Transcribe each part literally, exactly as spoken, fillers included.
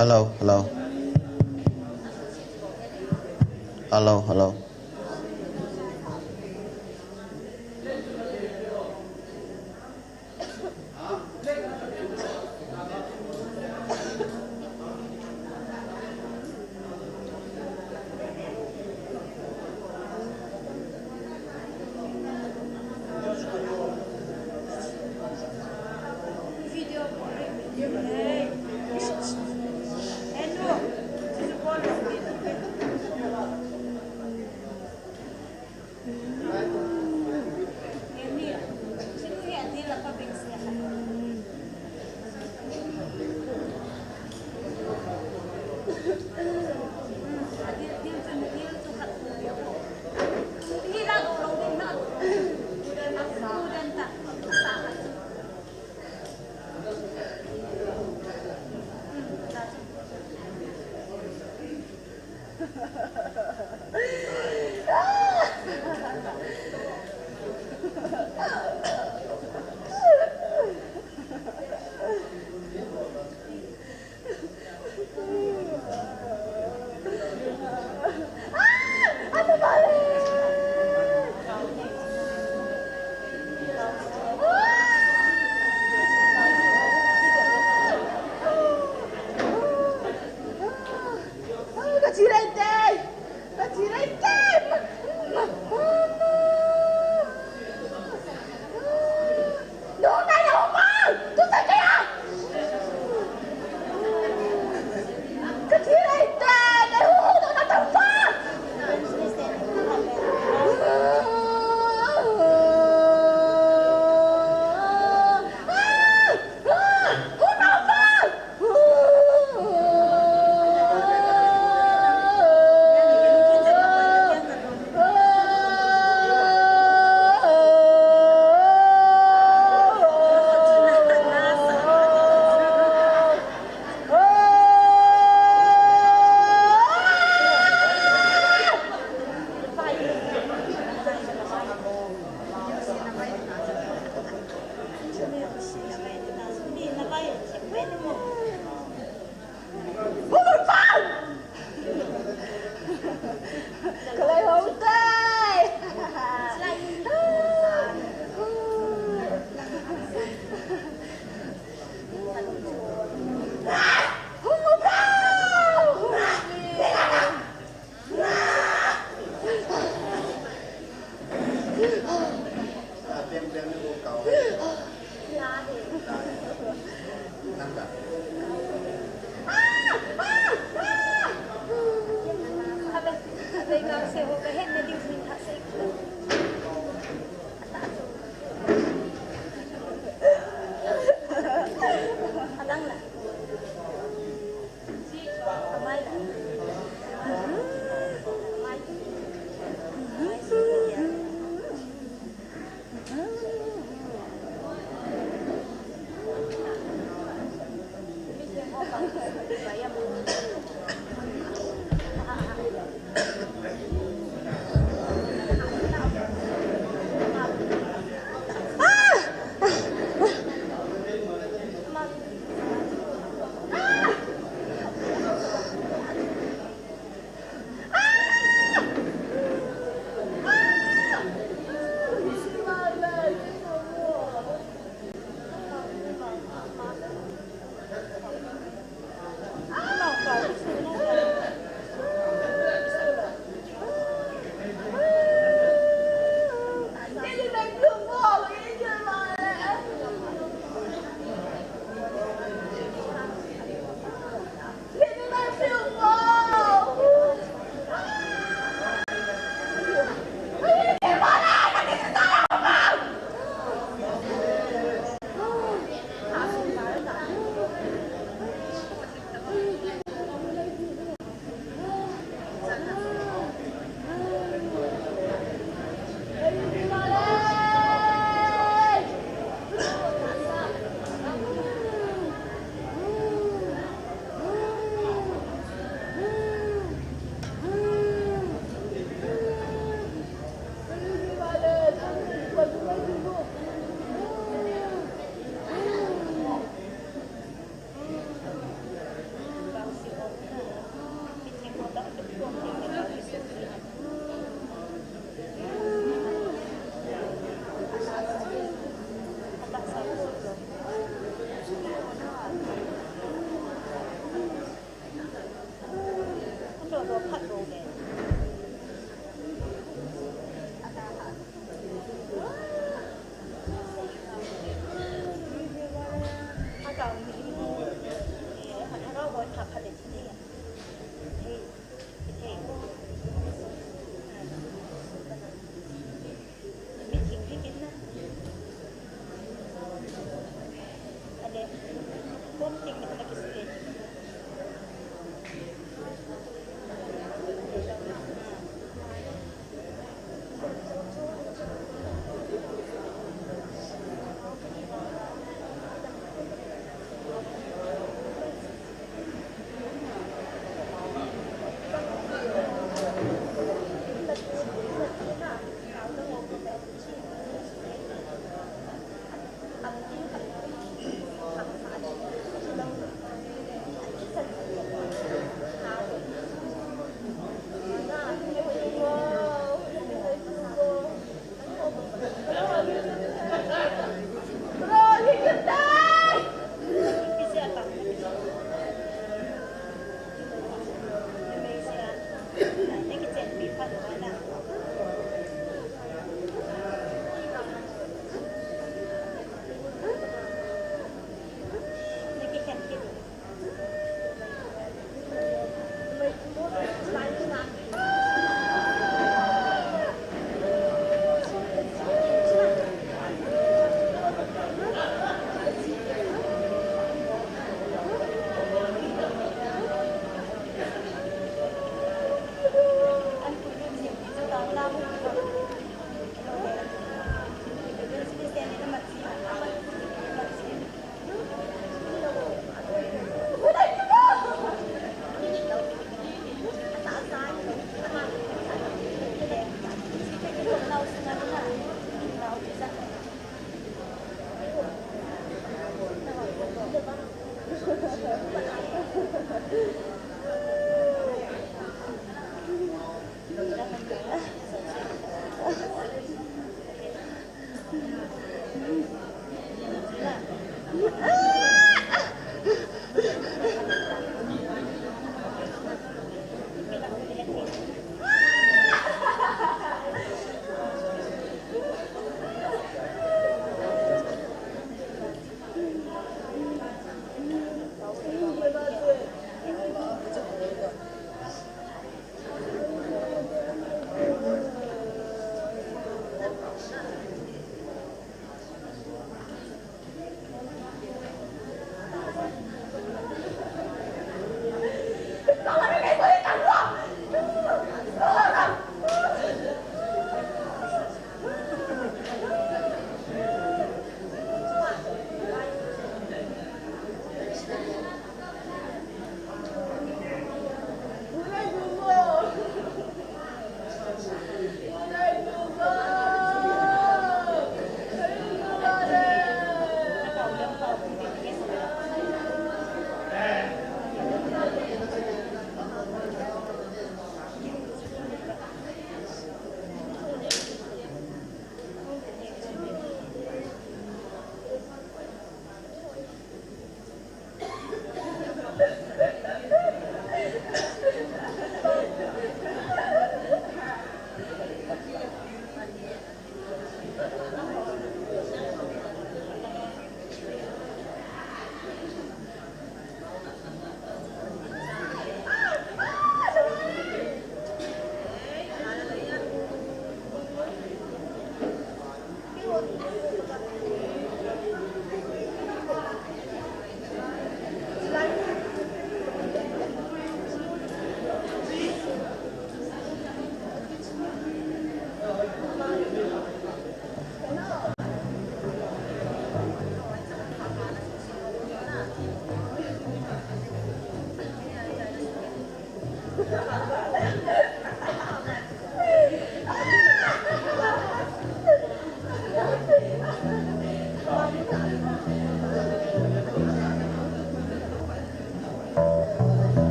Hello, hello. Hello, hello.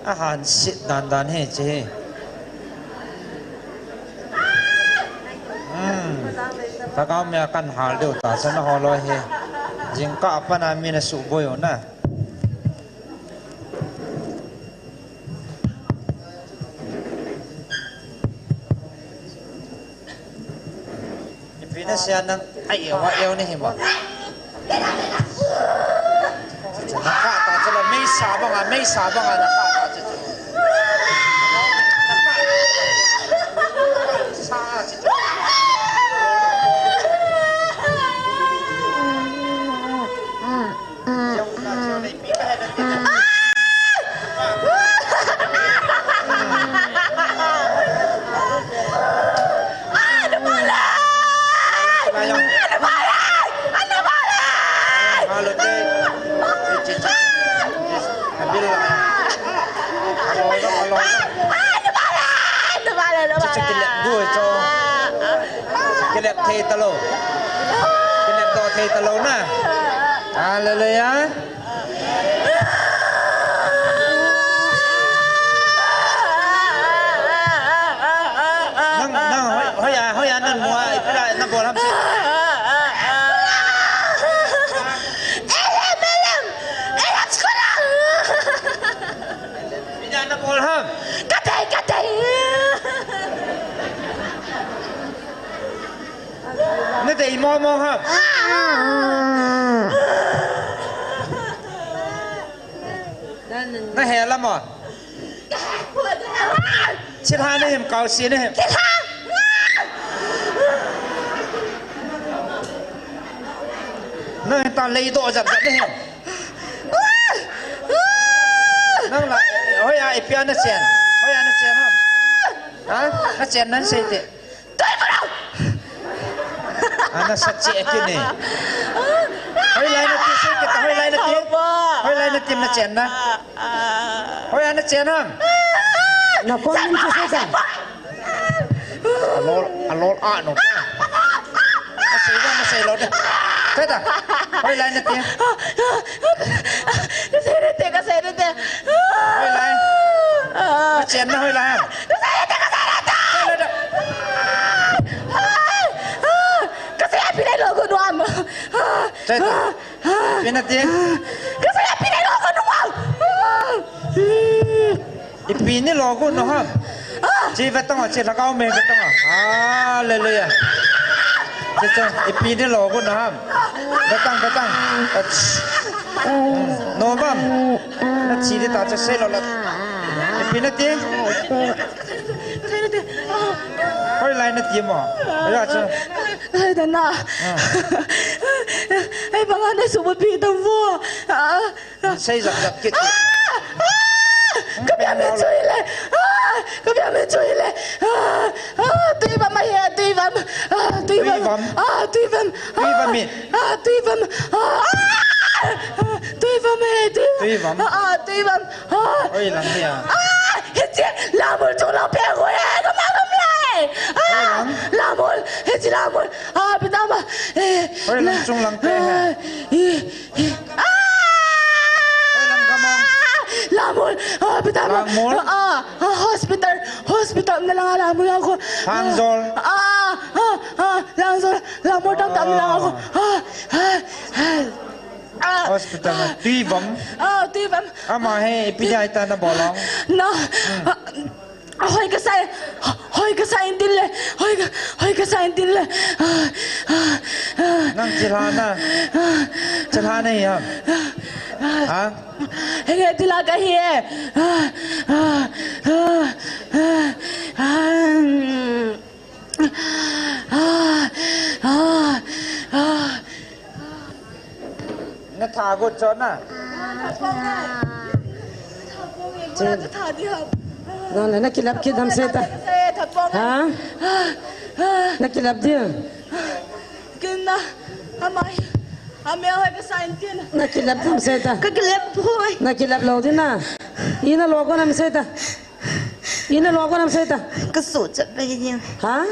Ahan sit dan dan hi chi hi. Hmm. Lhagao mei a kan hal diu ta, chan a hol loi hi. Jingkah a pan a mi na suboi u na. Ipi na sia nang, ai, eu, eu ni hi mo. Naka ta chu la, meisa banga, meisa banga naka ta chu. Sa chu. Kilep thei talou. Kilep doh thei talou na. Hallelujah. Nang, nang, hoi, hoi a, hoi a, nang mua, ipi la, nang bol ham se. Elem, elem, elem, chukura. Ipi la, nang bol ham. Katei, katei. Na dei mo mo ham. Na he la mo. Chilha na him, kau si na him. Na him ta lei doh jap jap na him. Nang la, hoi a ipi a na chen. Hoi a na chen ham. Ha? Na chen nan sei te. Ana sa che kini. Hoilai na ti sei kita, hoilai na ti. Hoilai na ti na chen na. Hoi ana chen ham. Na kon min che sei ta. Alol, alol a no. Na sei da, na sei lo da. Teta. Hoilai na ti. Ka sei na ti, ka sei na ti. Hoilai. Na chen na hoilai. Ka sei na ti, ka sei na ti. Hoilai da. Ka sei a pi le lo ko nuam. Teta. Pi na ti. Ka sei a pi le lo ko nuam. Ipi ni lo ko no ham. Chi ve tong a, chi lhagao mei ve tong a. Hallelujah. Chi chi, ipi ni lo ko no ham. Ve tang, ve tang. Ach. No bam. Na chi di ta cha sei lo la. Ipi na ti. Hoilai na ti mo. Ya cha. Ai, dan na. Ai, banga na subut pi tam vo. Sei zap zap kit. Ah! Ah! Ka bia me chui le. Ah! Ka bia me chui le. Ah! Ah! Tui vam ahi, tui vam. Ah! Tui vam. Tui vam. Ah! Tui vam. Tui vam in. Ah! Tui vam. Ah! Ah! Tui vam ahi, tui vam. Tui vam. Ah! Ah! Tui vam. Ah! Oi, lang hia. Ah! Hichi lamul chung lang pe ko e, ka ma kam lai. Ah! Oi, lang. Lamul, hichi lamul. Ah! Pitama. Eh. Oi, lang chung lang pe he. Ah! Eh. Ah! Hoilang gamong. Lamul. Ah, hospital. Lamul. Ah, ah, hospital. Hospital na lang, ah, lamul ako. Hangjol. Ah, ah, ah, Hangjol. Lamul tam tam lang ako. Ah, ah, ah. Ah. Hospital na. Tuivam. Ah, Tuivam. Ama he, ipi dia ita na bolong. Na. Hmm. Ah, Hoi kasai, hoi kasai in tin le, hoi ka, hoi kasai in tin le. Ah, ah, ah. Nang chilhana, chilhana hi ham? Ha? Henge, chilha kahi e. Ah, ah, ah, ah, ah, mm. Ah, ah, ah. Na tha got cho na. Nang le na kilap kit nam se ta. Ha? Na kilap dia. Kin na. Amai. Ame hoi ka sign tin. Na kilap nam se ta. Ka kilap hoi. Na kilap lo di na. Ina lo ko nam se ta. Ina lo ko nam se ta. Ka su chat bai ding. Ha?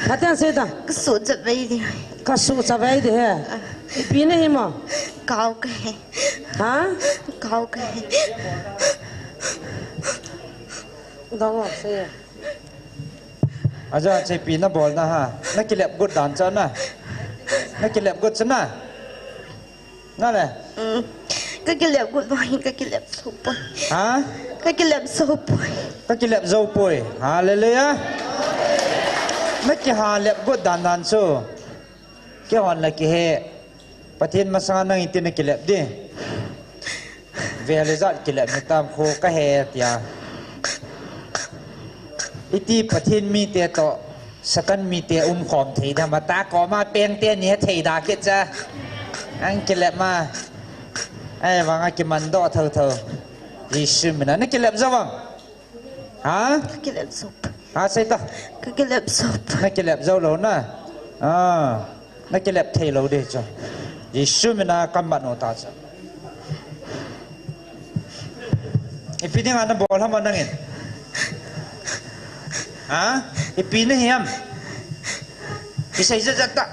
Phaten se ta. Ka su chat bai ding. Ka su chat bai ding he. Ipi na hi mo? Kau ka he. Ha? Kau ka he. Dong o, se. Ajo, chepi na bol na ha. Na kilep got dan cha na. Na kilep got cha na. Na le. Mm. Ka kilep got ba hin ka kilep so poi. Ha? Ka kilep so poi. Ka kilep so poi. Hallelujah. Na kiha lep got dan dan chu. Kei hon la kihe. Pathen masanga nang iti na kilep di. Vel ijat kilep ni tam kho ka he tia. Iti Pathen mite to Satan mite um khom thei da mata koma peng te ni thei da ke cha. Ang kilep ma. Ai vanga kiman do thau thau. Jesu mina na kilep jo vang. Ha? Ka kilep sop. Ha, sei ta. Ka kilep sop. Na kilep jou lou na. Ah. Na kilep thei lou di chu. Jesu mina kamat u ta chu. Ipi dinga na bol ham nangin. Ha? Ipi na hiam. Kisei jat jat ta.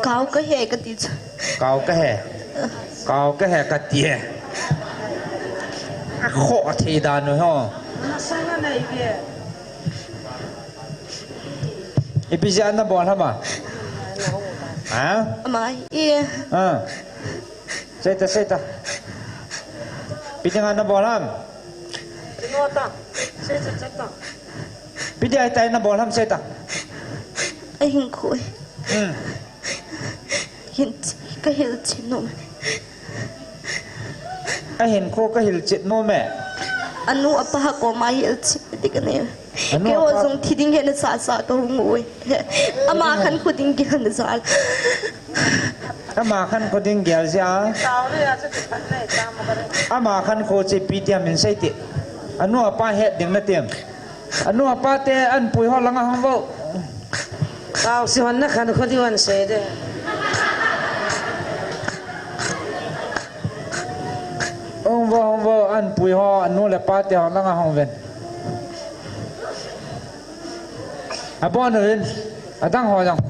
Kau ka he kati chu. Kau ka he. Kau ka he kati he. A kho thei dan u ho. Ipi jeh a na bol ham a? Ha? Ama hi. Ah. Sei ta, sei ta. Ipi dinga na bol ham? Ipi dinga na bol ham sei ta. A hinkho. Hmm. Hin, ka hilchet nom. A hinkho ka hilchet nom e. Anu apa koma hilchet ding ka nei. Anu apa. Kei ho jong thi ding he na sa sa ka hung ui. Ama khankho ding gel na sa. Ama khankho ding gel jia. Ama khankho chu ipi ti ham in sei ti. Anu apa het ding na ti ham. Anu apa te anpui ho langa hung vo. Kau si hon na khankho ding hon sei de. Hung vo, hung vo, anpui ho, anu le apa te ho langa hung ven. Abon uvin, adang ho jong.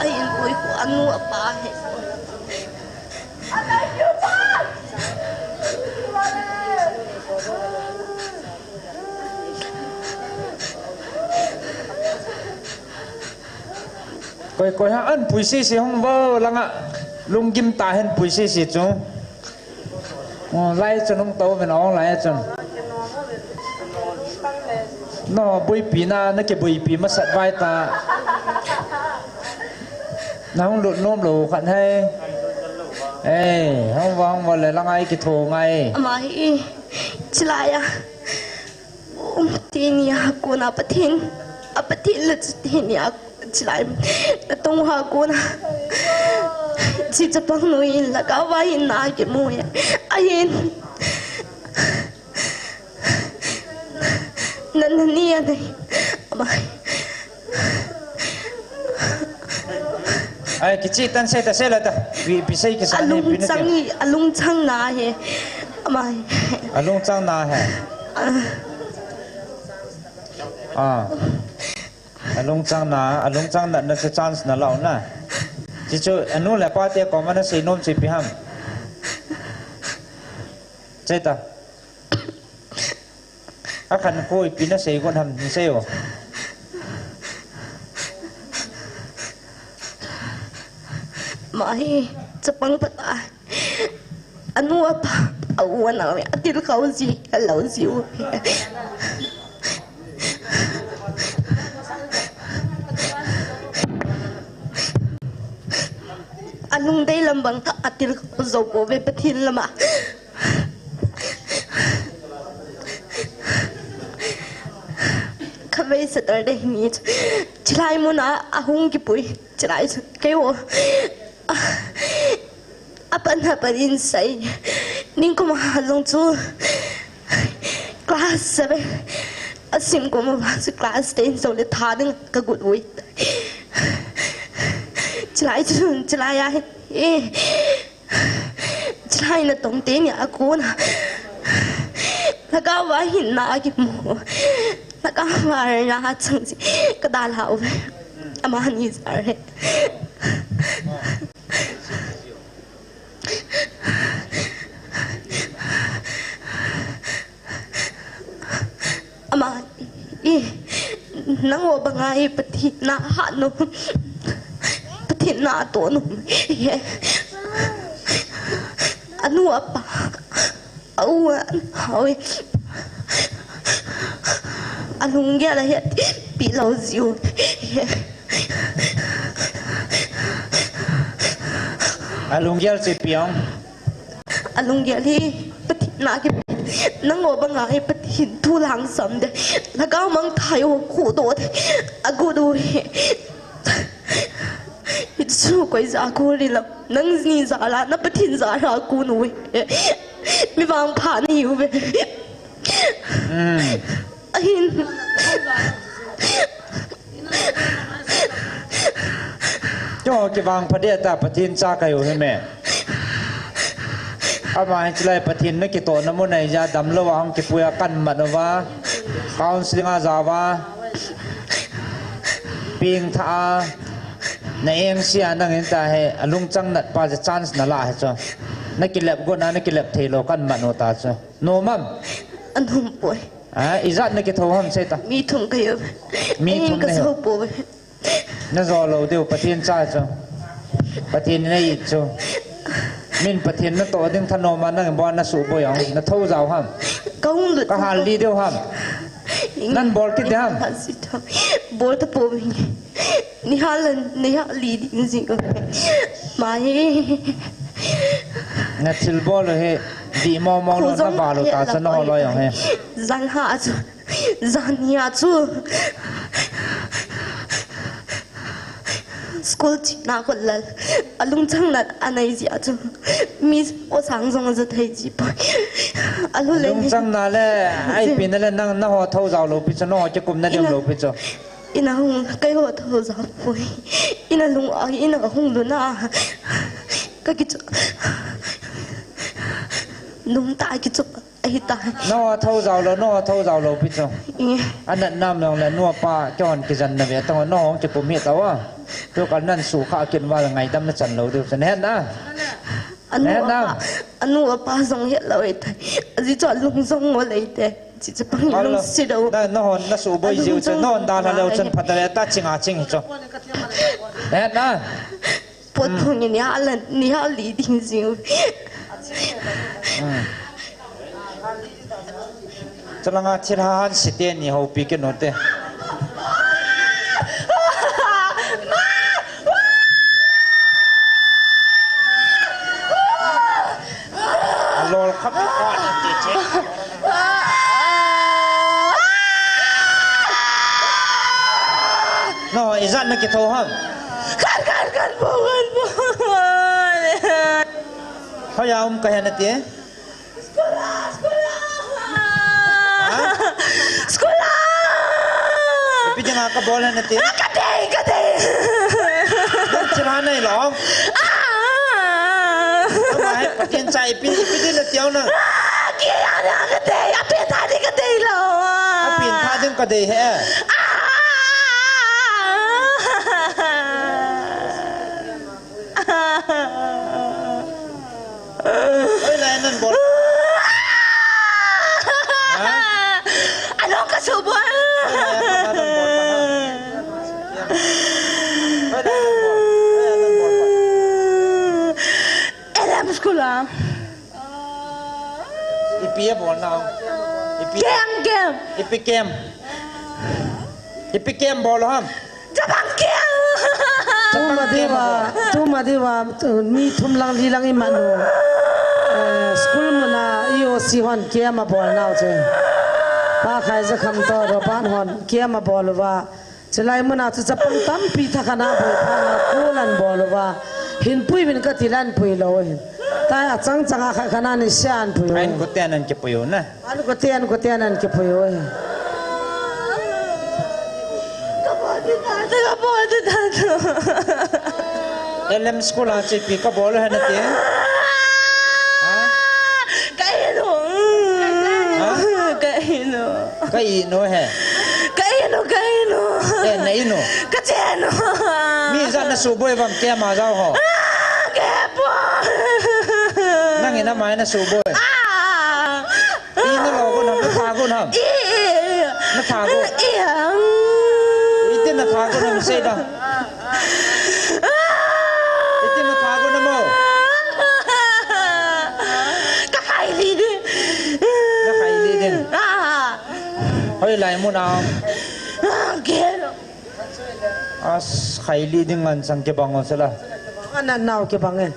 Ai, anpui ho, anu apa he. Koi, koi ha anpui sisi hung vo langa. Lunggim tah hen pui sisi chu. Oh, lai chun hung tou vin ong lai chun. Na buipi na, na kibuipi masat vai ta. Na hung lut nom lou khat hai. Ei, hung vo, hung vo le langa i kitho ngai. Ama hi, chilai a. Um, teni a kona Pathen, a Pathen la chu teni a chilai. Na tong ha kona. Chi chapang nu in la ka va hin na kimu ya. Ahin. Na, na ni a nei. Ama. Ai, kichi tan sei ta sei la ta. Pi, pi sei kisa ni, pi na ti. Alungchang i, alungchang na he. Ama. Alungchang na he. Ah. Ah. Alungchang na, alungchang na, na chu chance na lau na. Chi chu, anu le apa te koma na sei nom chu ipi ham. Sei ta. Akhankho ipi na sei got ham, sei o. Ama hi, chapang phat a. Anu apa, a u a nao, a tilkhou ji, a lou ji u. A lungdei lam bang tah a tilkhou jou pouve Pathen lama. Khatvei Saturday ni chu, chilai mun a, a hung kipui, chilai chu, kei o. A, a pan a pan in sei. Ningkum a jong chu, class seven. A sim kum a chu class ten jou le tha ding ka got ui. Chilai chu, chilai a, eh. Chilai na tong teni a kona. Lhagao va hin na kimu. Lhagao va na chang ji. Ka dalhau. Ama ni sar he. Ama, i, nang o banga i Pathen na ha no. Pathen na to no. He. Anu apa. Au, hawi. Alunggel a het pi lo jiu. He. Alunggel chi piang. Alunggel hi Pathen na kipe. Nang o banga hi Pathen thu langsam de. Lhagao mangthah ho khu do de. Agu do hi. Hichu koi ja khu ri lam. Nang ni ja la, na Pathen ja la khu nu hi. Mi vangpha na hiu ve. Hmm. Ahin. Keiho kivangpha ding ta Pathen cha kahiu hi me. Ama hi chulai Pathen na kitohna mun a ija damlou a hung kipui a kan mat uva. Counseling a ja uva. Pengtha a. Na engse a nang in ta hi alungchang nat pa ja chance na la hi chu. Na kilep gon a na kilep thei lou kan mat u ta chu. Nom am? Anom poi. A, ijat na kitho ham sei ta. Mi thum kahiu. Mi thum ka na hiu. Sou poi. Na jo lou diu Pathen cha chu. Pathen na it chu. Min Pathen na toh ding thanom a nang bol na suboi ang. Na tho jao ham. Ka hung lut. Ka hal li diu ham. Nang bol kit ding ham. Bol ta poi. Ni hal, ni hal li ding jing. Mai. Na thil bol hi. Di mo mo lo na ba lo ta sa no lo yong he. Jan ha chu. Jan hi a chu. School chi na ko lal. Alungchang nat anai ji a chu. Mi o sang jong ja thei ji poi. Alu le. Lungchang na le, ai pi na le nang na ho tho jao lou pi chu, na ho kikum na dem lou pi chu. Ina hung, keiho tho jao poi. Ina lung a, ina hung lu na. Ka kichu. Num ta kichu. Ahi ta. No tho jao lou, no tho jao lou pi chu. I. Anat nam long le no pa kihon kijan na ve tong no hung kikum hi ta wa. Tu kal nan su kha kin wa ngaidam na chan lou diu chu. Nen na. Anu apa, anu apa jong het lou e thei. Aji chu alung jong mo lei te. Chi chu pang lung si do. Na, na hon na suboi jiu chu, na hon da la leu chun phat le ta ching a ching chu. Nen na. Pot thung ni ha la, ni ha li ding jiu. Hmm. Chalanga thil ha han si te ni ho pi ke no te. Alol khap ka ni ti che. No, ijat na kitho ham. Kan, kan, kan, bo, kan, bo. Hoiya um ka he na ti. School a, school a. Ha? School a. Ipi dinga ka bol he na ti. Ka dei, ka dei. Nang chira nei lo. Ah. Ama he Pathen cha ipi, ipi din na ti u na. Ah, kei a na ka dei, api ta ni ka dei lo. Api ta din ka dei he. Ah. Hoilai nan bol. Ha? Anong kasubol? Hoilai nan bol pa na. Hoilai nan bol. Hoilai nan bol pa. L M school a. Ipi a bol nau. Ipi. Kem, kem. Ipi kem. Ipi kem bol ham. Chapang kem. Tuma diva, tuma diva, mi thum lang li lang i manu. Eh, school muna E O C hon kem a bol nau che. Pa khai za kham to ro pan hon kem a bol va. Chulai muna chu chapang tampi tha khana boi pha na kulan bol va. Hin pui vin ka ti lan pui lo hin. Tai a chang chang a kha khana ni sian pui. Ain ko ten an ke pui na. An ko ten, ko ten an ke pui. Ka bol ti ta, ka bol ti ta. L M school a che pi ka bol he na ti. Ha? Ka inu. Ha? Ka inu. Ka inu he. Ka inu, ka inu. Eh, na inu. Ka chenu. Mi ja na suboi vam ke ma jao ho. Ah, ke po. Nang ina mai na suboi. Ah. Ina lo ko na pa ko na. I, i, i. Iang. Iti na thago na sei da. Iti na thago na mo. Ka khai li ding. Na khai li ding. Ah. Hoilai mun a. Ah, gel. As khai li ding ngan sang kibang o sela. Ana nau kibang e.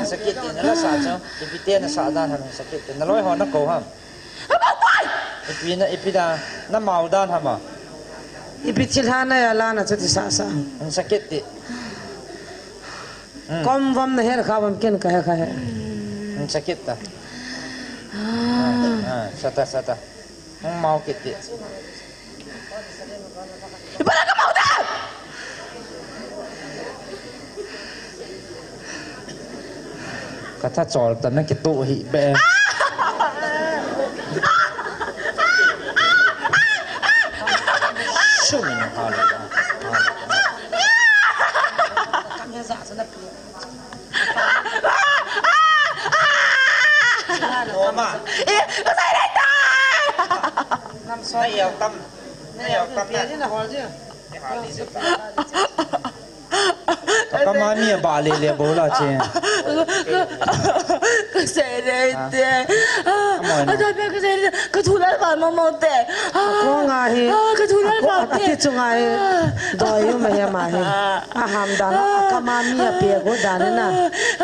Sakit te na la sa cho, ipi te na sa dan ham sakit te, na loi ho na ko ham. Ipi na, ipi da, na mau dan ham a. Ipi thil ha na ya la na chu ti sa sa. Sakit te. Hmm. Kom vam na her kha vam ken ka he kha he. Hmm, sakit ta. Ah, ah, sa ta, sa ta. Hung mau kit ti. Ipi na ka mau ta. Ka tha chol ta na kitu hi be. Sum in ha le. Mama. Eh, kasai dai tai. Nam so. Na yau tam. Na yau tam na. Ni na hol ji. Ni hol ji. Ka mami a ba le le bo la che. Kasai dai tai. Ada pe kasai dai. Ka thu lal ba mo mo te. Ko nga hi. Ka thu lal ba te. Ati chu nga hi. Doi u ma he ma hi. A ham dan, a kama mi a pe go dan na.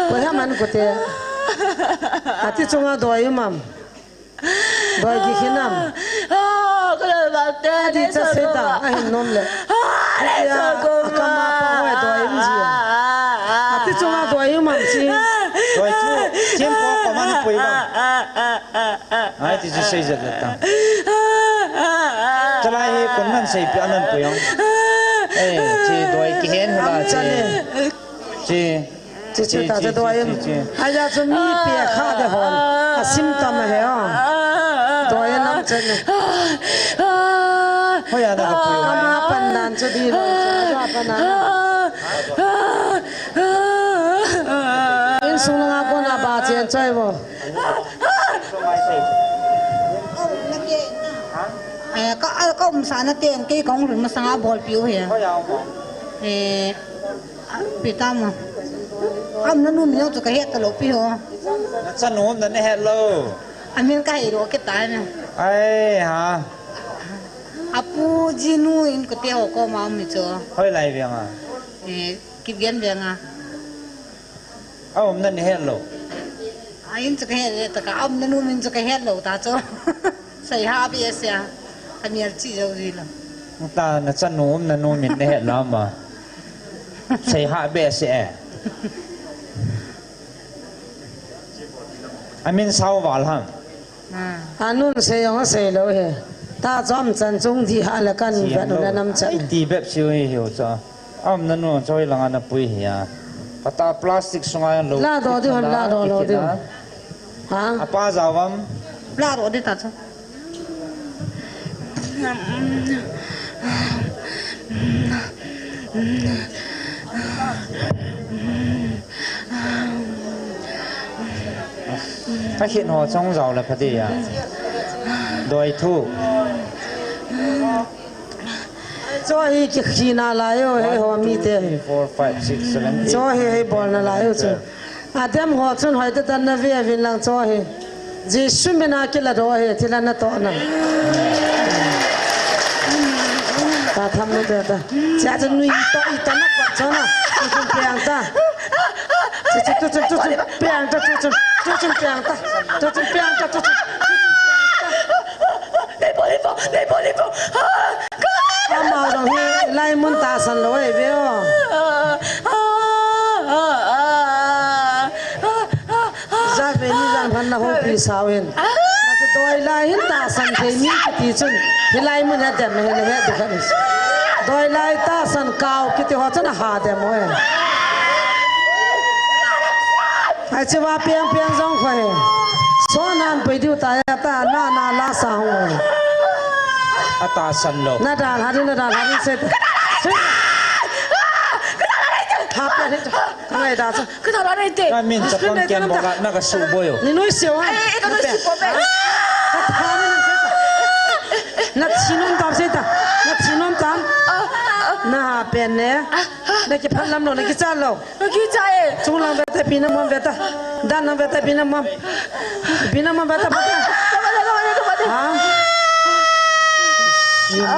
Ko he man ko te. Ati chunga doi um am. Doi ki khinam. Ko le ba te. Ati cha se ta, a hin nom le. A kama pa hoi doi um ji. Ati chunga doi um am si. Doi chu, chim ko ko man pui ba. Ai, ti chu sei jat le ta. Chalai hi kun nan sei pi anan pui ong. Eh, chi doi kihen hula chi. Chi. Chi, chi, ta doi em. Chi, chi. Aja chu mi pe kha de hon. A sim ta ma he o. Doi nam chan. Hoi ana ka pui. Ama pan dan chu di lo. Aja pan dan. Insung nga ko na ba chen choi bo. Eh, ka, ka umsa na ten, kei ka hung lhun masanga bolpi u hi. Eh, pi ta mo. Ka umna nu min chu ka het ta lou pi ho. Na chanu umna na het lou. Amin ka hei lou kit ta na. Ai, ha. Apu jinu in ko te ho ko ma um mi chu. Hoilai veng a. Eh, Kipgen veng a. A umna na het lou. A in chu ka het le ta ka, a umna nu min chu ka het lou ta chu. Sei ha be se a. A mial chi jou ji lo. Ta na chanu umna nu min na het lou ma. Sei ha be se e. A min sao val ham. Anun sei jong asei lou hi. Ta chom chan chung di ha la kan vet u le nam chan. Ai ti bep siu hi hiu cha. Aumna nu choi langa na pui hi a. Kata plastic sunga lou. La do di hon, la do lo di. Ha? Apa javam. La do di ta cha. A khin ho chong jao la pha di a. Doi thu. Cho hi ki khina lai o, he ho mi te. Four, five, six, seven, eight. Cho hi he bol na lai o chu. Adam ho chun hoi te tan na ve vin lang cho hi. Jesu mina kila do hi, thila na to na. Ta tham nu te ta. Cha cha nui to i ta na ko cho na. Tu chun piang ta. Chu chu tu chun tu chun piang ta tu chun. Tu chun piang ta. Tu chun piang ta tu chun. Nei bol ifo, nei bol ifo. Amau jong hi lai mun tahsan lou ahi ve o. Jat ve ni jang phan na houpi sao in. Doi lai hin tahsan thei ni kiti chun. Hilai mun a dem he le he dikha ni. Doi lai tahsan kau kiti ho chun a ha dem o e. Ai, chiva piang piang jong kho he. So nan pui diu ta ya ta, na na la sa hung. A tahsan lou. Na dal ha di, na dal ha di se. Tha pe ni. Ka ngaida chu. Ka tha la nei te. Ka min chapang ken bola na ka su boyo. Ni noi seo ha. Ei, ei, ka noi si po pe. Ka tha ni na se ta. Na thi nom tam se ta. Na thi nom tam. Na ha pen ne. Na kiphat lam lo, na kicha lo. Ka kicha e. Chung lang ve ta, pi na mom ve ta. Dan lang ve ta, pi na mom. Pi na mom ve ta, pha ta. Ka ba de, ka ba de, ka ba de. Ha? A,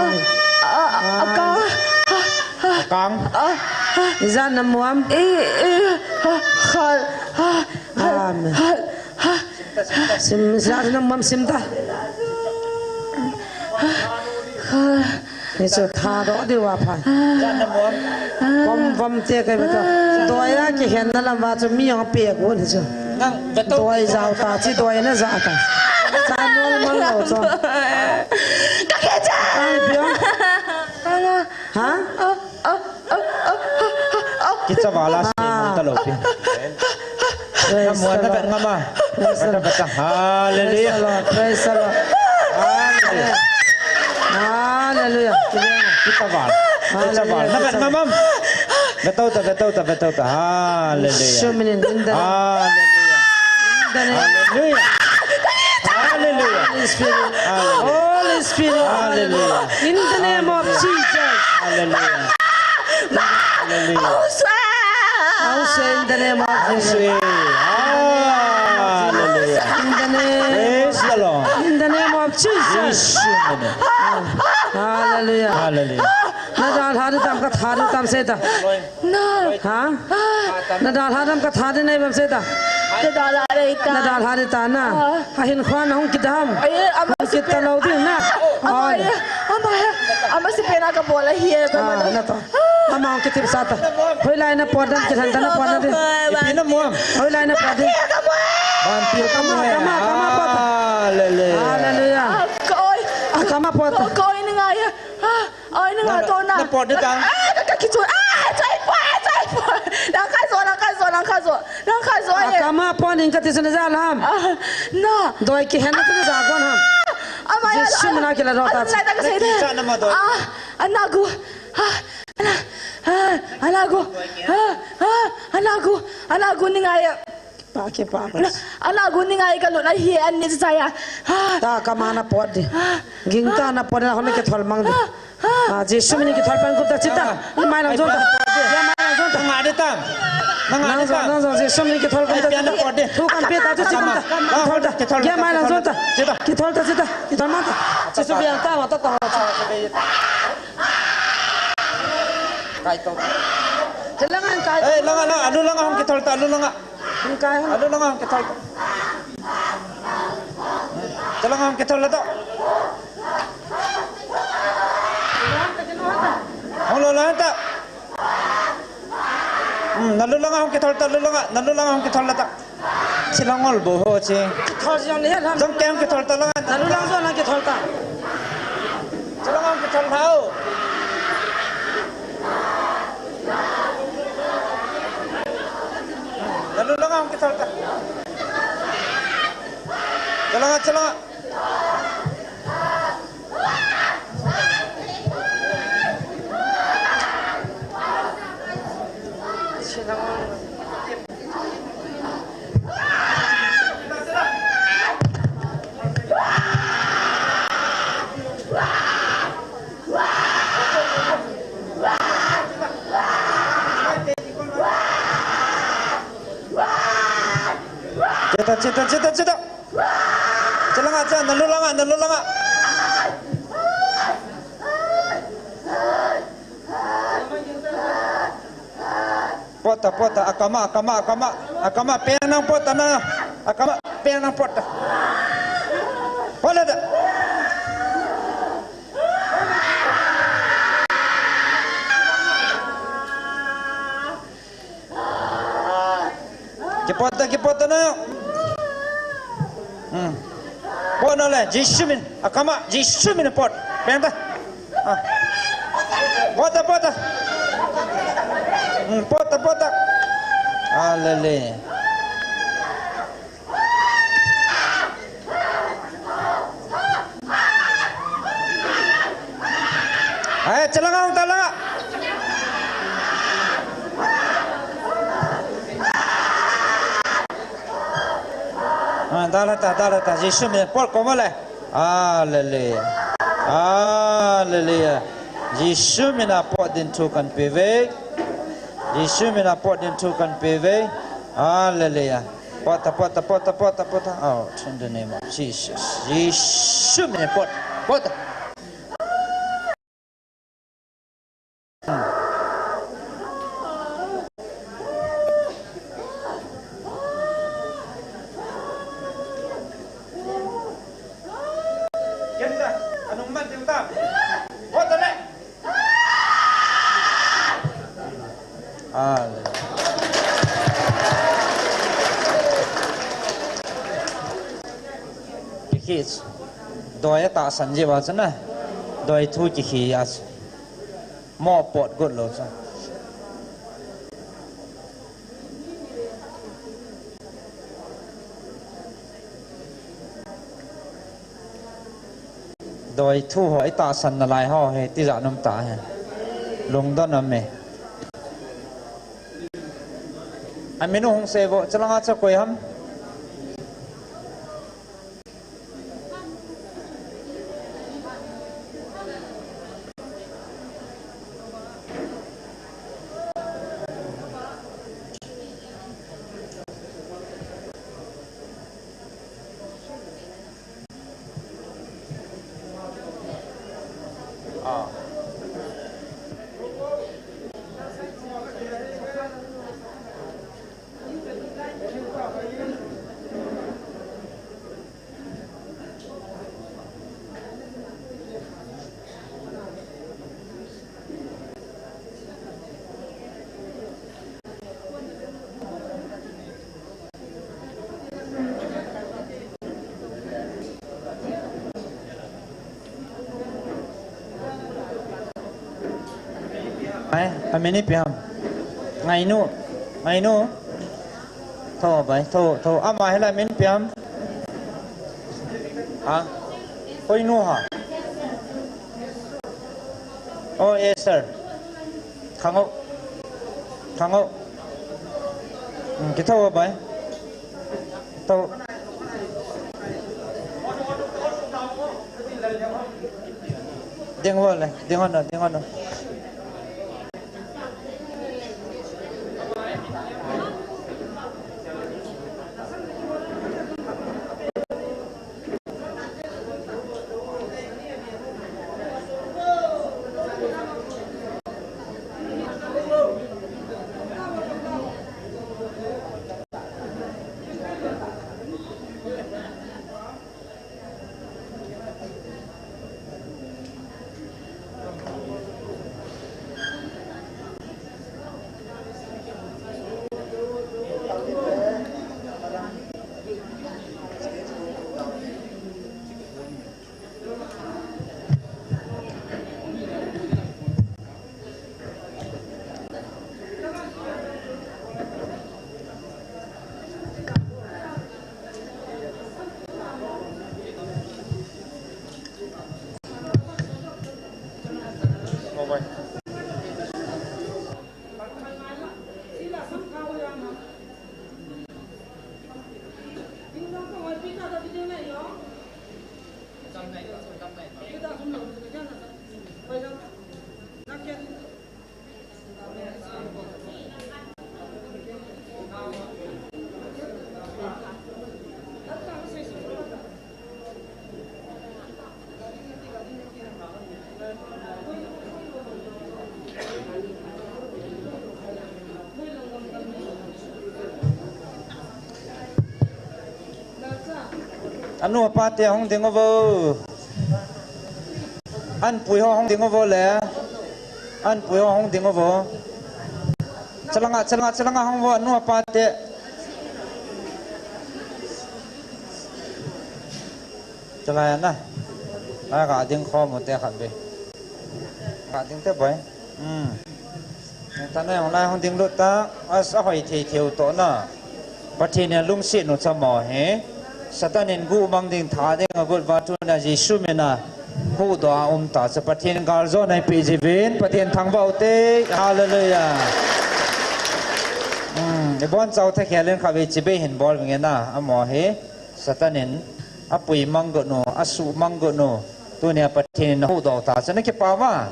a, a, a, kang. Kang. A, a. Ijat na mom. E, e, ha, ha, ha, ha, ha. Sim, ijat na mom sim ta. Ha. Ni chu tha doh diu a pha. Ijat na mom. Vom, vom te kai ve ta. Doi a kihen na lam va chu mi jong pe ko ni chu. Nang, ve to. Doi jao ta, chi doi na ja ta. Cha normal lo chu. Ka ke cha. Ai, pio. Ala. Ha? Kicha vala si mang ta lo pi. Praise the Lord. Praise the Lord. Praise the Lord. Hallelujah. Hallelujah. Kicha vala. Kicha vala. Hallelujah. Na vet, mam, mam. Ve to ta, ve to ta, ve to ta. Hallelujah. Hallelujah. In the name. Hallelujah. Hallelujah. Holy Spirit. Hallelujah. Holy Spirit. Hallelujah. In the name of Jesus. Hallelujah. Hallelujah. Hallelujah. In the name of Jesus. Hallelujah. In the name. Praise the Lord. In the name of Jesus. Hallelujah. Hallelujah. Na dalha di tam, ka tha di tam se ta. Na. Ha? Na dalha di tam, ka tha di nei bam se ta. Na dalha di ta. Na dalha di ta na. Ha hin khwan hung kidam. Hung kita lo di na. Ama ya. Ama ya. Ama si pena ka bola hi e. Na to. Ama hung kitip sa ta. Hoilai na pot dan, kithan ta na pot na di. Ipi na muam. Hoilai na pot di. Ban pi ka muam. Kama, kama pot. Hallelujah. Hallelujah. Ka oi. Kama pot. Ka oi ni ngai. Oi, nang, nang, to na. Na pot di tang. Ah, ka, ka kichun. Ah, chai po, ah, chai po. Nang kha zo, nang kha zo, nang kha zo. Nang kha zo, eh. Kama po ning ka ti sene za lam. Ah, na. Doi kihen na sene za kon ham. Ama ya. Jesu mina kila ro ta. Ala ta ka sai de. Ki cha na ma doi. Ah, ana gu. Ah, ana. Ah, ana gu. Ah, ah, ana gu. Ana gu ni ngai. Pa ke pa. Ana gu ni ngai ka lut ahi, an ni cha ya. Ha. Ta kama na pot di. Ha. Ging ta na pot di, na hon kithol mang di. Ha. Ha. Ah, Jesu min kithol pan kum ta chita. Ni mai lang zon ta. Ya mai lang zon ta. Nang ade ta. Nang ade ta. Nang zon, Jesu min kithol kum ta chita. Ai, pi na pot di. Tu kan pe ta chu chi kum ta. Kithol ta. Kithol ta. Ya mai lang zon ta. Chita. Kithol ta chita. Kithol mang ta. Jesu biang ta ma ta ta. Kai to. Chelang an kai. Eh, langa, langa, alu langa hung kithol ta, alu langa. Hung kai hung. Alu langa hung kithol ta. Chelang hung kithol la to. Hung lo la ta. Hmm, nalu langa hung kithol ta, lu langa, nalu langa hung kithol la ta. Chilangol bo ho chi. Kithol jong ni he lam. Jong keng kithol ta langa. Nalu lang jong lang kithol ta. Chilang ang kithol hao. Nalu lang ang kithol ta. Chilang, chilang. Chita, chita, chita, chita. Chalanga, cha, nalu langa, nalu langa. Pota, pota, akama, akama, akama, akama, peng nang pota na, akama, peng nang pota. Pota da. Kipot ta, kipot ta na. Hmm. Pot na le, Jisu min. Akama, Jisu min pot. Peng ta. Ah. Pot ta, pot ta. Hmm, pot ta, pot ta. Alele. Ai, chalanga, chalanga. Dalha ta, dalha ta, Jesu mina pot koma le. Hallelujah. Hallelujah. Jesu mina pot ding thu kahin pe uve. Jesu mina pot ding thu kahin pe uve. Hallelujah. Pot ta, pot ta, pot ta, pot ta, pot ta. Out in the name of Jesus. Jesu mina pot, pot ta. Hallelujah. Kikhih. Doi atahsan jeh uva chu na. Doi thu kikhih a chu. Mo pot got lou chu. Doi thu ho itahsan nalai ho hi tijat um tah hi. Lungdon um e. Amin u hung seivo, chalanga chu koi ham. Ai, amin ipi ham. Ngainu, Ngainu. Tho bai, tho, tho. Ama hi la amin ipi ham. Ha? Hoinu ha. Oh, yes, sir. Thang o. Thang o. Hmm, kitho bai. Tho. Ding ho le, ding ho na, ding ho na. Anu apa te hung ding uvo. Anpui ho hung ding uvo le. Anpui ho hung ding uvo. Chalanga, chalanga, chalanga hung uvo, anu apa te. Chalai na. Ai, ka ding khom u te khat ve. Ka ding te boi. Hmm. Tana hung lai hung ding lut ta. As a hoi thei thei u to na. Pathen in lungset u chamo hi. Satan in gu mang ding tha ding a got va tuna Jesu mina huhdoh a um ta chu Pathen galjona eipeh jiuvin Pathen thangvah u te. Hallelujah. Hmm, ibon chau tha khel in kha ve chibai hin bol vinge na amo hi. Satan in apui mang got nu, asuh mang got nu, tunia Pathen in ahuhdoh ta chu, nakipah uvam?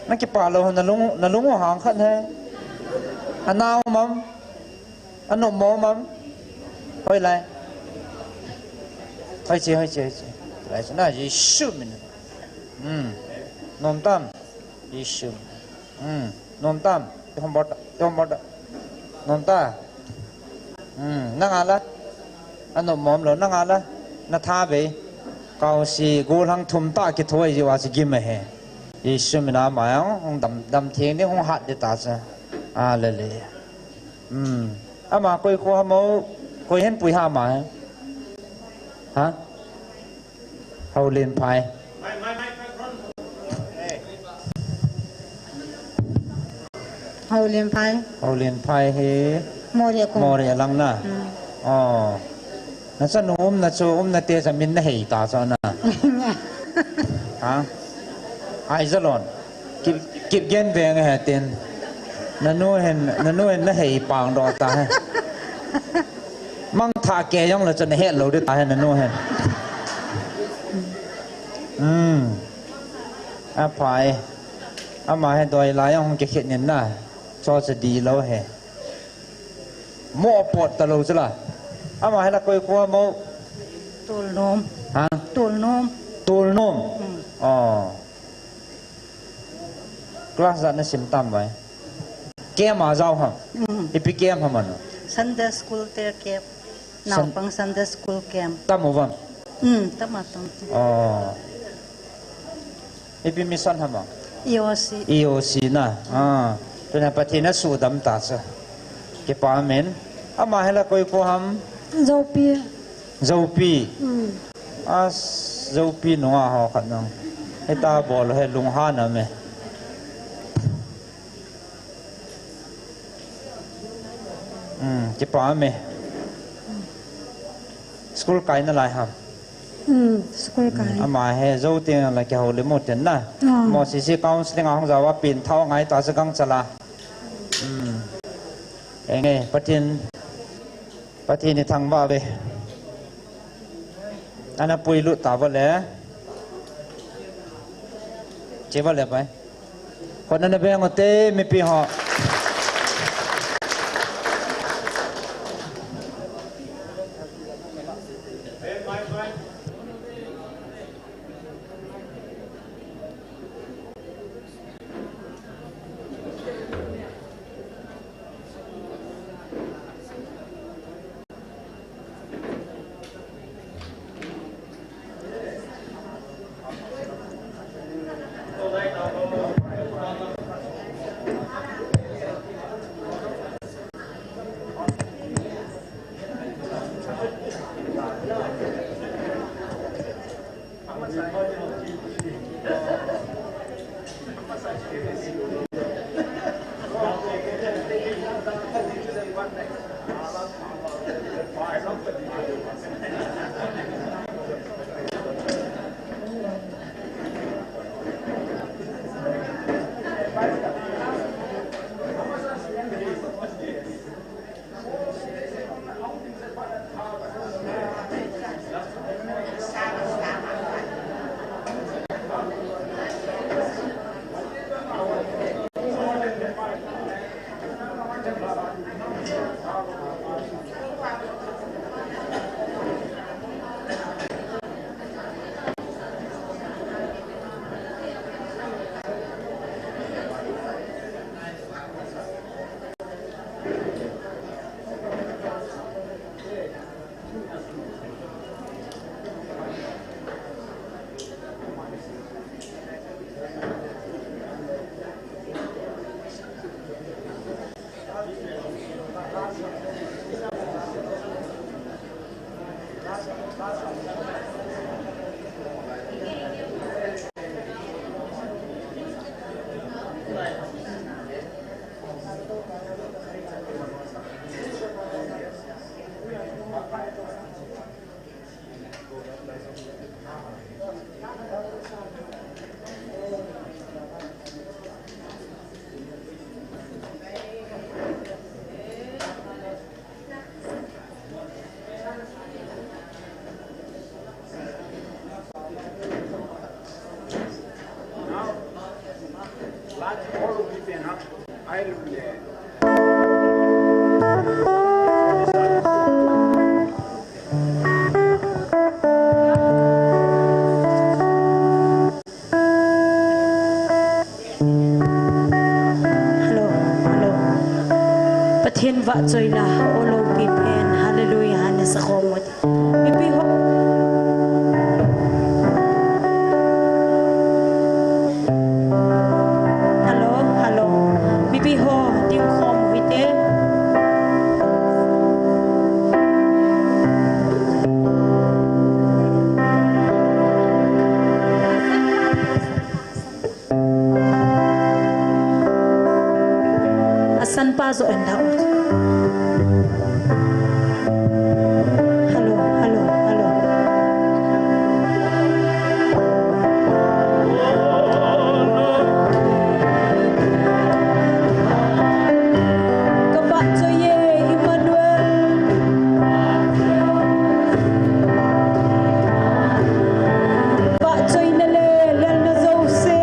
Nakipah lou, nalung, nalung u hang khat he. Ana um am? Anopmo um am? Hoilai? Hoiche, hoiche, hoiche. Lai chu na, Jesu min. Hmm. Nom tam? Jesu min. Hmm. Nom tam? Te hom bol ta, te hom bol ta. Nom ta? Hmm. Nanga la? Anopmo um lou, nanga la? Natha bei. Kaose, gollhang thum tah kithoi jiu a chu gim ahi. Jesu min a ama jong hung dam, dam theng ding, hung hat ding ta chu. Hallelujah. Hmm. Ama koi kho ham o, koi hin pui ham ama he? Ha? Haulenphai. Haulenphai. Haulenphai hi Moreh a kon. Moreh lang na. Hmm. Oh. Nachanu umna chu, umna te chu min nahei ta chu na. Ha? Ai jalon. Kip, Kipgen veng ahi tin. Nanu hin, nanu hin nahei pang doh ta hi. Mangthah kei jong le chu nahet lou ding ta hi nanu hin. Hmm. Aphai. Ama hi doi lai jong hung kikhen in na. Chu chu dih lou hi. Mo pot talou chu la. Ama hi la koi kho ham o? Tolnom. Ha? Tolnom. Tolnom. Hmm. Oh. Class ijat nasim tam uvem? Camp a jao ham? Mm. Ipi camp ham ano? Sunday school te camp. Sun- Naopang Sunday school camp. Tam uvem? Mm, tam a tam. Oh. Ipi mission ham ano? E O C. E O C na. Ah. Tunia Pathen in asuhdam ta chu. Kipah amen. Ama hi la koi kho ham? Joupi. Joupi. Mm. As, Joupi nunga ho khat nang. Hita bol he lunghan aum e. Hmm, kipah aum e. School kai nalai ham? Hmm, school kai. Hmm, ama hi Jou teng la kihoulim u tin na. Ah. Mo C C counseling a hung jao a pen thao ngai ta chu gangchal a. Hmm. Enge, Pathen Pathen in thangvah uve. Ana puilut tauve le. Che uve le pai. Khut ana beng ute mipi ho. Hin vahchoi la, o loupi pen, hallelujah, hana sakhom u hite. Mipi ho. Hello, hello. Mipi ho, dingkhom u hite. Asanpa joh in lau. Hello, hello, hello. Ka vahchoi e, Emmanuel. Vahchoina le lelna jouse.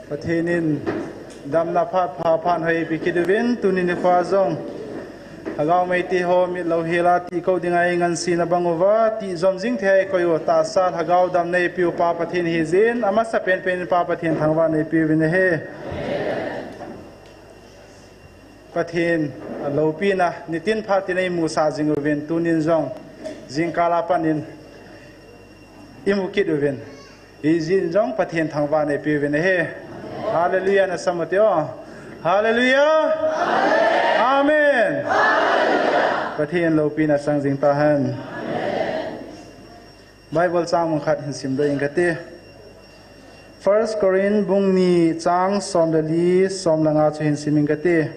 Pathen in damna phat pha phat hoi eipeh kit uvin, tuni nikho jong Lhagao Meitei ho mitlou hela tihkou dinga eingansena bang uva, tijom jing thei a eikoi u, tahsa Lhagao damna eipeh u Pa Pathen ahi jeh in, amasapen pen in Pa Pathen thangvahna eipeh uvin ahi. Pathen loupina nitin phat tin eimusah jing uvin, tunin jong jingkal a pat in imu kit uvin, hijeh in jong Pathen thangvahna eipeh uvin ahi. Hallelujah, na sam ute o. Hallelujah. Amen. Pathen loupina chang jing tahen. Bible chang mun khat hin simdoh inge kati. First Corinth bung ni chang som le li, som le nga chu hin sim inge kati.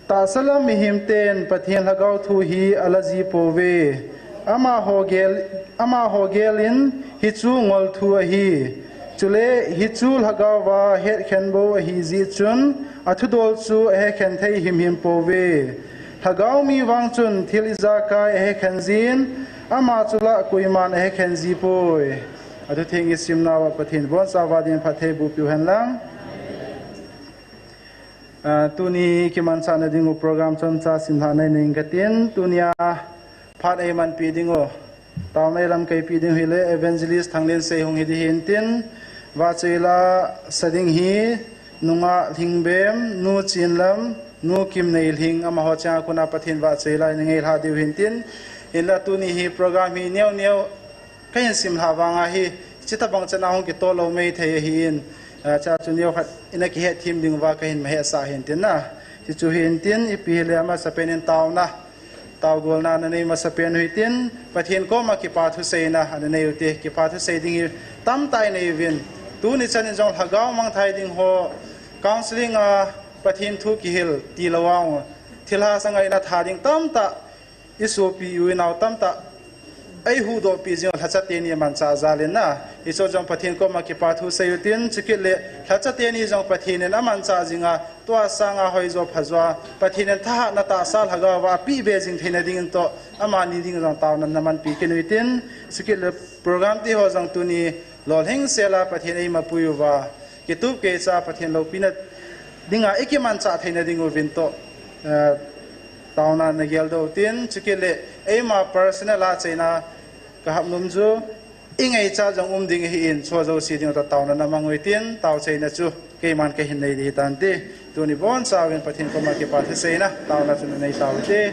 Tahsa lam mihem ten Pathen Lhagao thu hi ala jih pouve. Amaho gel, amaho gel in hichu ngol thu ahi. Chule hichu Lhagao va hetkhen bou ahi jeh chun, athudol chu ahekhen thei himhim pouve. Lhagao mi vang chun thil ijakai ahekhen jin, ama chu lah koiman ahekhen ji poi. Athutheng isimna uva Pathen in abonchauva din phatthei boh peh u hen lang. Ah, tuni kimanchah na ding u program chomcha simlhah na nei inge katin, tunia phat eimanpi ding u, taona eilamkai pi ding u hile Evangelist Thanglensei hung hi ding ahin tin, vahchoi la sa ding hi Nu Ngalhingbem, Nu Chinlam, Nu Kimneilhing, amaho chang a kona Pathen vahchoi la in angailha diu ahin tin, hinla tuni hi program hi neo neo kahin simlhah vang ahi, chuti bang chan a hung kitol lou maithei ahin, ah, chuche chu neo khat in akihet them ding uva kahin mahetsah ahin tin na. Chuche chu ahin tin, ipi hile amasapen in taona, taogolna na nei masapen u hitin, Pathen koma kipa thuseina na nei u hite, kipa thusei ding hi tamtah inei uvin. Tuni chan in jong Lhagao mangthai ding ho, counselling a Pathen thu kihil tilou a, thilha sangaina tha ding tamtah, isopi u inao tamtah eihuhdoh pi jing u lhacha teni amanchah jal in na. Hichu jong Pathen koma kipa thusei u hitin, chukit le lhacha teni jong Pathen in amanchah jing a, tua sanga hoijo phajo a, Pathen in thahatna tahsa Lhagao va apeh be jing theina dingin toh, amani ding jong taona namanpi kit u hitin, chukit le program ti ho jong tuni lolhing sel a Pathen eimapui uva, kitup keicha Pathen loupina dinga ikimanchah theina ding uvin toh, eh, taona nagel doh u hitin, chukit le eima personal a achaina kahap nom chu, ingaichat jong um ding ahin, chuche jouse ding toh taona namang u hitin, taochaina chu keiman kahin nei ding ahitan ti. Tuni bonchauvin Pathen koma kipa thuseina, taona chu nanei tau hite.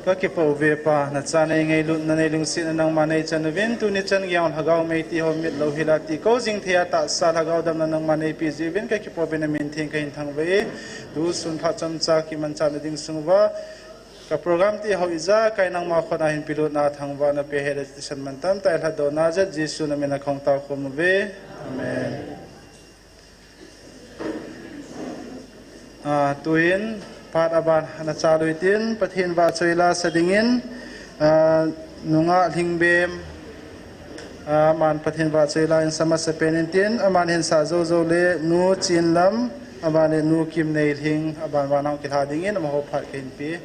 Ka kipa uve Pa, na cha nei ngailutna nei lungsetna nangma nei chan uvin, tuni chan geiya lhagao mei ti ho mit louhel a ti kou jing thei a tahsa lhagao damna nangma nei pe jiuvin, ka kipa uve, na min theng ka hin thangvah e. Tu sun phat chomcha kimanchah na ding sung uva, ka program ti ho ija kai nangma khut a hin pelutna thangvahna pe hel a ti san man tam tai lhadona jat Jesu na min a kong tao khom uve. Amen. Ah, tuin phat aban na cha lui tin Pathen vahchoi la sa dingin, ah, nungah Lhingbem, ah, aman Pathen vahchoi la in sa masa pen in tin, aman hin sa jou jou le nu Chinlam, aman le nu Kimneilhing, aban vana hung kilha dingin amaho phat ka hin pe.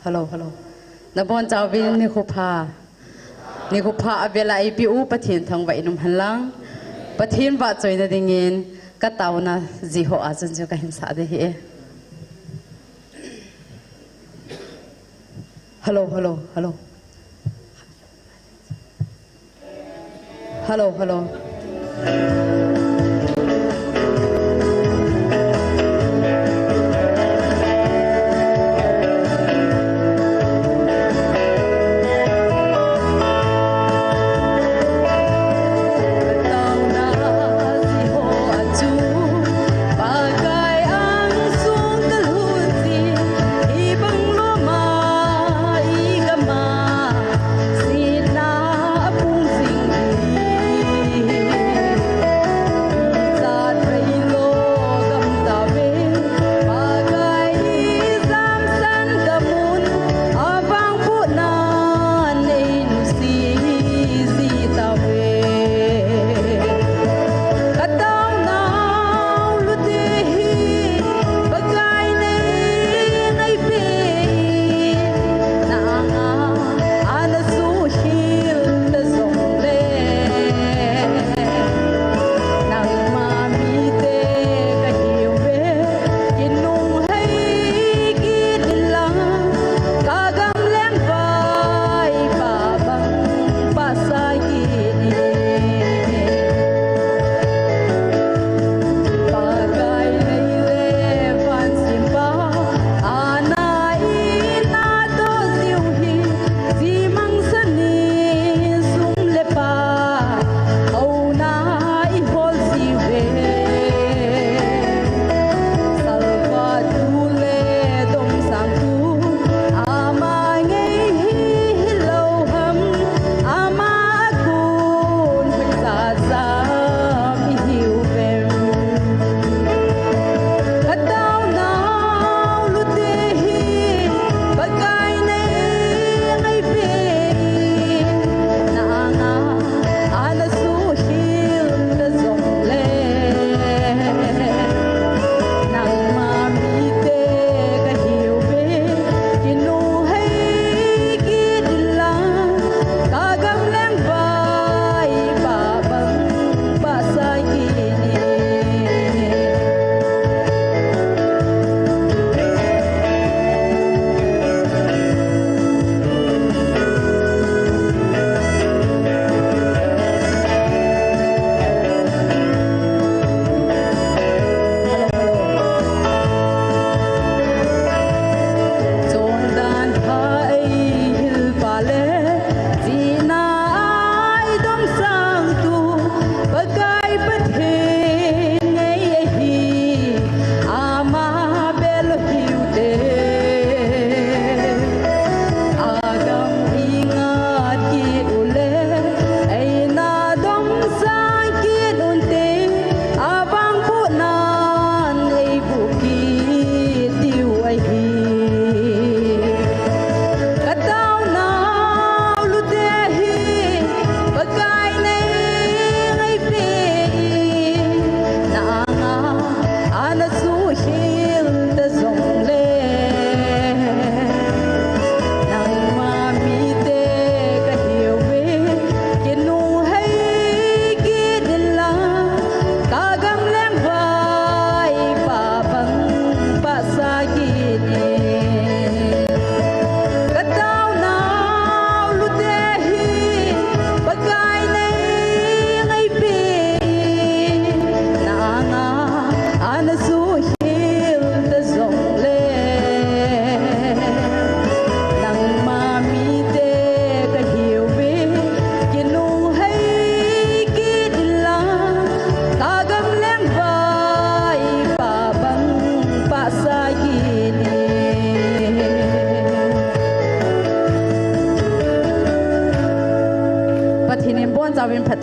Hello, hello. Nabonchauvin nikho pha. Nikho pha, avel a eipeh u Pathen thangvah in um hen lang. Pathen vahchoina dingin ka taona jeh ho a chun chu ka hin sa ding ahi. Hello, hello, hello. Hello, hello.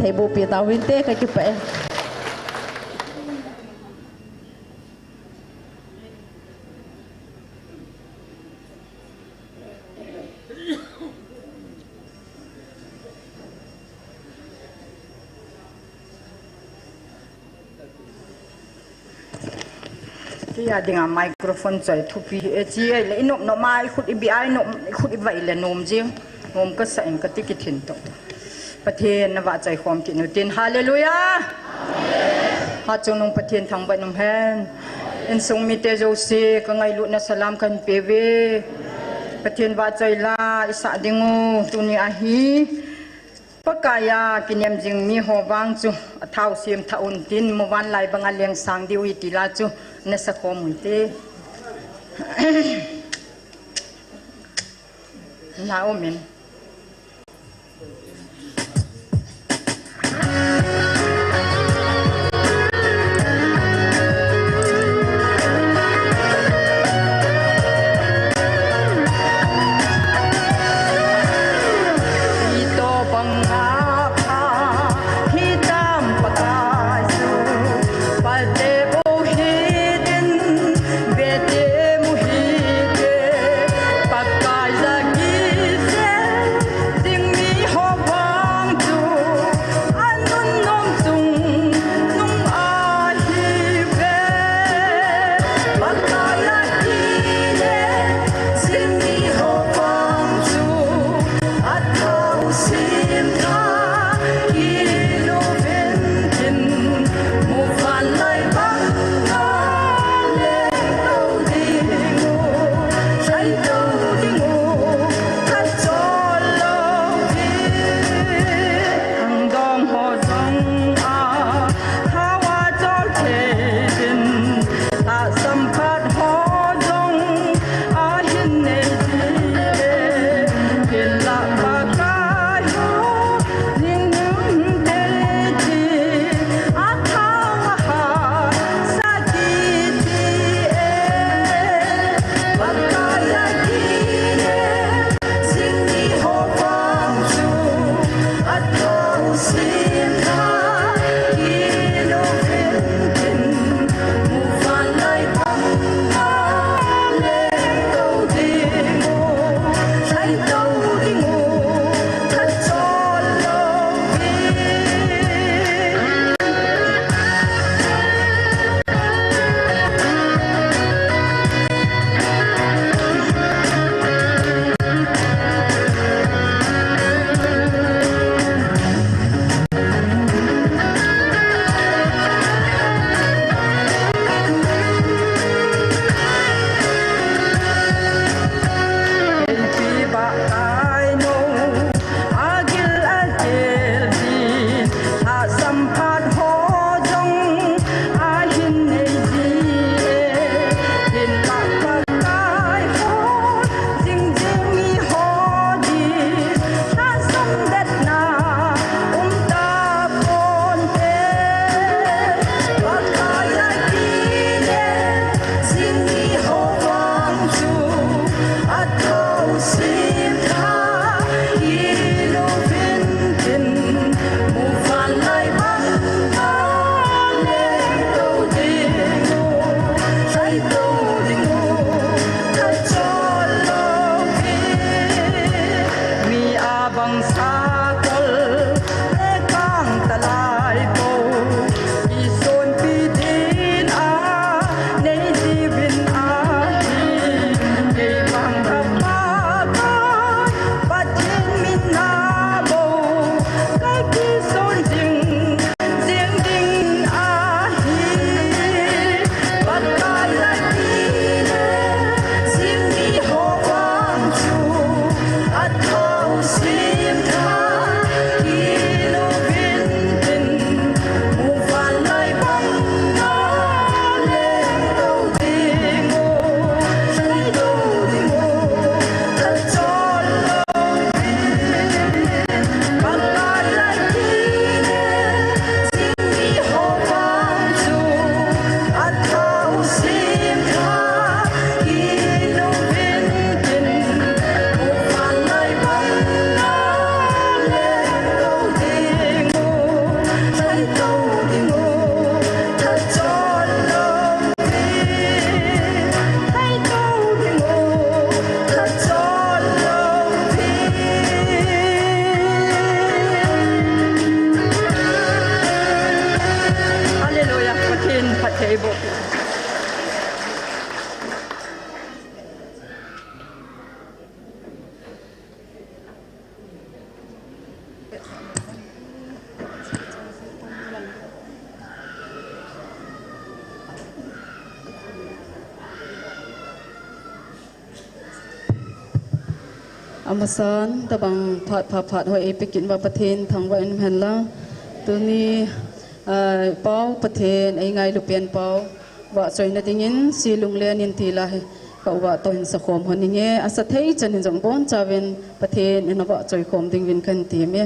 Eiboh pi tau hinte, kakipah e. Kei a dinga microphone choi thupi e, chi e le, i nop nop ma, i khut i bia, i nop, i khut i vai le nom jing. Nom kasa in kati kithin to. Pathen na vahchoi khom kit nu tin. Hallelujah. Hatchungnung Pathen thangvah in um hen. Insung mite jouse ka ngailutna salam kahin pe uve. Pathen vahchoi la i sah ding u tuni ahi. Pakaiya kinem jing mi ho vang chu athau sem thah un tin, muvanlai banga leng sang diu ahi ti la chu nasa khom un te. Na um in. Hallelujah. Pathen phatthei boh. Amasan, tabang phat pha phat hoi eipeh kit uva Pathen thangvah in um hen lang. Tuni, ah, pao Pathen eingailu pen pao vahchoina dingin Silunglen in tila hi ka uva toh hin sakhom hon inge, asa thei chan hin jong bonchauvin Pathen in avahchoi khom ding uvin kahin temme.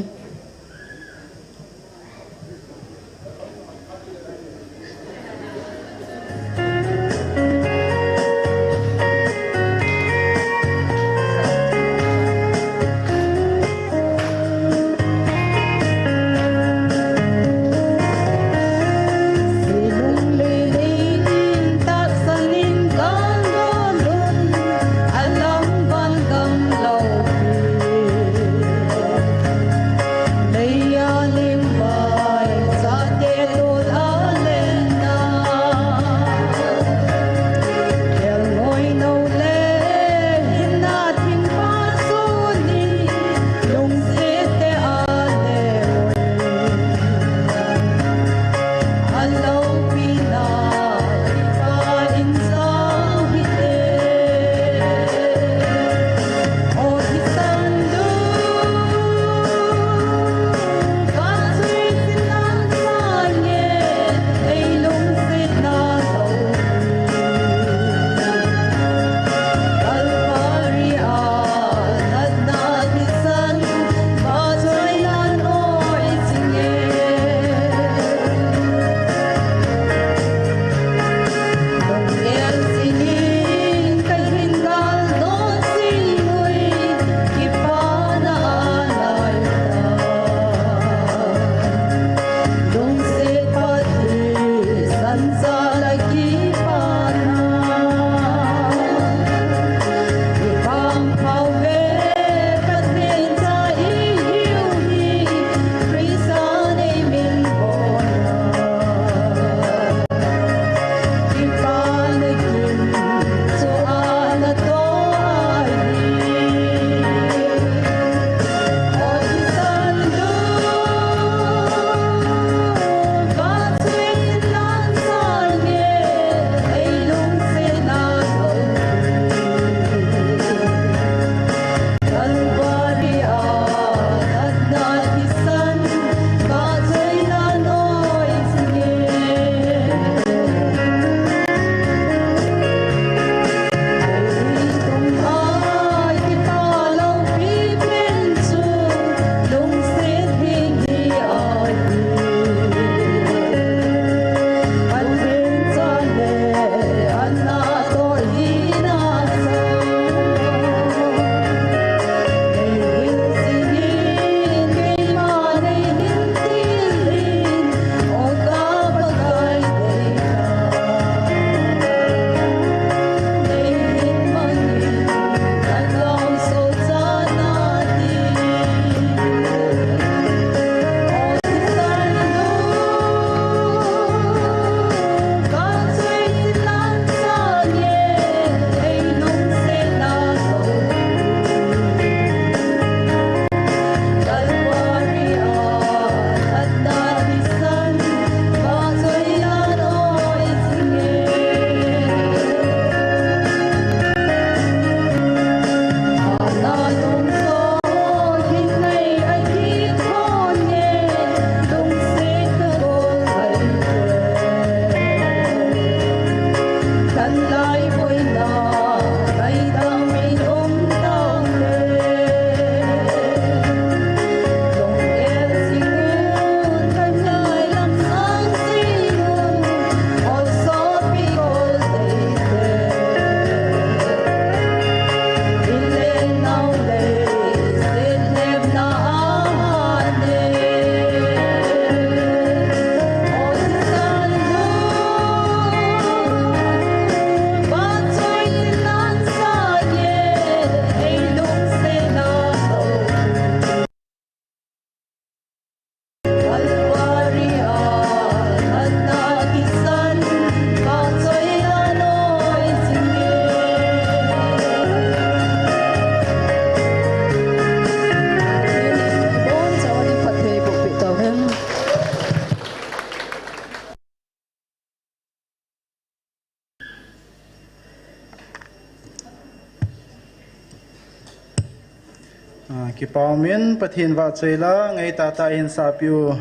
Ah, kipah umin Pathen vahchoi la, ngai tah tah hin sapiu.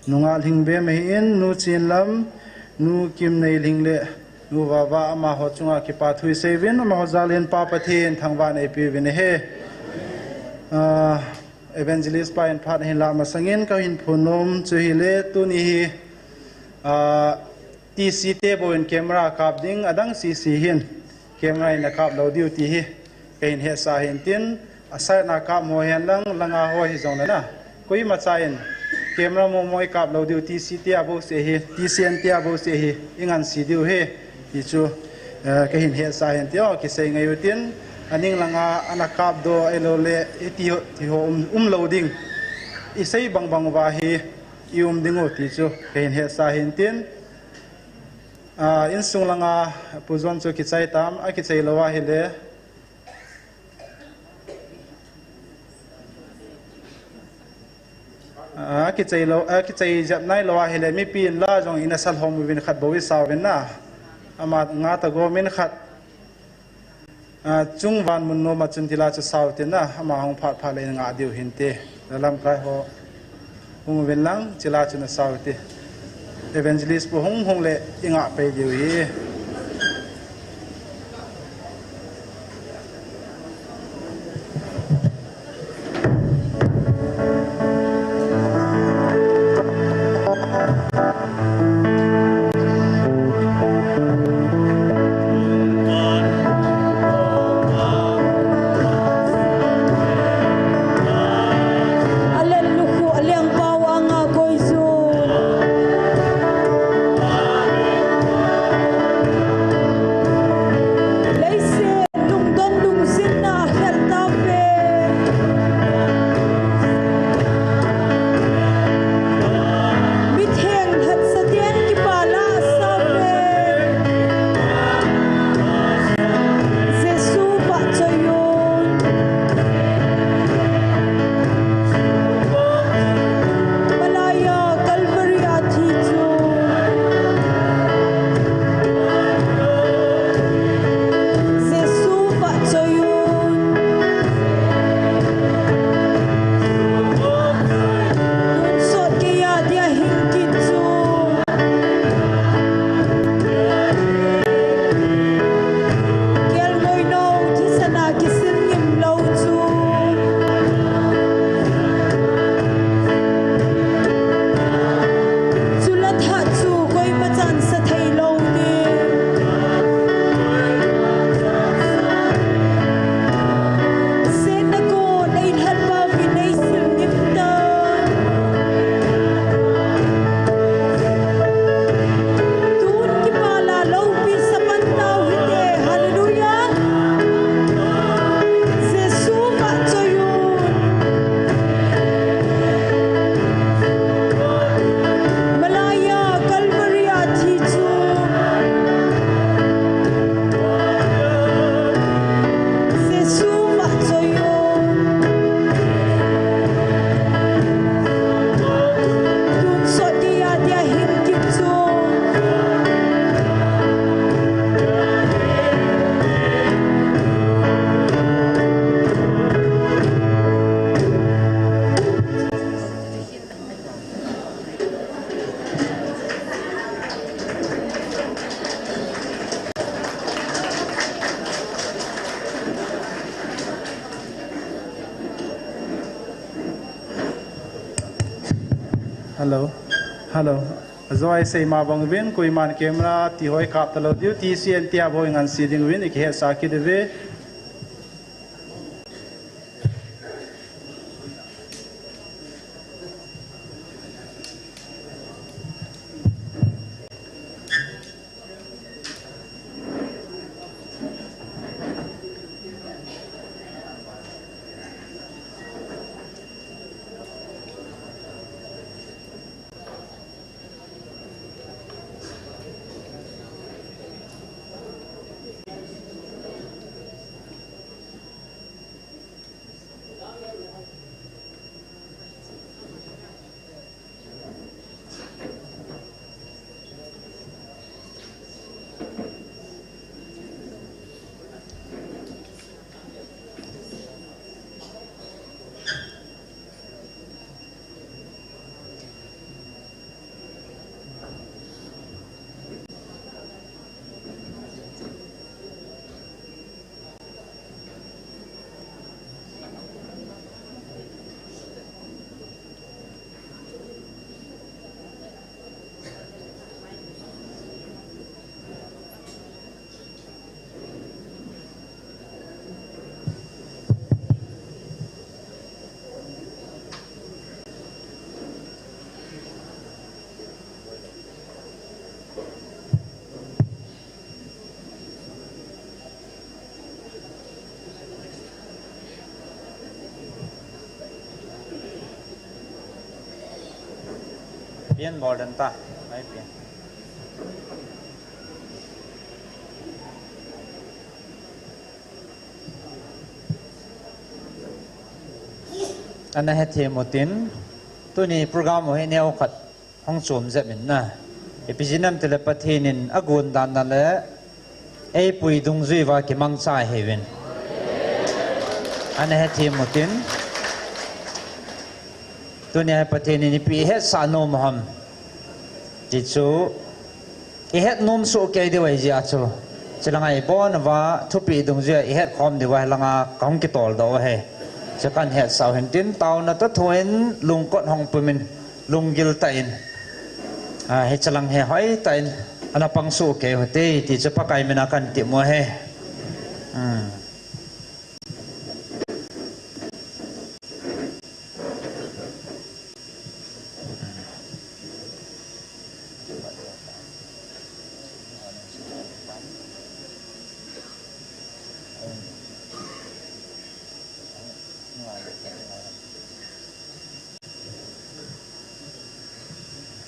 Nungah Lhingbe mahin, Nu Chinlam, Nu Kimneilhing le Nu Vava amaho chunga kipathu isei uvin, amaho jal in Pa Pathen thangvah in eipe uvin ahi. Ah, Evangelist pa in phat ahin lah masangin kahin phonnom chu hile, tuni hi, ah, T C te bou in camera kap ding, adang C C hin camera in akap lou diu ti hi kahin hetsah ahin tin, aside na kap mo hen lang, langa ho hijongle na, koimacha in camera momo ikap lou diu, T C te a bouseh hi, T C N te a bouseh hi, ingansi diu ahi, ti chu, eh, kahin hetsah ahin tin, o, kisei ngai utin, aning langa ana kap doh ahilouleh, iti ho, ti ho um, um lou ding, isei bangbang uva hi, i um ding u ti chu kahin hetsah ahin tin, ah, insung langa Pu John chu kichai tam, akichai lou ahile, ah, akichai lou, akichai jep nailou ahile, mipi in la jong ina salhom uvin khat bou isa uvin na. Ama nga ta gomin khat, ah, chungvan mun nom a chun tila chu sa utin na, ama hung phat phat le ina ngah diu hinte. Lamkai ho hung uvin lang, chila chu nasa ute. Evangelist pu hung hung le ingah pei diu hi. Alen lukhuh, aliang pau anga koijun. Leiset lungdon lungsetna khel tauve. Mitheng lhatsaten kipa la asauve. Jesu vahchoi un. Malaiya Calvary a thi chu. Jesu vahchoi un. Tonsot geiya dia hing kit chu. Kelngoi nou thisan a kisil ngim lou chu. Chule thah chu koima chan sa thei lou ding. Setna kon eilhel pau in eisil ngim tan. Tun kipa la loupi sa pan tau hite. Hallelujah. Jesu vahchoi un. Malaiya Calvary a thi chu. Jesu vahchoi un. Tonsot geiya dia hing kit chu. Hello. Hello. Ajo a isei ma bang uvin, koiman camera ti ho ikap talou diu, T C N te a bou ingansi ding uvin, ikihetsah kit uve. Yen bol den ta. Mai pi. Ana hethem utin, tuni program u hi neo khat hung chom jep in na. Ipi jeh ham itile Pathen in agon dan na le, eipui dungjui uva kimangcha ahiuvin. Ana hethem utin, tuni a Pathen in ipi ihetsah nom u ham ti chu, ihet nom soh kei diu ahi jeh a chu, chulanga ibon uva thupi dungjui a ihet khom diuva hilanga kahung kitol doh u ahi. Chu kahin hetsah u hin tin, taona toh thu in lungkot hong pum in, lunggil tah in, a, hiche lang hi hoitah in ana pang soh kei uhite ti chu Pakai min a kahin tem u ahi. Hmm.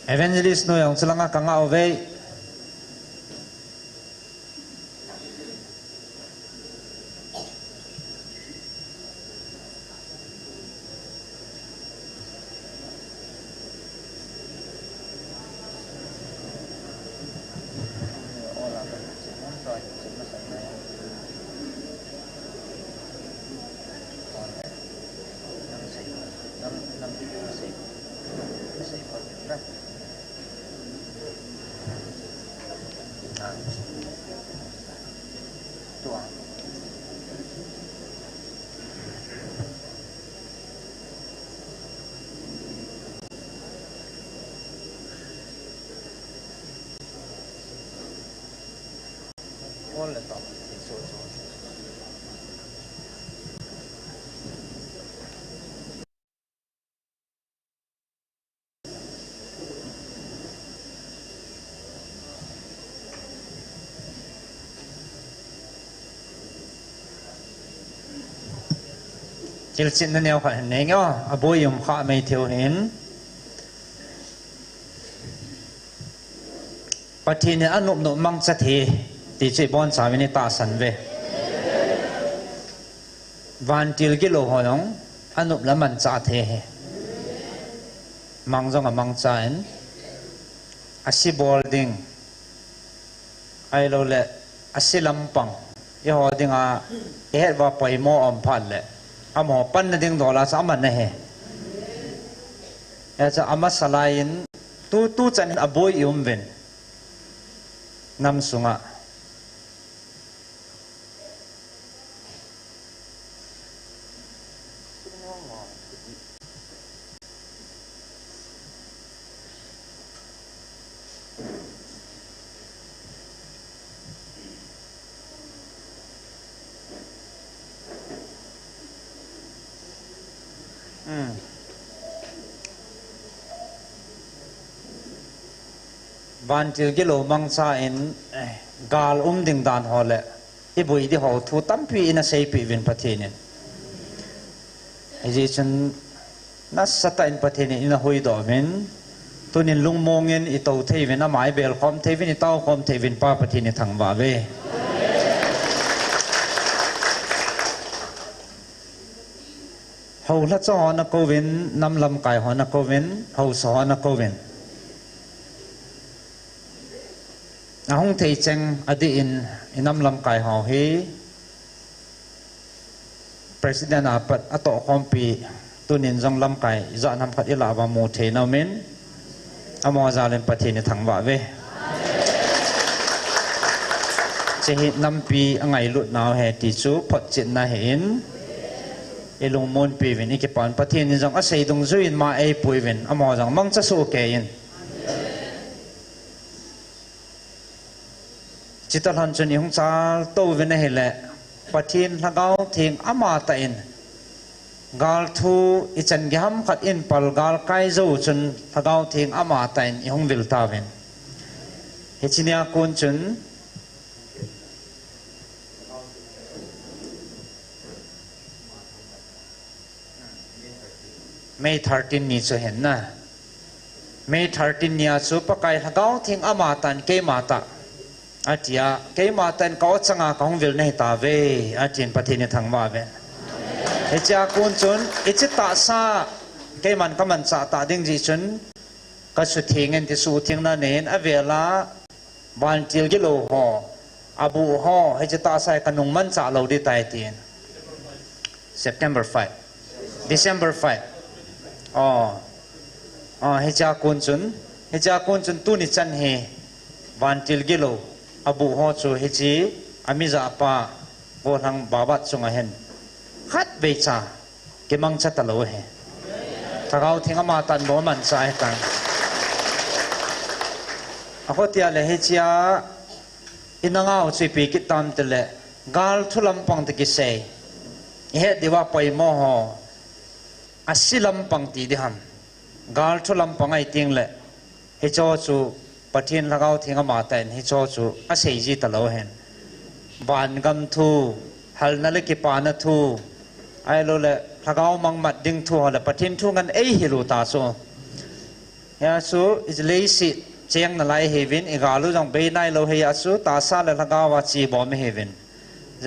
Evangelist nu jong chulanga kanga uve. Thilchetna neo khat hin nei nge, aboi um kha mai thei u hin. Pathen in anop nop mangcha thei ti chu ibonchauvin itahsan uve. Vantil gilou ho jong anop le amanchah thei ahi. Mang jong amangcha in, ase bol ding, ahilouleh ase lampang, eiho dinga ihet uva poimo aum phat le, amaho panna ding dol a chu aman ahi. Hiche chu amasa lai in, tu, tuchan in aboi i um uvin, nam sunga. Hmm. Vantil gilou mangcha in, eh, gal um ding dan ho le iboi ding ho thu tampi ina seipeh uvin Pathen in. Hijeh chun nasatah in Pathen in ina huhdoh uvin, tunin lungmong in itou thei uvin, ama ibel khom thei uvin, itao khom thei uvin Pa Pathen ithangvah uve. Houlhacha ho nakouvin, nam lamkai ho nakouvin, haosa ho nakouvin. Ahung thei cheng adih in, inam lamkai ho hi President a pat atoh khompi, tunin jong lamkai ijat ham khat ilah uva mu thei naumin, amaho jal in Pathen ithangvah uve. Hiche hi nampi angailut nau ahi ti chu photchetna ahin, ilungmonpi uvin, ikipah un, Pathen in jong asei dungjuiyin ama eipui uvin, amaho jong mangcha soh kei in. Chuti lhon chun ihung chaltou uvin ahile, Pathen Lhagao Theng amatah in, gal thu ichan gei ham khat in pal galkai jou chun Lhagao Theng amatah in ihung vil tauvin. Hiche nia kon chun May thirteen ni chu ahin na. May thirteen nia chu Pakai Lhagao Theng amatah in keima tah, atia, keima tah in ka-o changa kahung vil nahi tauve, atin Pathen ithangvah uve. Hichea kon chun, hiche tahsa, keiman kamanchah tah ding jeh chun, kasutheng in ti suhthengna nei in avela, vantil gilou ho, abuh ho, hiche tahsa hi kanung manchah lou ding tai tin. September five. December five. Oh. Oh, hichea kon chun. Hichea kon chun tuni chan hi. Vantil gilou. Abuh ho chu hiche. Amijahpa. Golhang Babat chunga hin. Khatvei cha. Kimangcha talou ahi. Lhagao Theng amatah in bou amanchah ahitan. Akhotia le hichea. Inangau chu ipi kit tam tile, gal thu lampang ti kisei. Ihet diuva poimo ho. Asi lampang ti ding ham. Gal thu lampang ahi teng le. Hicho chu Pathen Lhagao Theng amatah in hicho chu asei ji talou hen. Vangam thu, halna le kipana thu. Ahilou le Lhagao mangmat ding thu ho le Pathen thu ngen eihil u ta chu. Hia chu, i leiset cheng nalai hiuvin, i gal u jong bei nailou hia chu, tahsa le lhagao a chibom ihiuvin.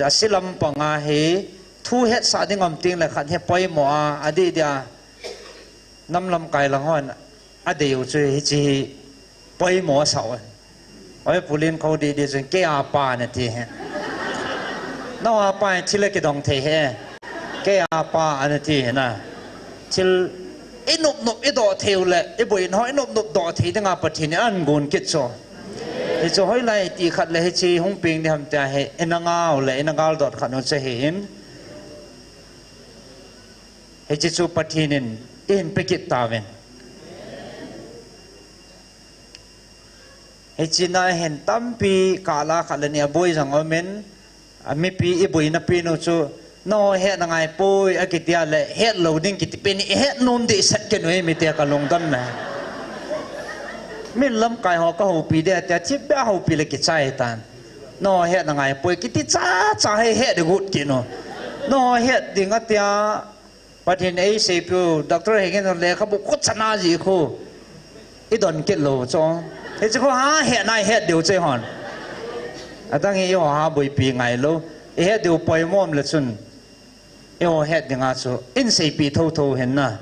Asi lampang a hi, thu hetsah ding um teng le khat hi poimo a, adih dia, nam lamkai lang hon, adei u chu hiche hi, poimo asah u. Oi, Pu Linkho didi chun, kei a pa nati hi. Nao a pa hi thil a kidong thei hi. Kei a pa nati hi na. Thil inop nop idoh thei u le, iboina ho inop nop doh thei dinga Pathen in agon kit chu. Hichu hoilai ti khat le hiche hung peng ding ham tia hi, inangau le, inagal dot khat u chu ahin. Hiche chu Pathen in, eihin pe kit tauvin. Hiche na hin tampi kah la khat le ni aboi jong umin, a mipi iboina pen u chu, nangho hetna ngai poi, akitia le, hetlou ding kiti pen, ihet nom dehset kit u hi, mite kalungdon na. Min lamkai ho kahoupi ding atia, thipbeh houpi le kichai tan. Nangho hetna ngai poi, kiti chacha hi het ding got kit u. Nangho het ding atia, Pathen in eiseipiu, Doctor Hengin lekhabu khut chana ji khu. Idon kit lou chu. Hiche khu ha het nai het diu chu hon. Adang hi eiho ha boipi ngai lou. Ihet diu poimo um le chun. Eiho het dinga chu. Eiseipeh thotho hen na.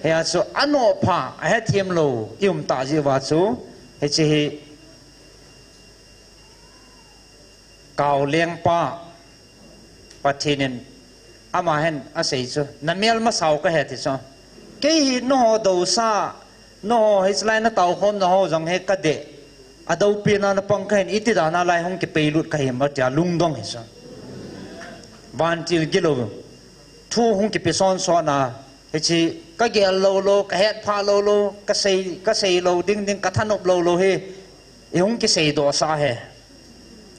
Hia chu anoh pha, ahethem lou, i um ta ji uva chu. Hiche hi. Kaoleng pa, Pathen in, ama hin asei chu, na mel masa u kahe ti chu. Kei hi nangho dousa, nangho hichelai na taokhomna ho jong hi kadei. Adoupi na na pang kahin iti dan a lai hung kipeilut kahim atia lungdong hi chu. Vantil gilou. Thu hung kipe son son a, hiche kagel lou lou, kahet pha lou lou, kasei, kasei lou ding ding, kathanop lou lou hi. Ihung kisei doh sah hi.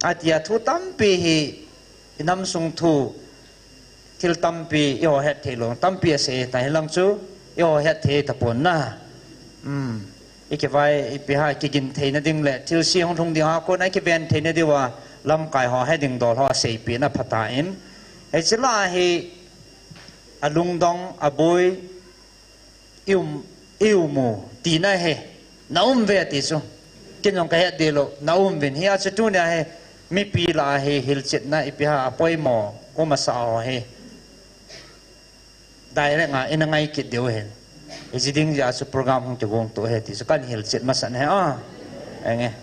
Atia thu tampi hi, inam sung thu, thil tampi, eiho het thei lou, tampi asei ta hilang chu, eiho het thei tapon na. Um, ikivai, ipi ham, kigin theina ding le, thilse hung lhung ding a kon a kiven theina diuva, lamkai ho, he ding dol ho, aseipeh na phatai. Hiche la hi, alungdong, aboi, I um, i um u, tina hi, na um uve ti chu. Ken jong kahet deh lou, na um uvin. Hia chu tunia hi, mipi lah a hi, hilchetna ipi ham apoimo, um asah ho hi. Direct a, ina ngai kit diu hin. Hiche ding jeh a chu program hung kigong to hi ti chu, kahin hilchet masat hi a. Enge.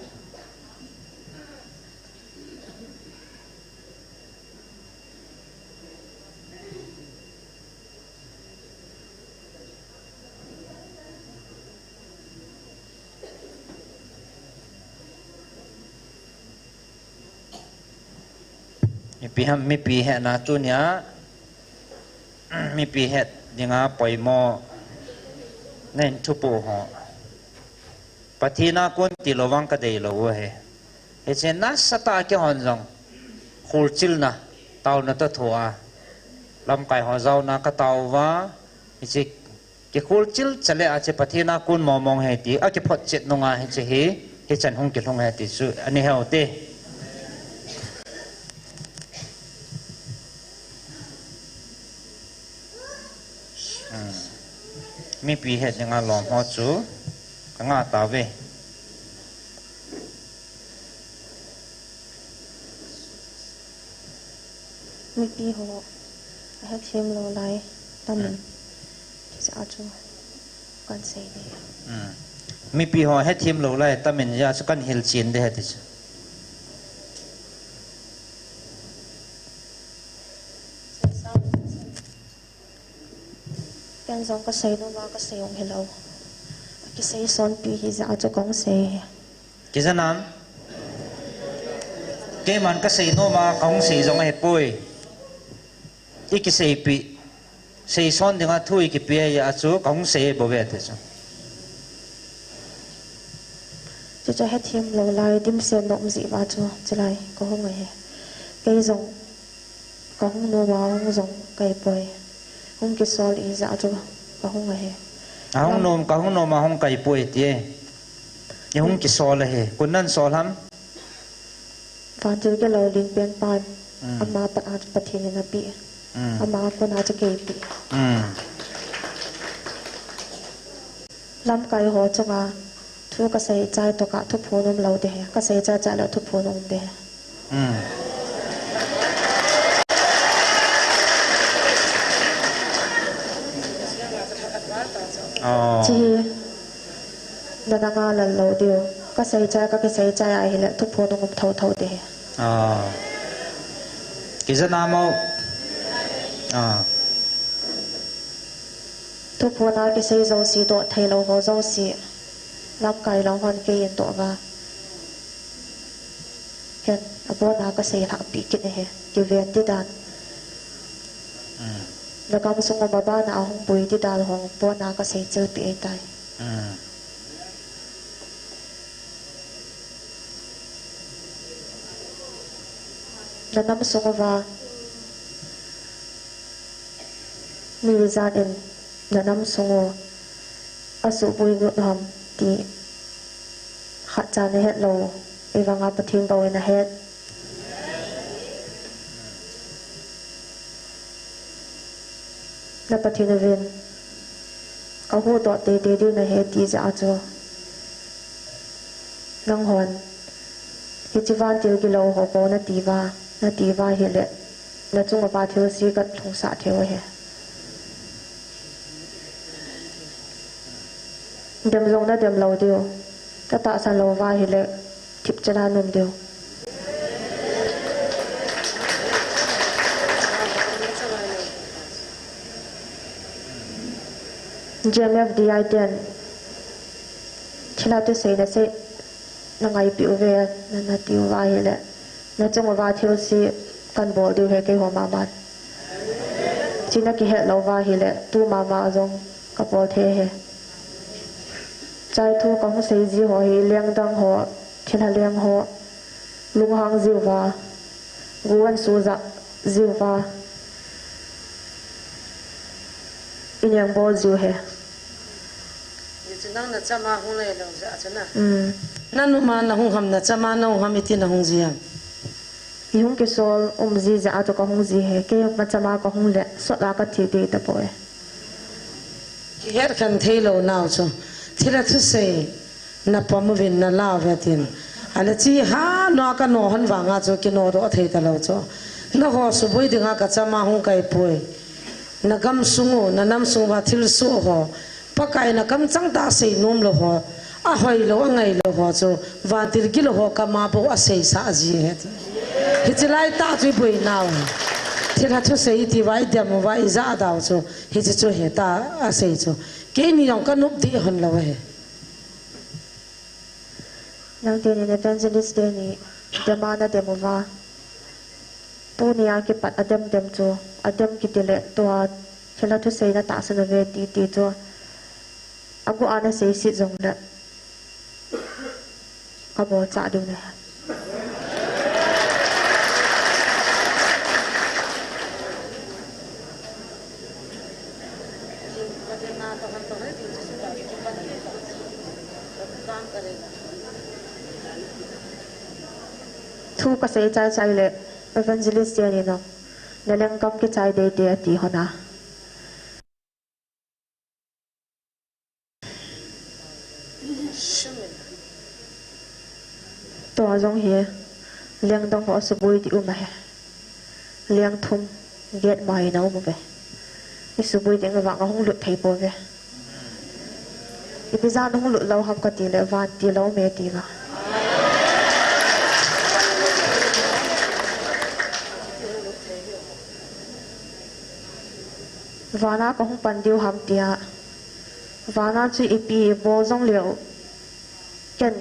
Mipi ham, mipi hetna tunia, mipi het dinga poimo, nahin thupu ho. Pathen a kon tilou vang kadei lou u ahi. Hiche nasatah a keihon jong, kholchilna, taona toh thoa, lamkai ho jaona katao uva, hiche kikholchil chale a hiche Pathen a kon mong mong ahi ti, akiphotchet nunga hiche hi, hichan hung kilhung ahi ti chu, ani heu te. Hmm. Mipi het dinga lom ho chu, Nga ta ve. Mipi ho, ahe thiem lo lai, tamin. Hmm. Kisa chu, kan sei ni. Hmm. Mipi ho, ahe thiem lo lai, tamin ya chu kan hil chin de he ti chu. Ken jong ka sei nom a, ka sei ong hilou. A kisei son pi hi ja chu kong sei. Kija nam? Keiman ka sei nom a, ka hung sei jong ahi poi. I kisei pi. Sei son dinga thu i kipe a chu ka hung sei bou ve ti chu. Chu chu hethem lou lai, dimset nom jeh uva chu, chulai ka hung ahi. Kei jong ka hung nom a hung jong kai poi. Hung kisol i ja chu ka hung ahi. A hung nom, ka hung nom a hung kai poi ti e. I hung kisol ahi. Kun nan sol ham? Vantil kilou ling pen pan. Mm. Ama pat a Pathen in a pi. Mm. Ama kon a chu kei pi. Mm. Lamkai ho chunga thu ka sei chai toh ka thuphon um lou de. Ka sei chai chai lou thuphon um de. Mm. Oh. Chi. Na na nga lal lou diu. Ka sei chai, ka kisei chai ahile, thuphon um thou thou te. Ah. Kija na mo. Ah. Thuphon a kisei jouse toh thei lou ho jouse. Lamkai lang hon kei in toh va. Ken, abon a ka sei lhah pi kit ahi, kiven ti dan. Mm. Na gam sung um a ban a hung pui ti dan hung bon a ka sei chil pi ahi tai. Mm. Na nam sung uva, mi jan in na nam sung u a suboi ngut ham ti khat cha na het lou, i vang a Pathen bou in a het. Na Pathen uvin, ka huhdoh teitei diu na he ti jeh a chu. Nang hon, hiche vantil kilou ho bou na ti uva, na ti uva hile, na chung uva thilse ka lhungsah thei u ahi. Dem jong na dem lou diu. Ka tahsan lou uva hile, thip chan a na um diu. G M F D I ten, thilha thusei na sei, na ngaipi uve, na, na ti uva hile. Na chung uva thilse kan bol diu ahi keiho mama. Chu na kihet lou uva hile, tu mama jong ka bol thei ahi. Chai thu ka hung sei ji ho hi, leng dang ho, thilha leng ho, lunghang jiu va, gu an su ja jiu va, i neng bol jiu ahi. Hichu nang na chama hung lei lou jeh a chu na. Mm. Na numa na hung ham, na chama na hung ham, iti na hung ji ham? I hung kisol um ji jeh a chu ka hung ji ahi. Kei ma chama ka hung le, sot a ka thi ding tapoi. Kihet khen thei lou nau chu. Thilha thusei na pom uvin na la uve tin. Ahile chi ha na ka no hon vang a chu kinodoh thei talou chu. Nangho suboi dinga ka chama hung kai poi. Na gam sung u, na nam sung uva thilsoh ho. Pakai na kamchang tah a sei nom lou ho, ahoi lou, angai lou ho chu, vantil kilou ho kama bou a seisah ji ahi ti. Hiche lai tah chu i boi nau. Thilha thusei i ti uva, i dem uva, i jah dau chu, hiche chu ahi tia a sei chu. Keini jong ka nop dih hon lou ahi. Nang teni evangelist teni dem a na dem uva. Tuni a kipat a dem dem chu, a dem kiti le tua thilha thusei na tahsan uve ti ti chu. A gu a na sei sit jong le. Ka bol cha diu ne. Thu ka sei chai chai le evangelist teni no. Na lengkam kichai dei dei ati hona. Tua jong hi, leng dang ho subui di um ahi. Leng thum, gate mai na um uve. I subui ding vang ahung lut thei pouve. Ipi jeh a nahung lut lou ham kati le, vantil aum e ati uva. Vana kahung pan diu ham tia. Vana chu ipi bol jong leu. Ken,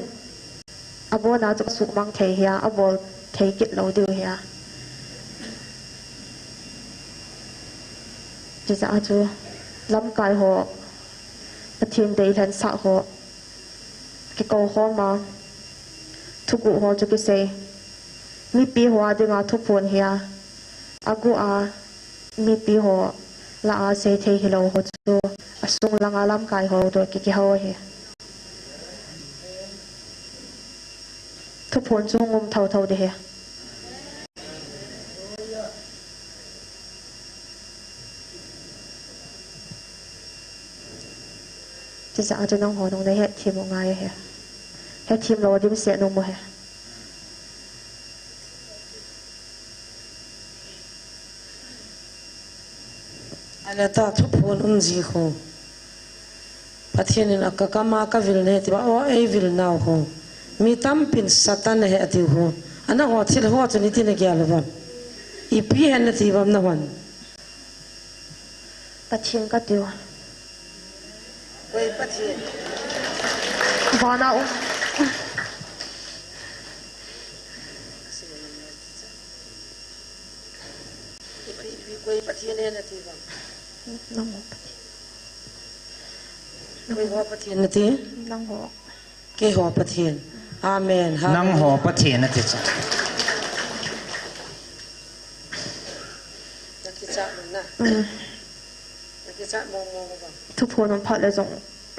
abona chu kasuhmang thei hia, abol thei kit lou diu hia. Chijeh a chu, lamkai ho, Pathen deilhen sah ho, kikou khom a, thuguh ho chu kisei. Mipi ho a dinga thuphon hia, aguh a, mipi ho lah a seithei hilou ho chu, asung langa lamkai ho toh kikihou ahi. Thuphon chu hung um thotho ding ahi. Chijeh a chu nangho nung nahetthem u ngai ahi. Hetthem lou dimset nung mu ahi. Ahile ta thuphon um ji khu. Pathen in a ka kam a ka vil ne ti ba, o ei vil nau khu. Mi tampin Satan ahi ati khu. Ana ho thil ho chu niti na gel uvam. Ipi hen nati uvam nahon. Pathen ka tiu. Koi Pathen. Vana um. Ipi, ipi, koi Pathen hen nati uvam. Nangho Pathen. Koi ho Pathen nati? Nangho. Keiho Pathen. Amen. Hallelujah. Nangho Pathen nati chu. Nakichat mong na. Mm. Nakichat mong mong ba. Thuphon um phat le jong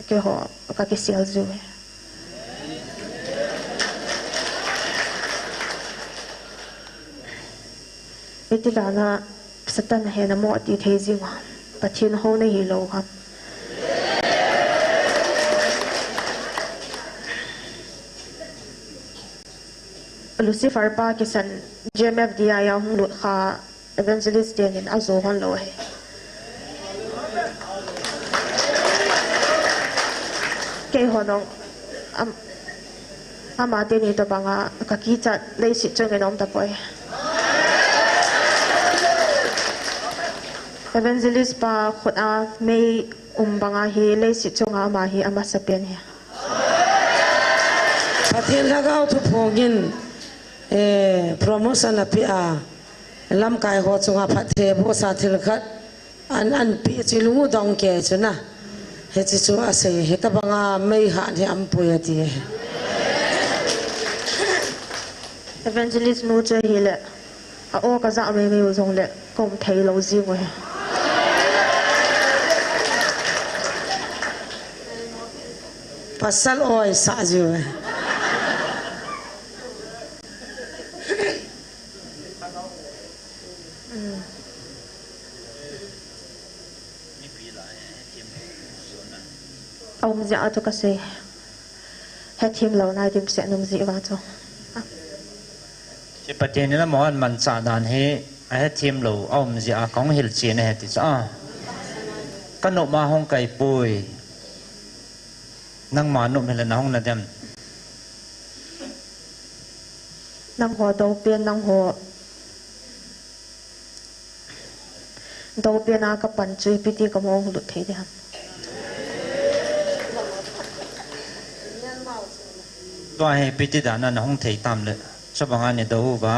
keiho kakisel jiu ve. Iti dan a Satan a hena mo ati thei jing ham. Pathen hou nahi lou ham. Lucifer pa kisan J M F D I a hung lut kha evangelist tenin ajo hon lou ahi. Keiho nong am, ama teni tobanga kakichat leiset chunga um tapoi. Evangelist pa khut a mei um banga hi leiset chunga ama hi amasapen ahi. Pathen Lhagao thuphongin, eh, promotion apeh a, lamkai ho chunga phattheibohsa thil khat an, anpeh chu ilung u dong kei chu na. Hiche chu asei, hitobanga meihat hi aumpoi ati. Evangelist nu chu ahile, a-o kajah meimei u jongle, kaum thei lou jing u ahi. Pasal oi sah jiu ahi. Aum jeh a chu kasei. Hetthem lou nai dimset nung jeh uva chu. Hiche Pathen in amaho amanchah dan hi ahetthem lou aum jeh a kahung hilchen ahi ti chu a. Kanop a hung kaipoi. Nangma nop hile nahung nadem. Nangho doupen, nangho doupen a kapan chu ipi ti kamong lut thei ding ham. Tua hi ipi ti dan a nahung thei tam le. Chubang a nidou uva.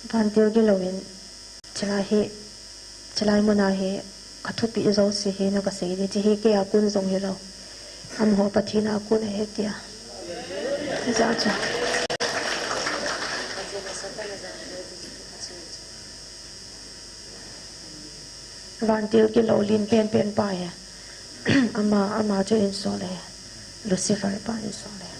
Vantil gilou in, chulai hi, chulai mun a hi, kathupeh jouse hi, nung kasei ding, hiche hi kei a kon jong hilou. Amaho Pathen a kon ahi tia. Hijeh chun. Vantil gilou len penpen pa hi. Ama, ama chu insol ahi. Lucifer pa insol ahi.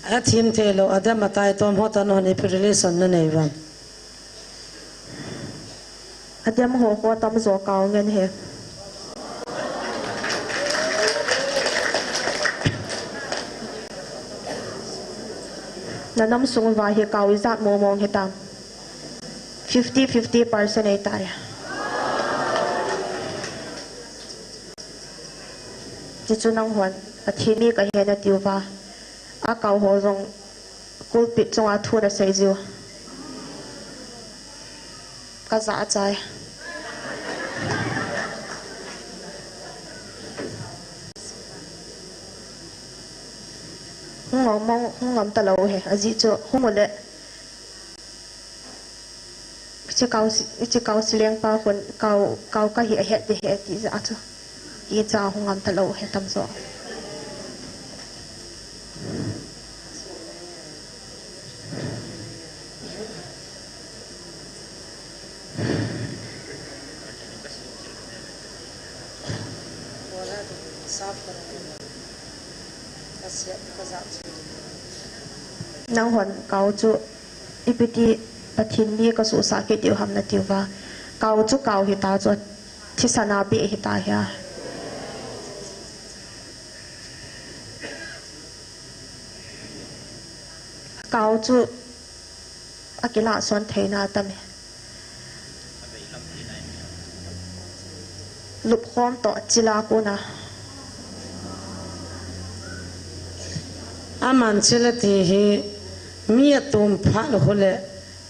Athim thei lou, adam atai tom ho tan hon ipi relation nanei uvam? Adam ho ho tamjo kau ngen ahi. Nanam sung uva hi kau ijat mong mong hitam? Fifty fifty percent ahitai. Hichu nanghon Pathen mi kahi nati uva, akau ho jong pulpit chunga thu nasei jiu. Kajahchai. Hung ngam, hung ngam talou ahi, ajeh chu hung uleh. Hiche kau si, hiche kau sileng pa khun kau, kau kahi ahet ding ahi ti jeh a chu. Hicha hung ngam talou ahi tamjo. Nanghon kau chu ipi ti Pathen mi kasuhsah kit diu ham nati uva. Kau chu kau hita chu, thisan a beh hita hia? Kau chu akilah son theina atam e. Lupkhom toh chil a kona. Aman chil ati hi mi atom phat u le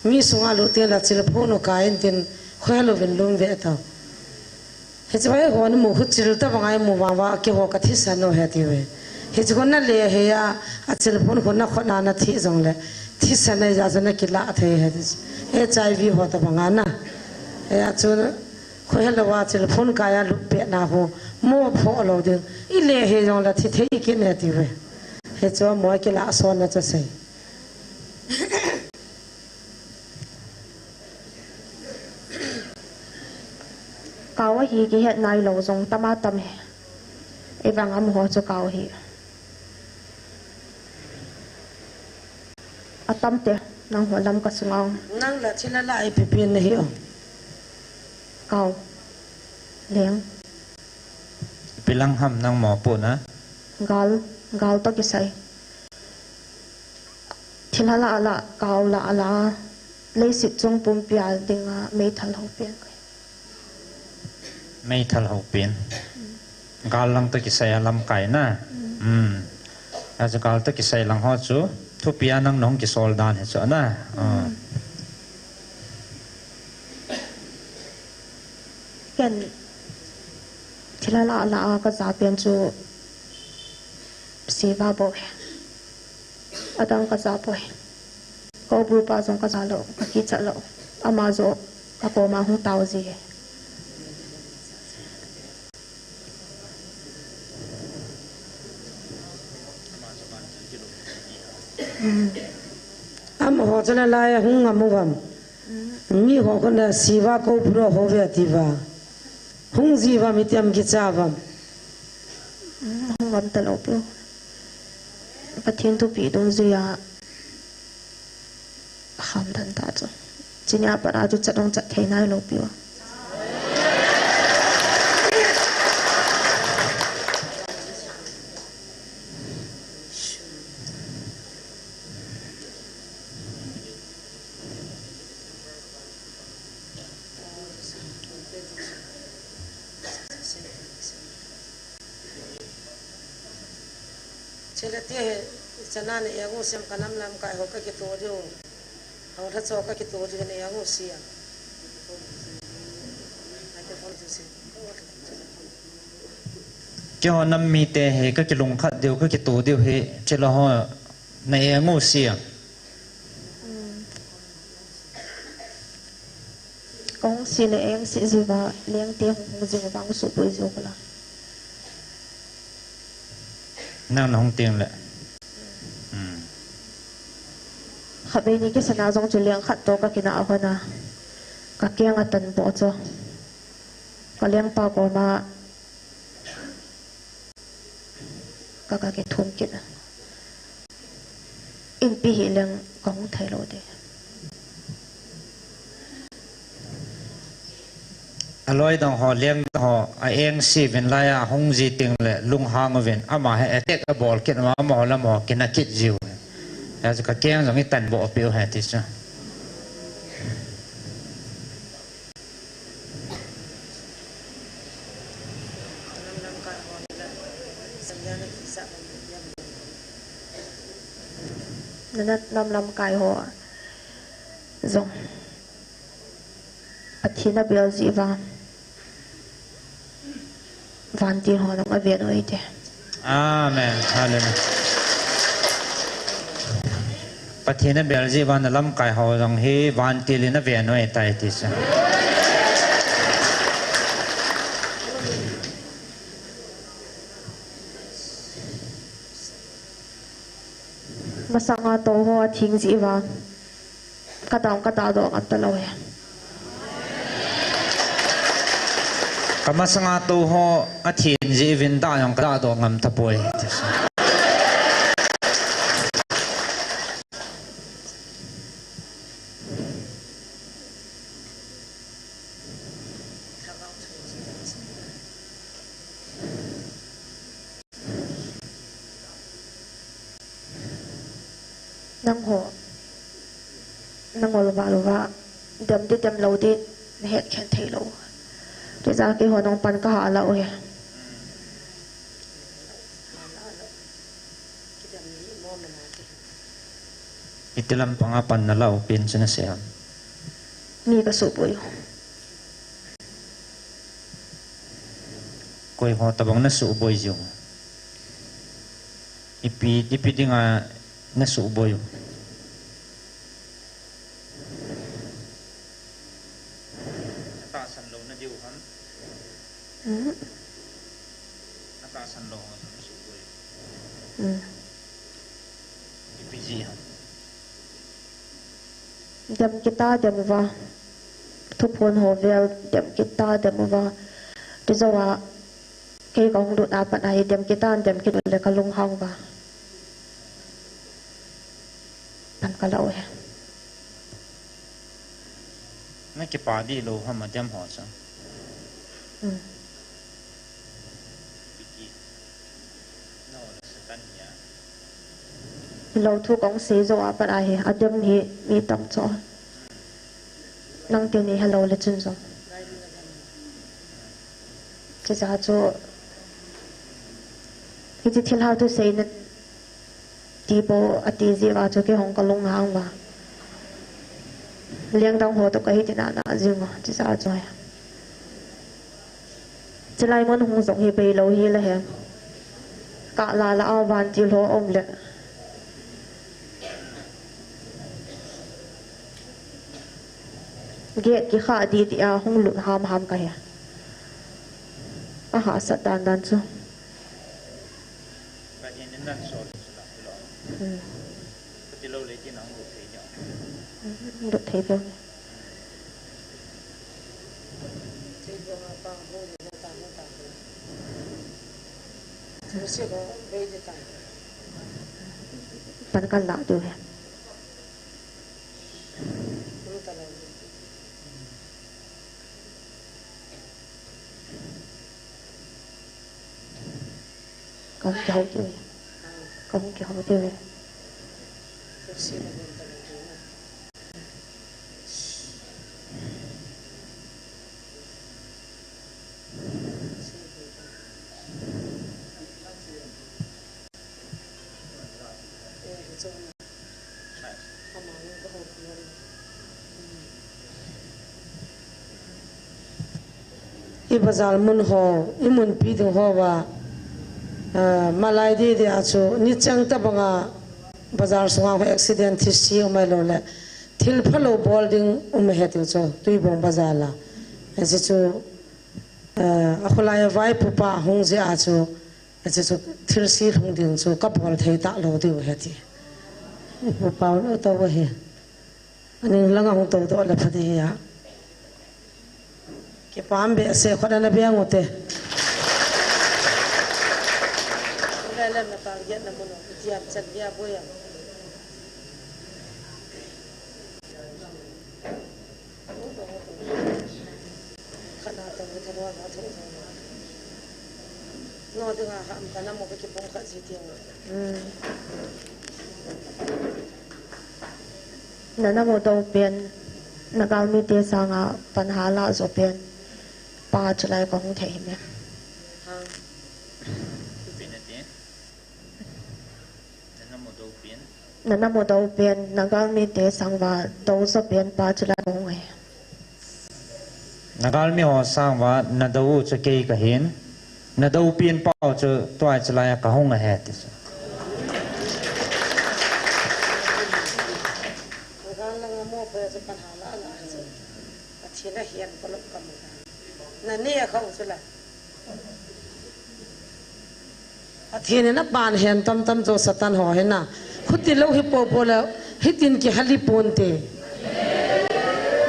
mi sunga lut teng le chil phun u kai in tin khohel uvin lum ve tau. Hiche vai ho namu khu chil tabang a imu vang uva keiho kathisan u ahi ati uve. Hiche khu nale hei a, achil phun khu nakhut na nathi jongle thisan ahi jeh a chu nakilah thei ahi ti. HIV ho tabang a na. Hei a chu khohel uva chil phun kai a lut pet na khu mo pho lou ding. Ile hei jongle thi thei kit e ati uve. Hichu mo kilah son na chu sei. Kau ahi kihet nailou jong tam a tam e. Eivang amaho chu kau ahi. Atam te, nangho lam kasunga. Nang la thilha la ipi pen nahi o. Kau. Leng. Ipi lang ham nang mopohna? Gal, gal toh kisai. Thilha la la, kau la la, leiset chung pumpi a dinga meithal hou pen. Meithal hou pen. Gal lang toh kisai a lamkai na. Hmm. Achu gal toh kisai lang ho chu thupi a nang nahung kisol dan hi chu na. Ah. Ken thilha la la a kaja pen chu seva bou ahi. Adang kaja poi. Ka-up group a jong kaja lou, kakichat lou. Ama joh kakoma hung tao ji ahi. Amaho chu nalai a hung ngam uvam? Miho khun a seva ko phuro ho ve ati uva. Hung ji uvam, itiam kicha uvam? Hung ngam talou piu. Pathen thupeh dungjuia ham dan ta chu. Chunia pat a chu chat hung chat thei nailou piu. Chule ti hi, chana na eng u sem ka lam lamkai ho kakito diu. Ho lha cho kakito diu na eng u sia. Keiho nam mite hi kakilungkhat diu, kakito diu hi, chule ho na eng u sia. Kahung se le eng se jiuva, lengte hung hung jiuva, hung suboi jiu kala. Nang nahung teng le. Hmm. Khatvei ni kisana jong chu leng khat toh kakinah a hon a. Kakeng atan po chu. Kalengpa koma. ka kithum kit a. Inpi hileng ka hung thei lou ding. Aloi dang ho, leng dang ho, a eng si vin lai a hung ji teng le lunghang uvin, ama hi attack abol kit, ama, amaho lam ho kina kit jiu. Achu ka keng jong i tan boh piu hi ti chu. Nana nam lamkai ho jong Pathen abel jeh uva, vantil hon jong aven u hite. Amen. Hallelujah. Pathen abel jeh uva na lamkai ho jong hi vantil in aven u ahitai ti chu. Masanga tou ho atheng jeh uva, ka dang ka dahdoh ngam talou e. Ka masanga tou ho atheng jeh uvin dah jong ka dahdoh ngam tapoi. Nangho, nangho louva louva, dem di dem lou di, na het khen thei lou. Kei ja keiho nung pan ka ha la u hi. Iti lampang a pan na la u pen chu na sei ham? Mi ka suboi u. Koi ho tabang na suboi jiu? Ipi, ipi dinga na suboi u? Na tahsan lou na diu ham? Mhm. Na tahsan lou ho na suboi u. Mm. Ipi jeh ham? Dem kit a dem uva. Thuphon ho vel dem kit a dem uva. Tijouva kei ka hung lut a pat a hi dem kit a dem kit u le ka lunghang uva. Pan ka la u hi. Na kipa di lou ham a dem ho chu? Mm. Hilou thu kong sei jou a pat a hi, a dem hi mi tam cho. Nang teni helou le chun jong. Kei ja chu, hiche thil hao thu sei na ti po a ti jeh uva chu kei hung ka lunghang uva. Lengdang ho toh ka hiti nana jing u, kei ja chu. Chulai mun hung jong hi beilou hi le he. Ka la la a vantil ho um le. Gate kikha di di a hung lut ham ham ka hi. A hahsat dan dan chu. Hmm. Lut thei pon. Pan ka la diu hi. Ka hung kihou diu e. Ka hung kihou diu e. I bazar mun ho, i munpi ding ho va, ah, malai di di a chu, nicheng tabanga bazar sunga ho accident thil se um ahilou le, thil phalou bol ding um ahi ti chu, Tuibong bazar la. Hiche chu, ah, a kholai a vaipo pa hung jeh a chu, Hiche chu thil se lhung ding chu ka bol thei talou diu ahi ti. Upa u tou ahi. Aning langa hung tou doh le pha ding ahi a. Kipah behseh, khut ana beng u te. Alam na pang hiat na muno, tiam chan hiat boyang. Khana tang ka thanwa ka tho tho. No dinga ham ka namo ka kipum khat si tiang. Mm. Na namo do pen, na galmi te sanga pan hala zo pen. Pa chulai kong thei me. Ha. Nana mo do pen, nana mo do pen, na galmi te sangva do zo pen pa chulai kong e. Na galmi ho sangva na do u chu kei kahin, na do pen pa u chu tua chulai kahung ahi ti chu. Na gal lang mo pa chu pan hala la chu. Pathen a hian kolop kamu. Na ne a khau chu la. Pathen in apan hian tam tam chu Satan ho hina. Khuti lo hi popo le hitin kihali ponte.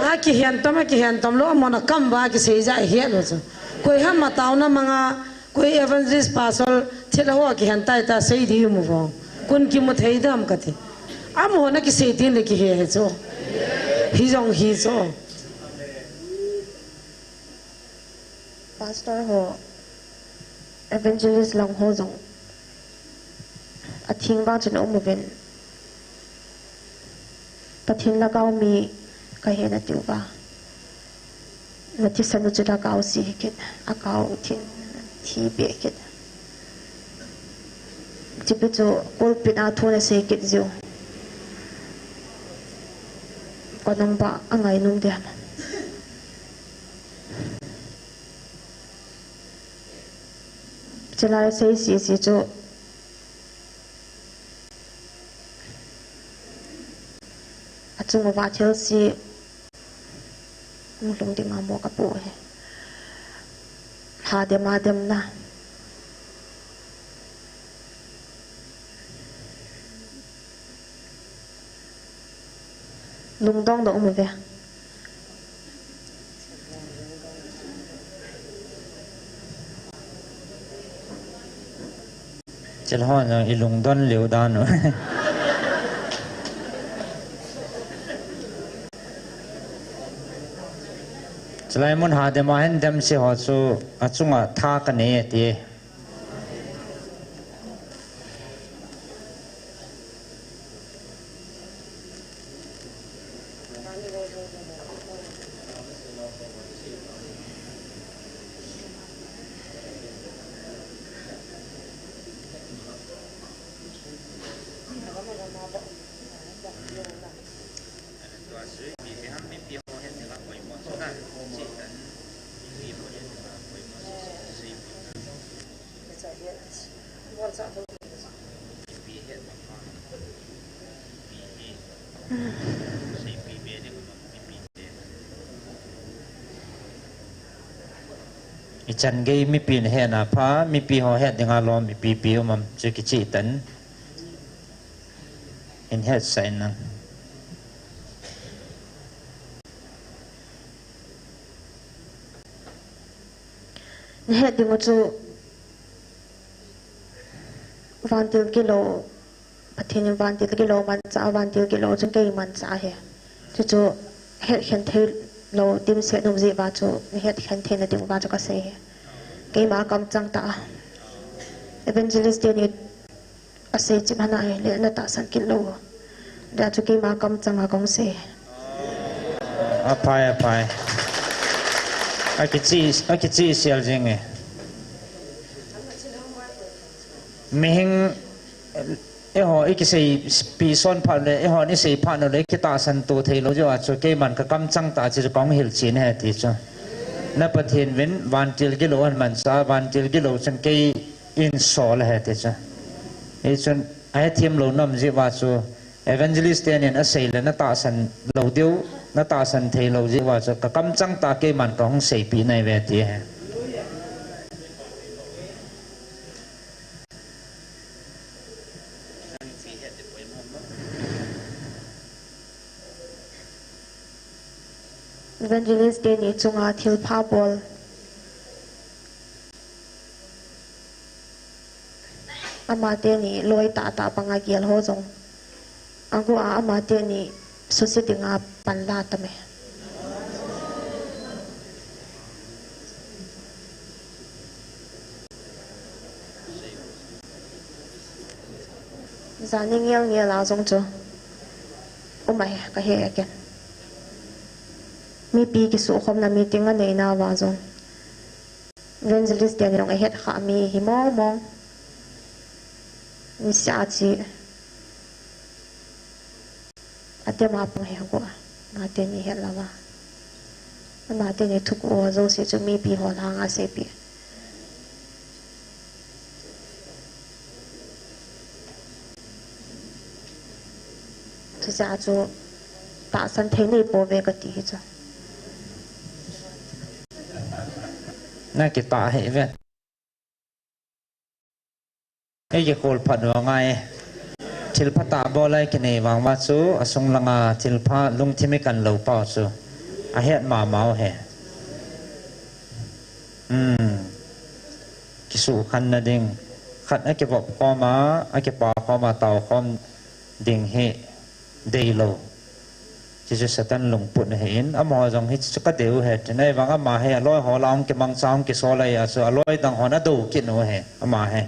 A kihian tam, a kihian tam lo, amon a kam va kisei ja hian lo chu. Koi ham a tauna manga, koi evangelist pastor thil ho a kihian tai ta sei di mu vo. Kun kimu thei dam kati. Amon a kisei tin le kihe he chu. Hi jong hi chu. Pastor ho, evangelist lang ho jong, a thing vang chun a um uvin. Pathen lhagao mi ka hi na tiu va. Na thisan u chu lhagao si hi kit, a kau thin thi be kit. Chipi chu pulpit a thu na sei kit jiu. Ka nung ba a ngai nung de. Chulai sei si si chu a chung uva thil si hung lhung ding a mo ka pu he. Ha dem a dem na. Lungdong da um uve. Chilhon jong i lungdon leu dan u. Chulai mun ha dem a hin dem si ho chu a chunga tha ka nei ati. I chan gei mipi na het na pha, mipi ho het dinga lom ipi pi um am chu kichih tan. In het sa in nang. Na het ding u chu vantil kilo, Pathen in vantil kilo manchah a, vantil kilo chun kei manchah ahi. Chuchu het khen thei lo dimset um jeh uva chu, na het khen thei na ding uva chu ka sei hi. Keima kamchang tah a. Evangelist teni asei chim hana ahile na tahsan kit lou. Hijeh chun keima kamchang a kong sei. Aphai, aphai. Akichi, akichi sial jing e. Mihing, eiho, ikiseipi son phat le, eiho, isei phat le, ikitahsan to thei lou jeh a chu, keiman ka kamchang tah chu kong hil chin ahi ti chu. Na Pathen vin, vantil kilo ahin manchah, vantil kilo chun kei in sol ahi ti chu. Hichun, ahethem lou nam jeh uva chu, evangelist teni asei le na tahsan lou diu, na tahsan thei lou jeh uva chu, ka kamchang tah keiman ka hung seipi nai ve ti ahi. Evangelist teni chunga thilpha bol. Ama teni loi tah tah banga gel ho jong. Agu a ama teni susi dinga panla tame. Jani ngel ngel a jong chu. Umai, kahe ken. Mipi kisukhomna meeting anei nauva jong. Evangelist teni jong ahet kha mi hi mong mong. Nisa chi. Ate ma pang he ko. Ama teni het lava. Ama teni thuku ho jouse chu mipi ho langa seipi. Chuche a chu tahsan thei nei pouve kati hi chu. Na kitah hih ve. Ei kikhol phat uva ngai. Thilpha tah bol a ikinei vang uva chu, asung langa thilpha lungthim ikan lou pau chu. Ahet mama u he. Hmm. Kisukhanna ding. Khat akivop khom a, akipa khom a, tao khom ding hi. Deilou. Hichu Satan lungput ahin, amaho jong hichu kadei u ahi, tin ahivang ama hi aloi ho lah a hung kimangcha hung kisol ahi a chu aloi dang hon adou kit u ahi, ama hi.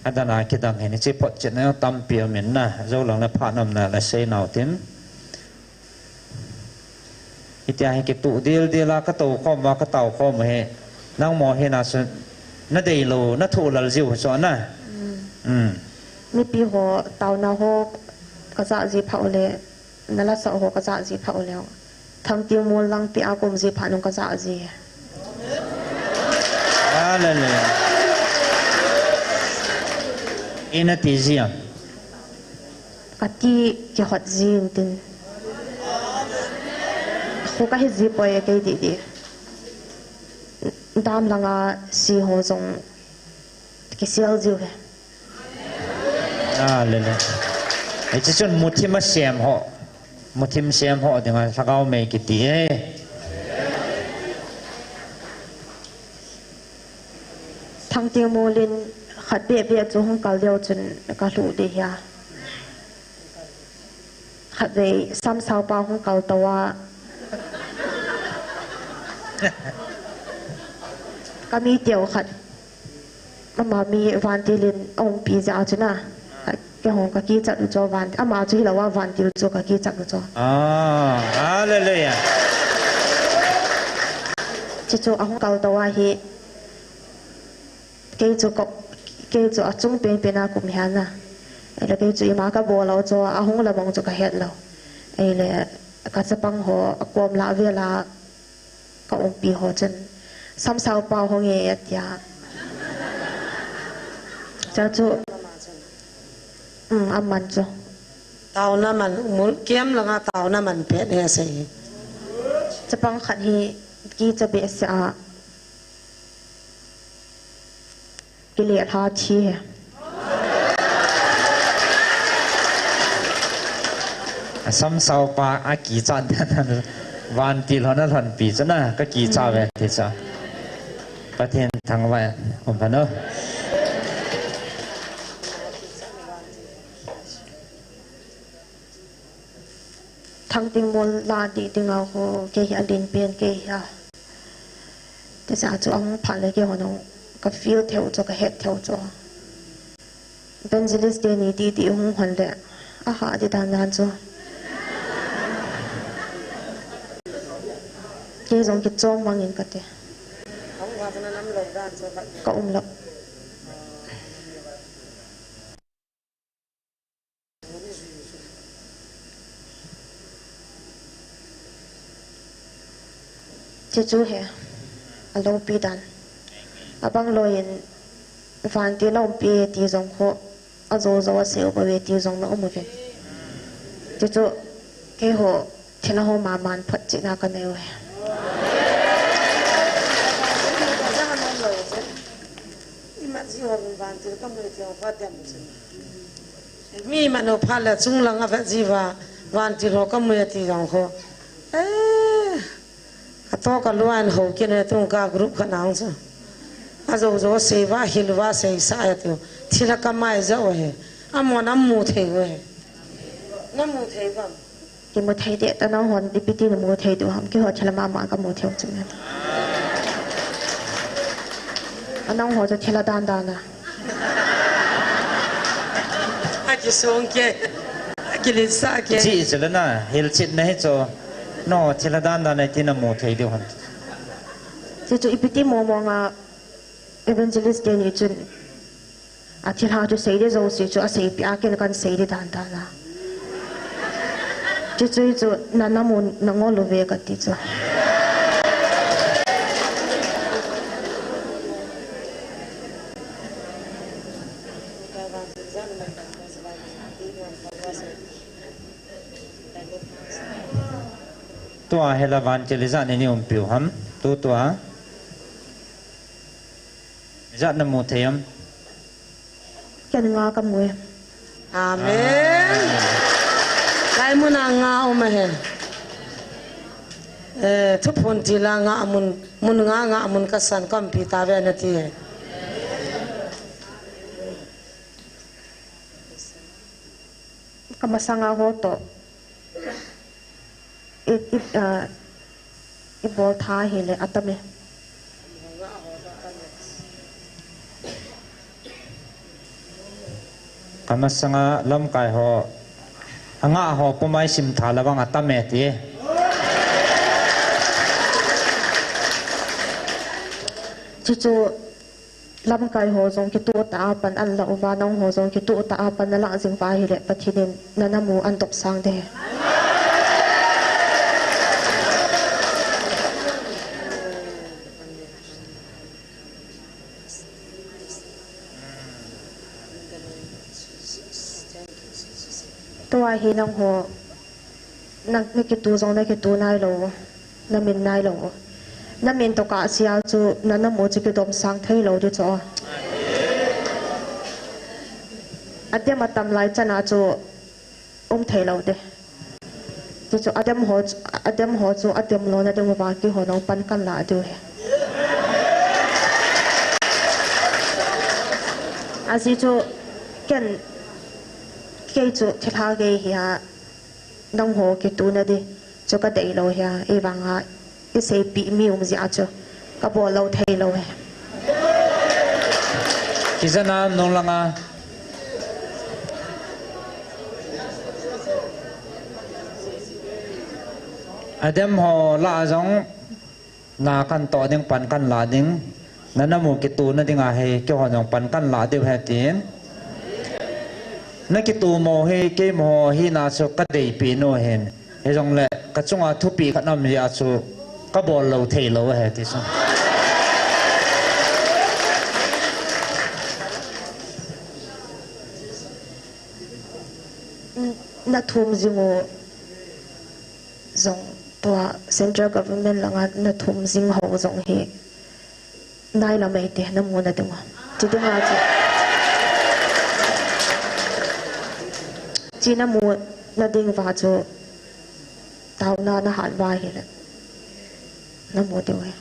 Adan a kidang hin, hiche photchetna tampi um in na, jou lang le phat um na le sei nau tin. Hitia hi kituh dildil a, katou khom a, katao khom u hi. Nangma hina chu, nadeilou, nathuh lal jiu chu ana. Mm. Mm. Mipi ho, taona ho, kajah ji pha u le, nalasa ho, kajah ji pha u le. Thangtingmol langpi a kaum ji pha nung kajah ji. Hallelujah. Ina ti ji am. Kati kihot jin tin. Khu kahi ji poi e kei didi. Dam langa si ho jong kisel jiu he. Hallelujah. Hiche chun muthim a sem ho. Muthim sem ho dinga lhagao mei kiti e. Thangtingmol in khat beh beh chu hung kal diu chun kalhuh ding ahi. Khatvei Samsaopa hung kal tou a. Kami teu khat. Ama mi vantil in aumpi jeh a chu na. Kei hung kakichat u chu van, ama chu hilou a vantil chu kakichat u chu. Ah, hallelujah. Chuchu ahung kal tou ahi. Kei chu ka, kei chu achung penpen a kaum ahi na. Ahile kei chu ima kabol lou chu ahung lamong chu kahet lou. Ahile kachapang ho akom lah vel a kaumpi ho chun Samsaopa hung e atia. Chuchu, um, aman chu. Taona man, mul kem langa taona man pet he sei. Chapang khat hi kicha behseh a. Kile lha thi he. Samsaopa akichat dan vantil hon alhonpi chu na, kakichat ve ti chu. Pathen thangvah in um hen o. Thangtingmol la ding dinga ho, kei hi alen pen kei hi a. Tisa chu ahung phat le kei hon ka feel theu chu, kahet theu chu. Evangelist teni titi hung hon le. Aha, ti dan dan chu. Kei jong kichom mangin kati. Ka um lou. Chuchu he, aloupi dan. Abang loi in, vantil aumpi e ti jong ho, ajo jo asei u bou ve ti jong na um uvin. Chuchu, keiho, thina ho maman photchetna kanei u he. Ima ji ho vantil kamu e ti ho pha diam chu. Mi mano pha le chung langa vet jiuva, vantil ho kamu e ti jong ho. Eh, kato kalua in ho kine tung ka group khat nang chu. Ajo jo sei uva, hil uva sei sa ahi tiu. Thil a kamai ja uve. Amon amu thei uve. Namu thei uvam? Kimu thei de, ta nahon ipi ti namu thei diu ham, keiho thil a mama kamu thei u chu me. Anang ho chu thil a dan dan a. Akisong ke, akilinsa ke. Chi chu le na, hilchetna hi chu. No, thil a dan dan a ti namu thei diu ham. Chi chu ipi ti mo mo nga evangelist te ni chun. Athilha chu sei di jouse chu asei pi a, ken kan sei di dan dan a. Chu chu chu na namu nangol uve kati chu. Tua hela van cheli jan ni umpiu ham, tu tua. Ijat namu thei am? Ken nga kamu e. Amen. Amen. Lai mun a nga um ahi. Eh, thuphon tila nga mun, mun nga nga mun kasan kampi tave nati e. Kamasanga ho to. I, i, ah, i bol tha hile atam e. Kamasanga lamkai ho, anga ho pumai sim tha lavang atam e ti. Chuchu Lamkai ho jong kituh tah a pan ana la uva, nangho jong kituh tah a pan nalah jing uva ahile, Pathen in nanamu ana dopsang ding ahi. Tua hi nangho Na, na kitu jong na kitu nailou, na min nailou. Na min toh kah sia chu, nanamu chu kidomsang theilou ding chu. Adem atam lai chana chu um theilou ding. Chuchu adem ho chu, adem ho chu adem louna ding uva keiho nung pan kalah diu ahi. Ajeh chu ken, kei chu thilha gei hia. Nangho kituna ding chu kadei lou hia, ahivanga iseipeh mi um jeh a chu kabol lou theilou ahi. Kijana nung langa. Adem ho lah a jong Na kan toh ding pan kan la ding. Nanamu kituna ding ahi, keiho jong pan kan la diu ahi tin. Na kitu mo hi, keiho hina chu kadeipi nu ahin. Hijongle, kachunga thupi khat um jeh a chu kabol lou theilou ahi ti chu. Na thum jing u. Jong tua central government langa na thum jing ho jong hi nai lam eite na muna ding u. Chi ding a chu, chi na muna ding uva chu taona na hat uva ahile na mu diu ahi.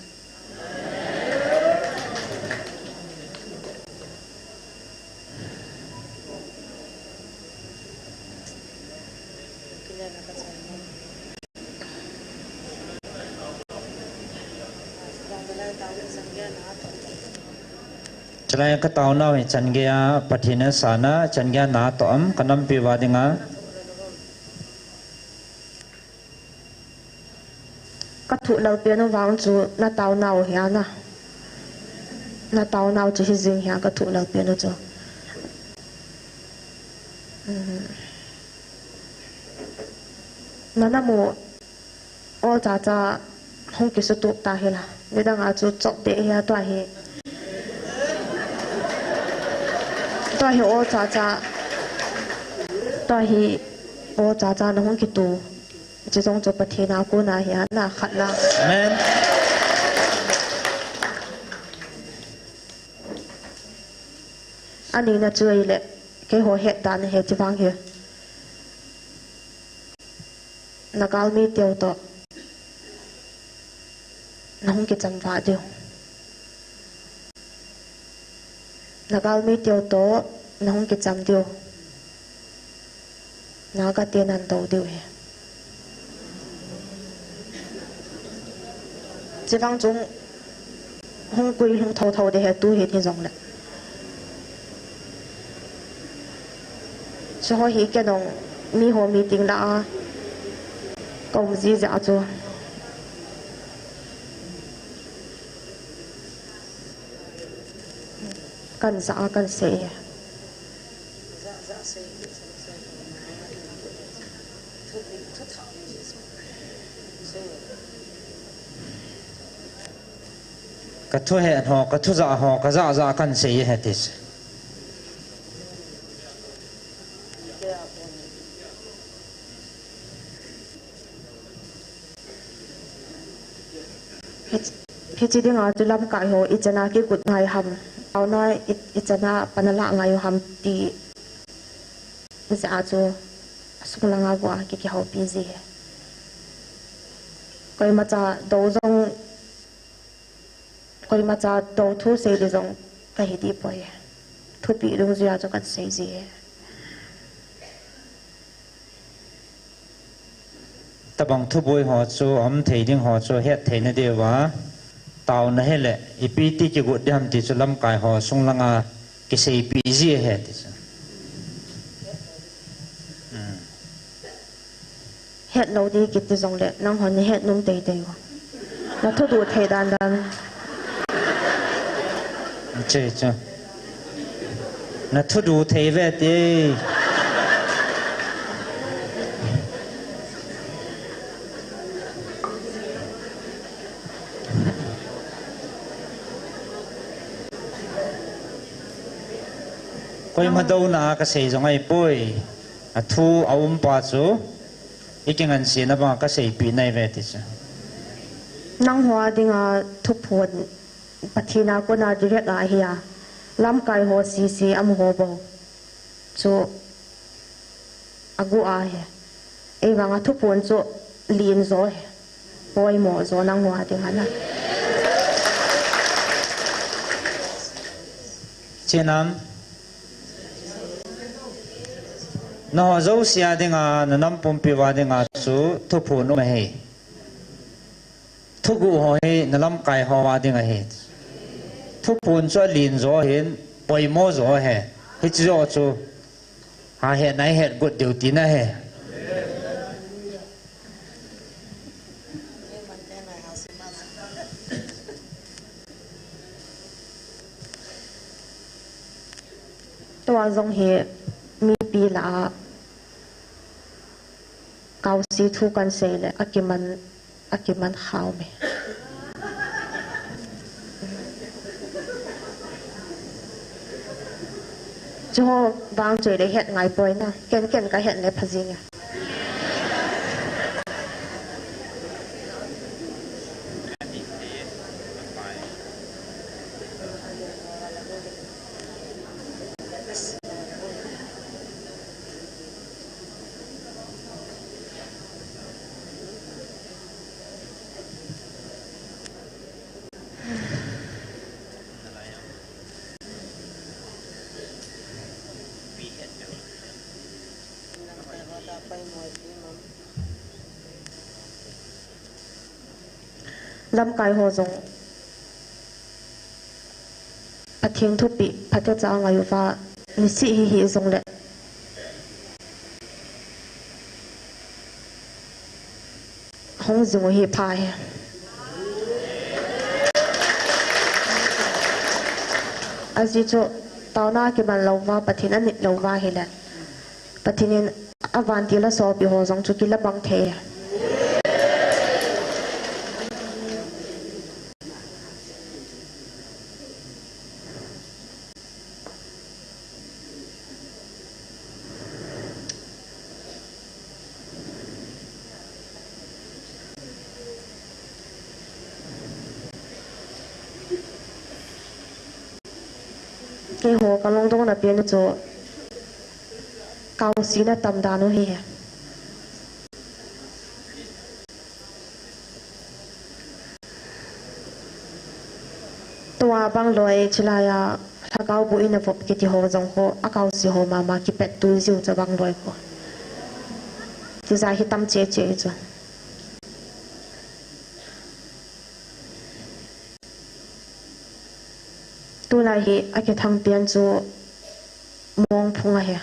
Chulai ka taonau hi chan geiya Pathen in asana, chan geiya na toh am, ka nampi uva dinga. Ka thoh lalpen u vang chu na taonau hia na. Na taonau chu hijing hia ka thoh lalpen u chu. Mhm. Na namu ol chacha hung kisutup ta hila. Nidang a chu chop deh hia tua hi. Tua hi ol chacha. Tua hi ol chacha na hung kitu. Chi jong chu Pathen a kona hi a na khat la. Amen. Ani na chu ahile, keiho het dan ahi chi vang hi. Na galmi teu toh. Na hung kichamvah diu. Nagalmi teu to, nahung kicham diu. Naga te nan do diu he. Chivang chung hung kui hung tho tho de he tu hi ni jong le. Chu ho hi ke nong mi ho meeting la a. Kom ji ja chu. Kan ja a kan sei e. Ka thu he ho, ka thu ja ho, ka ja ja kan sei e he ti. Hichi dinga chu lamkai ho i chana kigut ngai ham. Auna i chana panala ngai ham ti. Za chu sung langa gua ki ki hau pi ji he. Koima cha do jong, koima cha do thu sei di jong ka hi di poi. Thupi lungjuia chu kan sei ji he. Tabang thuboi ho chu, um thei ding ho chu, het theina diuva. Tauna hile, ipi ti kigut diham ti chu lamkai ho sung langa kiseipi ji he ti chu. Hmm. Het lo di kiti jongle, nang hon ni het num tei tei u. Na thudu thei dan dan. Che, che. Na thudu thei ve ti. Koima douna ka sei jong ahi poi. A thu a um pa chu. I kingansena banga ka seipi nai ve ti chu. Nang ho a dinga thuphon Pathen a kona direct a hi a. Lamkai ho sisi amu ho bou. Chu agu a he. Ei vanga thuphon chu lin jo he. Poimo jo nang ho a dinga na. Chenam. Nangho jouse a dinga, na nam pumpi uva dinga chu thuphon um ahi. Thuguh ho hi na lamkai ho uva ding ahi. Thuphon chu alen jo ahin, poimo jo ahi. Hiche jo chu, ha het nai het got diu tina ahi. Tua jong hi mipi lah a kaosi thu kan sei le akiman, akiman khao me. Chu ho vang choi le het ngai poi na, ken ken ka het le pha jing e. Lamkai ho jong Pathen thupeh phatecha ngai uva, nisih hi hih jongle hung jing u hi pha hi. Ajeh chu taona kiman lou uva, Pathen anit lou uva ahile, Pathen in avantil a sopi ho jong chu kila bang thei. Keiho kalungdong na pen chu kaosi na tam dan u hi. Tua bang loi chilai a Lhagao bu in a vop kiti ho jong ho, a kaosi ho mama kipet tu jiu chu bang loi ko. Tija hi tam che che chu. Tulai hi a kithang pian chu Mongphung ahi.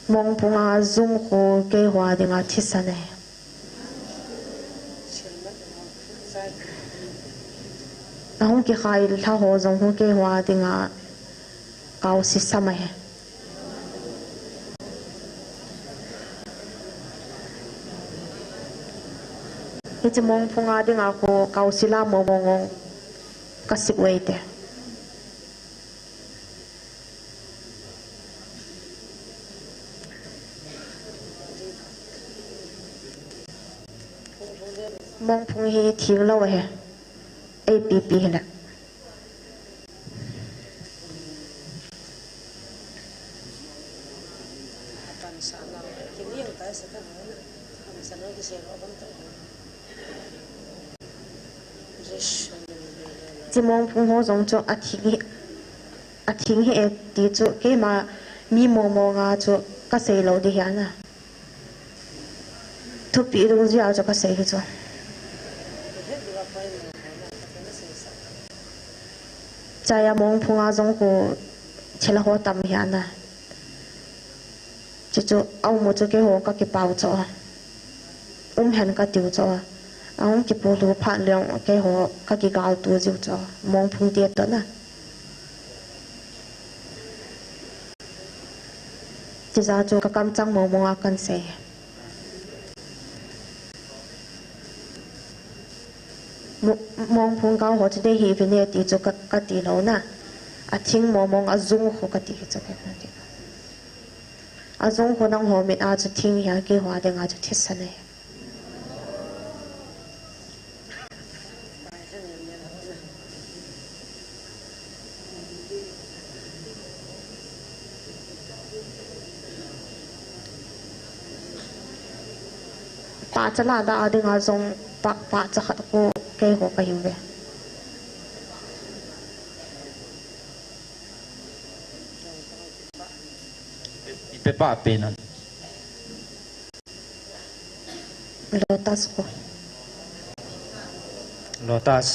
Mongphung a jung khu keiho a dinga thisan ahi. Ahung kikhai lha ho jong khu keiho a dinga kaosi sam ahi. Hiche Mongphung a dinga khu kaosi la mo mo ngong kasip uve te. Mongphung hi thil lo ahi. Ei pipi hi la. Chi Mongphung ho jong chu a thing hi, a thing hi e ti chu keima mi mo mo nga chu ka sei lo di hi ana. Thupi dung jia chu ka sei hi chu. Chaya Mongphung a jong khu thil ho tam hi ana. Chuchu a um u chu keiho ka kipau cho a. Um hen ka tiu cho a. A hung kipu lu phat leng keiho ka kigal tu jiu cho a. Mongphung te to na. Tija chu ka kamchang mo mo a kan sei. Mo-, Mongphung kau ho chu dei hi vine ti chu ka, ka ti lo na. A thing mo mong a jung ho ka ti hi chu ka, ka ti. A jung ho nang ho mit a chu thing hi a keiho a dinga chu thisan ahi. Pahcha la da a dinga jong pa, pahcha khat khu keiho ka hiu ve. Ipi pa pe na. Lotus ko. Lotus.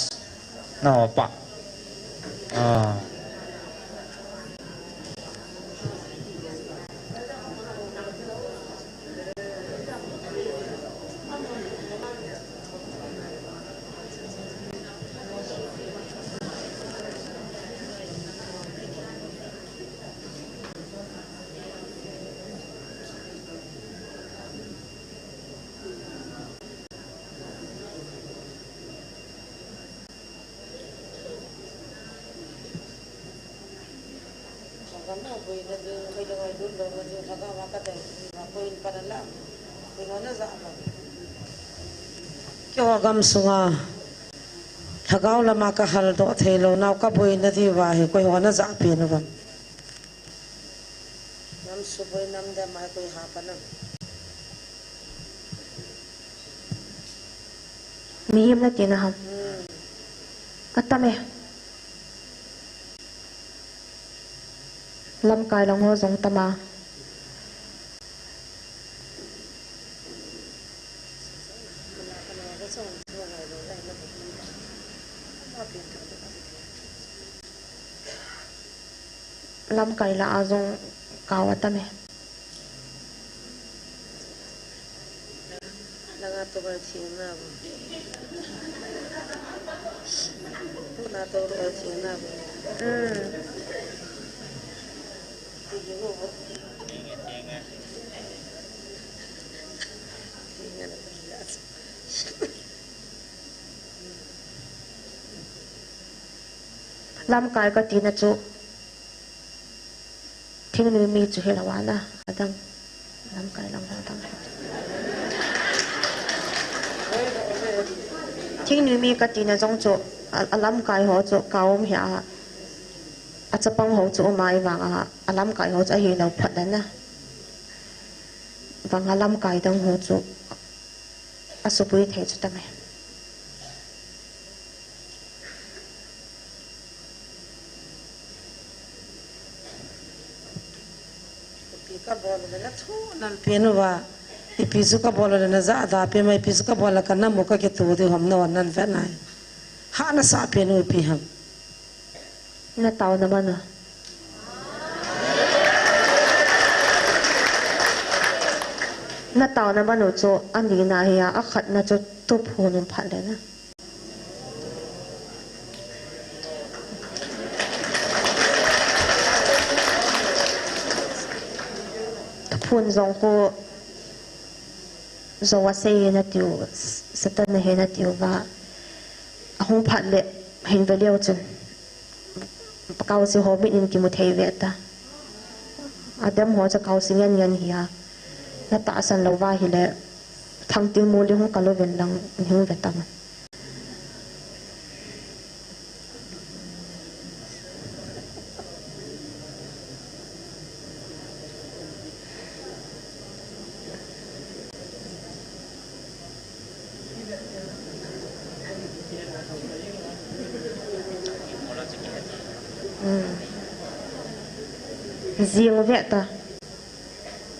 Na ho pa. Ah. Keiho gam sunga lhagao lama ka haldoh thei lou nau ka boina diuva hi koi ho na jah pen uvem? Nam suboi nam de mai koi ha pa nam. Mihem na tina ham. Hmm. Atam e. Lamkai lang ho jong tam a. Lamkai lah a jong kau atam e. Langa to gal thing na bo. Na to gal thing na bo. Hmm. Lamkai ka tina chu. Thingnoi mi chu hilou ana, adang lamkai lang ho dang. Thingnoi mi ka tina jong chu, a, a lamkai ho chu ka um hi a, a chapang ho chu um a i vang a, a lamkai ho chu ahilou phat dan a. Vang a lamkai dang ho chu, a suboi thei chu tam e. Kabol le nathu nalpen uva. Ipi chu kabol le najah da pen ma, ipi chu kabol le kanam u kakitoh diu ham, navan nanvet nai. Hahna sah pen u ipi ham. Nataona man u. Nataona man u chu ani na hi a, akhatna chu thuphon um phat le na. Thuphon jong khu jou a sei ahi natiu, Satan ahi natiu va. Ahung phat le hin ve leu chun. Kaosi ho mit in kimu thei ve ta. Adam ho chu kaosi ngen ngen hi a. Natahsan lou va hile, Thangtingmol in hung kal uvin lang, in hung ve ta man. Hmm. Jing ve ta.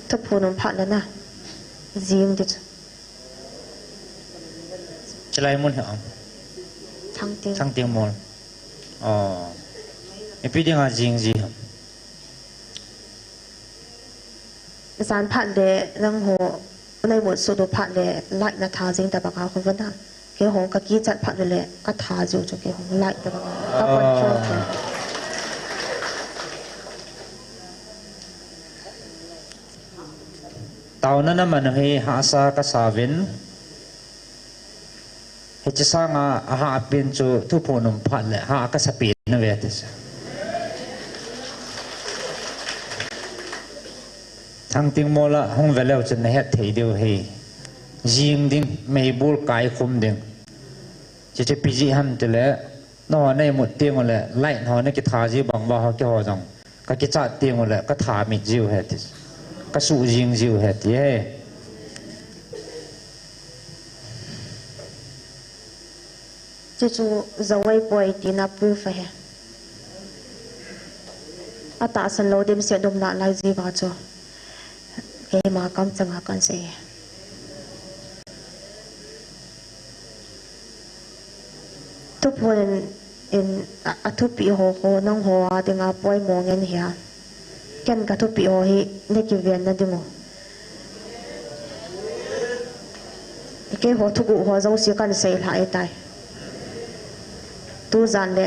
Thuphon um phat le na. Jing ti chu. Chilai mun hi am. Thangting. Thangtingmol. Oh. Ipi dinga jing ji ham. Jan phat le nangho, na imut sut u phat le light natha jing tabang a khu vana. Keiho kakichat phat le, katha jiu chu keiho light tabang a. Ka control kei. Taona naman u hi hahsa kasa uvin. Hiche sanga ahahpen chu thuphon um phat le hah kasa pen uve ti chu. Thangtingmol a hung ve leu chun nahet thei diu ahi. Jing ding, meibol kaikhum ding. Hiche ipi jeh ham tile, nangho na imut teng ule, light ho nakitha ji bang uva ho keiho jong. Kakichat teng ule, katha mit jiu ahi ti. Kasuh jing jiu ahi ti ahi. Chuchu jou ahipoi tina proof ahi. Atahsan lou dimset um nalai ji uva chu. Keima kamchanga kahin sei. Thuphon in, a, athupeh ho khu nangho a dinga poimo ngen ahi a. Ken kathupeh ho hi nakiven na diu. Keiho thuguh ho jouse kahin seilhah ahitai. Tujan le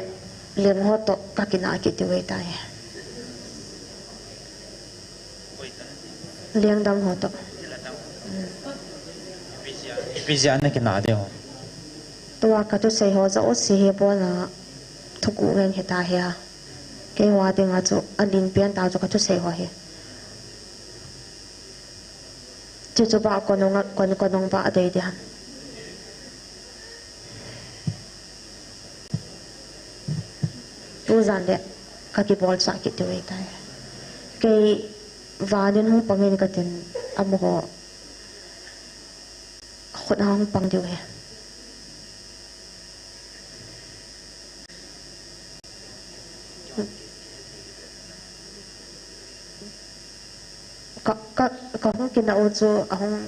leng ho toh kakinah kit diu ahitai. Lengdang ho toh. Ipi jeh a nakinah diu. Tua kathusei ho jouse hi abona thuguh ngen hita ahi a. Keiho a dinga chu alinpen tah chu kathusei ho hi. Chuchu ba konung a, kon, konung ba adei ding ham. Tujan le kakibolchah kit diu ahitai. Kei van in hung pang in katin amaho khut a hung pang diu ahi. Ka, ka, kahung kinah u chu ahung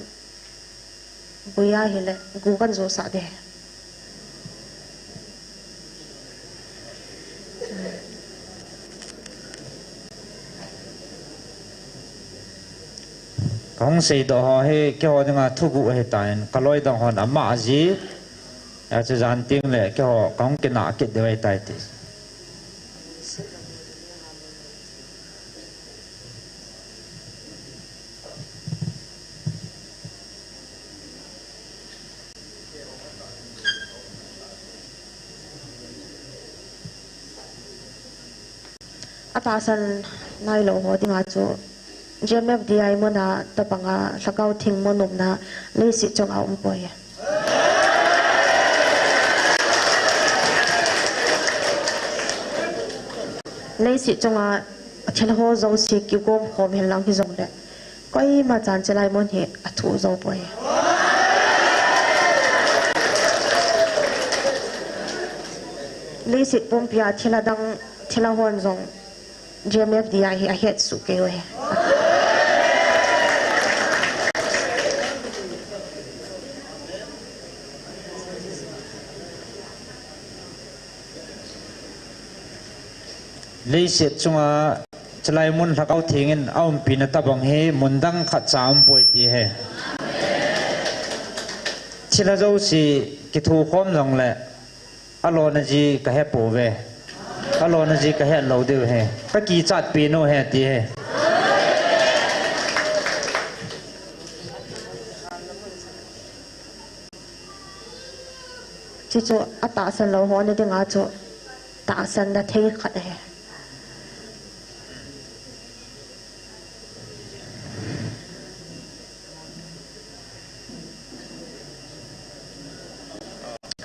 bui ahile, gu kahin josah ding. Kahung seidoh ho hi keiho dinga thuguh ahitan, kaloi dang hon ama ji. Achu jan teng le keiho kahung kinah kit diu ahitai ti. Atahsan nailou ho dinga chu G M F D I muna tabanga lhagao thing mun umna leiset chunga umpoi. Leiset chunga thilha ho jouse kigom khom henlang hijongle, koima chan chelai mun hi athoh jou poi. Leiset pumpia thilha dang, thilha hon jong G M F D I hi ahet suh kei u ahi. Leiset chunga chulai mun Lhagao Theng in aumpina tabang hi mun dang khat cha umpoi ti ahi. Thilha jouse kithukhom jongle alona ji kahepouve. Alona ji kahet lou diu ahi. Kakichat pen u ahi ti ahi. Chuchu atahsan lou ho na dinga chu tahsanna thei khat ahi.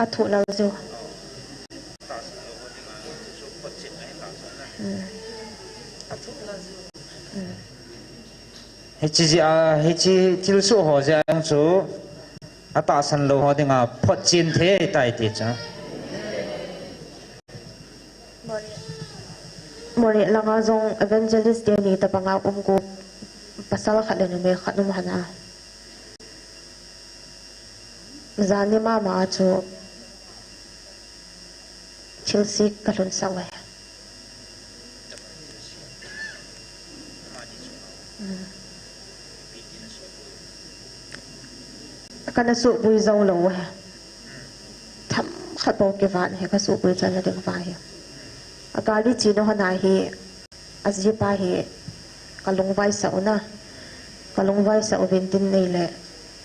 Athuh lou jiu. Hmm. Hmm. Hiche jeh a, hiche thilsoh ho jeh a jong chu atahsan lou ho dinga photchen thei tai ti chu. Moreh langa jong evangelist teni tabanga um gu pasal khat le numei khat um hana. Jani mama chu thilse kalhunsah uve. Hmm. Kana suboi jou lou uve. Themkhat bou kivat ahi, kasuboi chan na ding uva hi. Agari chena hon ahi. Ajipa hi kalungvaisah u na. Kalungvaisah uvin tin neile.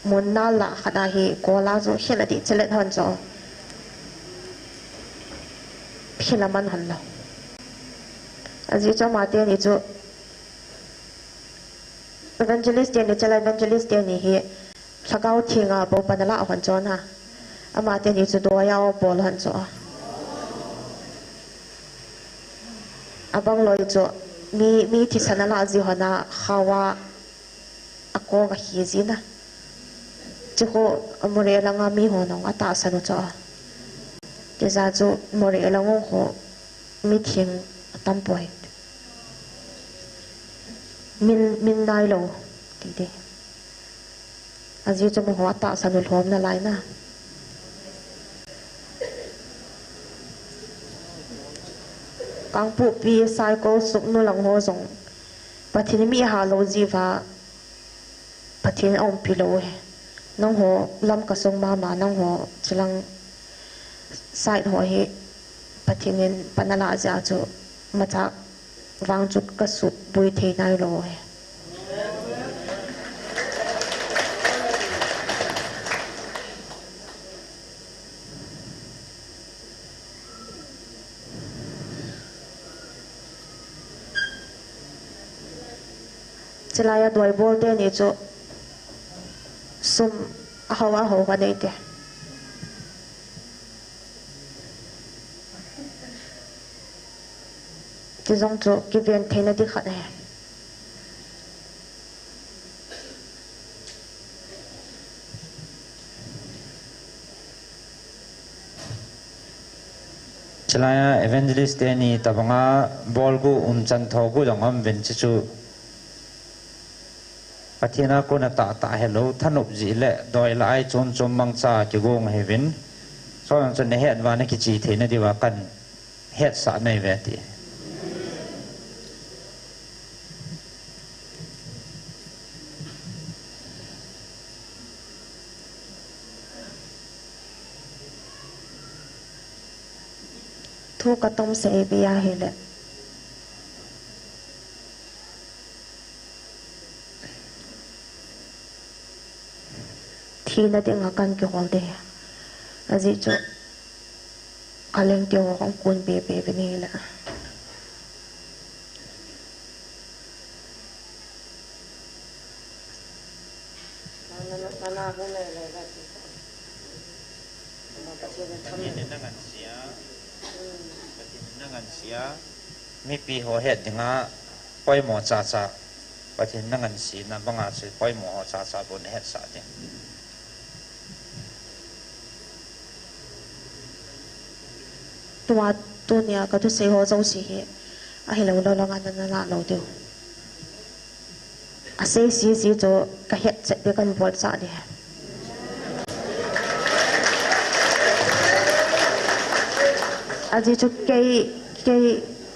Mun nal lah khat ahi, kola chu khel adih chelet hon chu. Khel aman hon lou. Ajeh chu ama teni chu evangelist teni, chule evangelist teni hi Lhagao Thenga bou pan ala hon chu na. Ama teni chu doiya bol hon chu. Abang loi chu mi, mi thisan ala ji hon a khawa akong ahi jin a. Chukhu Moreh langa mi ho nong atahsan u chu. Tija chu Moreh lang u khu mi theng atam poi. Min, min nailou ti ti. Ajeh chu amaho atahsan u lhom nalai na. Kangpokpi, Saikul, Sugnu lang ho jong Pathen in mi ahat lou jeh uva Pathen in aumpi lou e. Nangho Lamka sung mama, nangho chulang side ho hi Pathen in pan ala jeh a chu machak vang chu kasuboi thei nailou e. Chulai a doi bol teni chu sum aho aho kha nei te. Ti jong chu kiven theina ding khat ahi. Chulai a evangelist teni tabanga bol gu umchan tho gu jong aum uvin chuchu. Pathen a kona tahtah helou thanop jeh le doi lah a i chom chom mangcha kigong ahiuvin. Chujong chun nahet uva nakiche theina diuva kan hetsah nai uve ti. Thu katom seibe ahile. Thina dinga kan kihol ding. Ajeh chu kaleng teu hung kun be be be ni la. Pathen in nangansia. Pathen in nangansia. Mipi ho het dinga poimo chacha. Pathen in nangansina banga chu poimo ho chacha bou nahetsah ding. Tua tunia kathusei ho jouse hi ahilou lou langa nana lah lou diu. Asei sese chu kahet chet ding kan bol chah ding. Ajeh chu kei, kei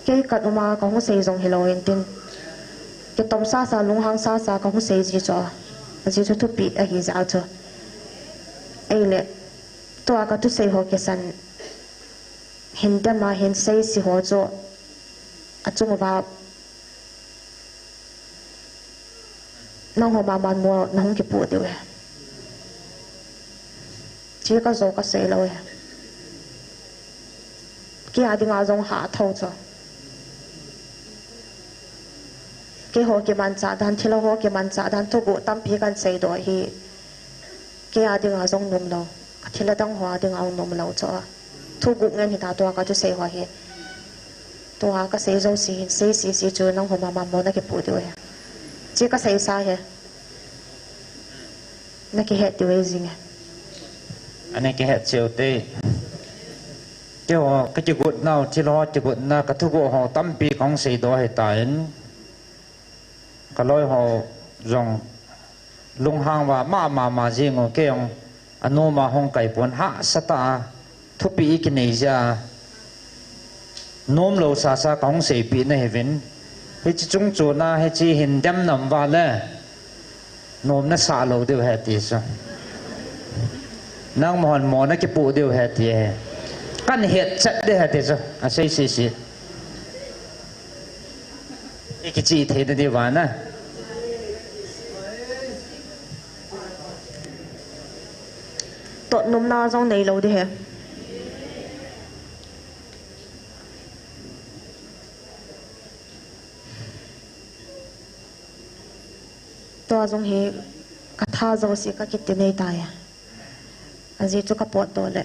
Kei ka um a ka hung sei jong hilou in tin. Kitom sasa, lunghang sasa ka hung sei ji chu. Ajeh chu thupi ahi jeh chu. Ei le, tua ka thusei ho kisan hin dem a hin sei si ho chu. Achung uva nangho mama mo na hung kipu diu ahi. Chi ka jo ka sei lou ahi. Kei a dinga jong ha tho chu. Keiho kimanchah dan, thilha ho kimanchah dan, thuguh tampi kan seidoh hi. Kei a dinga jong nom lou. Ka thilha dang ho a dinga jong nom lou chu a. Thuguh ngen hita tua ka thusei ho hi. Tua ka sei jouse hin sei sese chu nangho mama mo na kipu diu ahi. Chi ka sei sa hi. Na kihet diu ahi jing e. Ana kihet cheu te. Keiho ka kigot nau, thilha ho kigotna, ka thuguh ho tampi ka hung seidoh ahi tan. Ka loi ho jong lunghang uva mama mama jing u, kei jong anom a hung kai pon, hahsa tah a thupi i kinei jeh a. Nom lou sasa ka hung seipeh na hiuvin. Hiche chung chon a, hiche hin dem nam uva le. Nom na sah lou diu ahi ti chu. Nangma hon mo na kipu diu ahi ti ahi. Kan het chet diu ahi ti chu. Asei sese. I kichih thei na diu va na. Tot nomna jong nei lou diu ahi. Tua jong hi ka tha jouse ka kitin ahitai. Ajeh chu ka potdoh le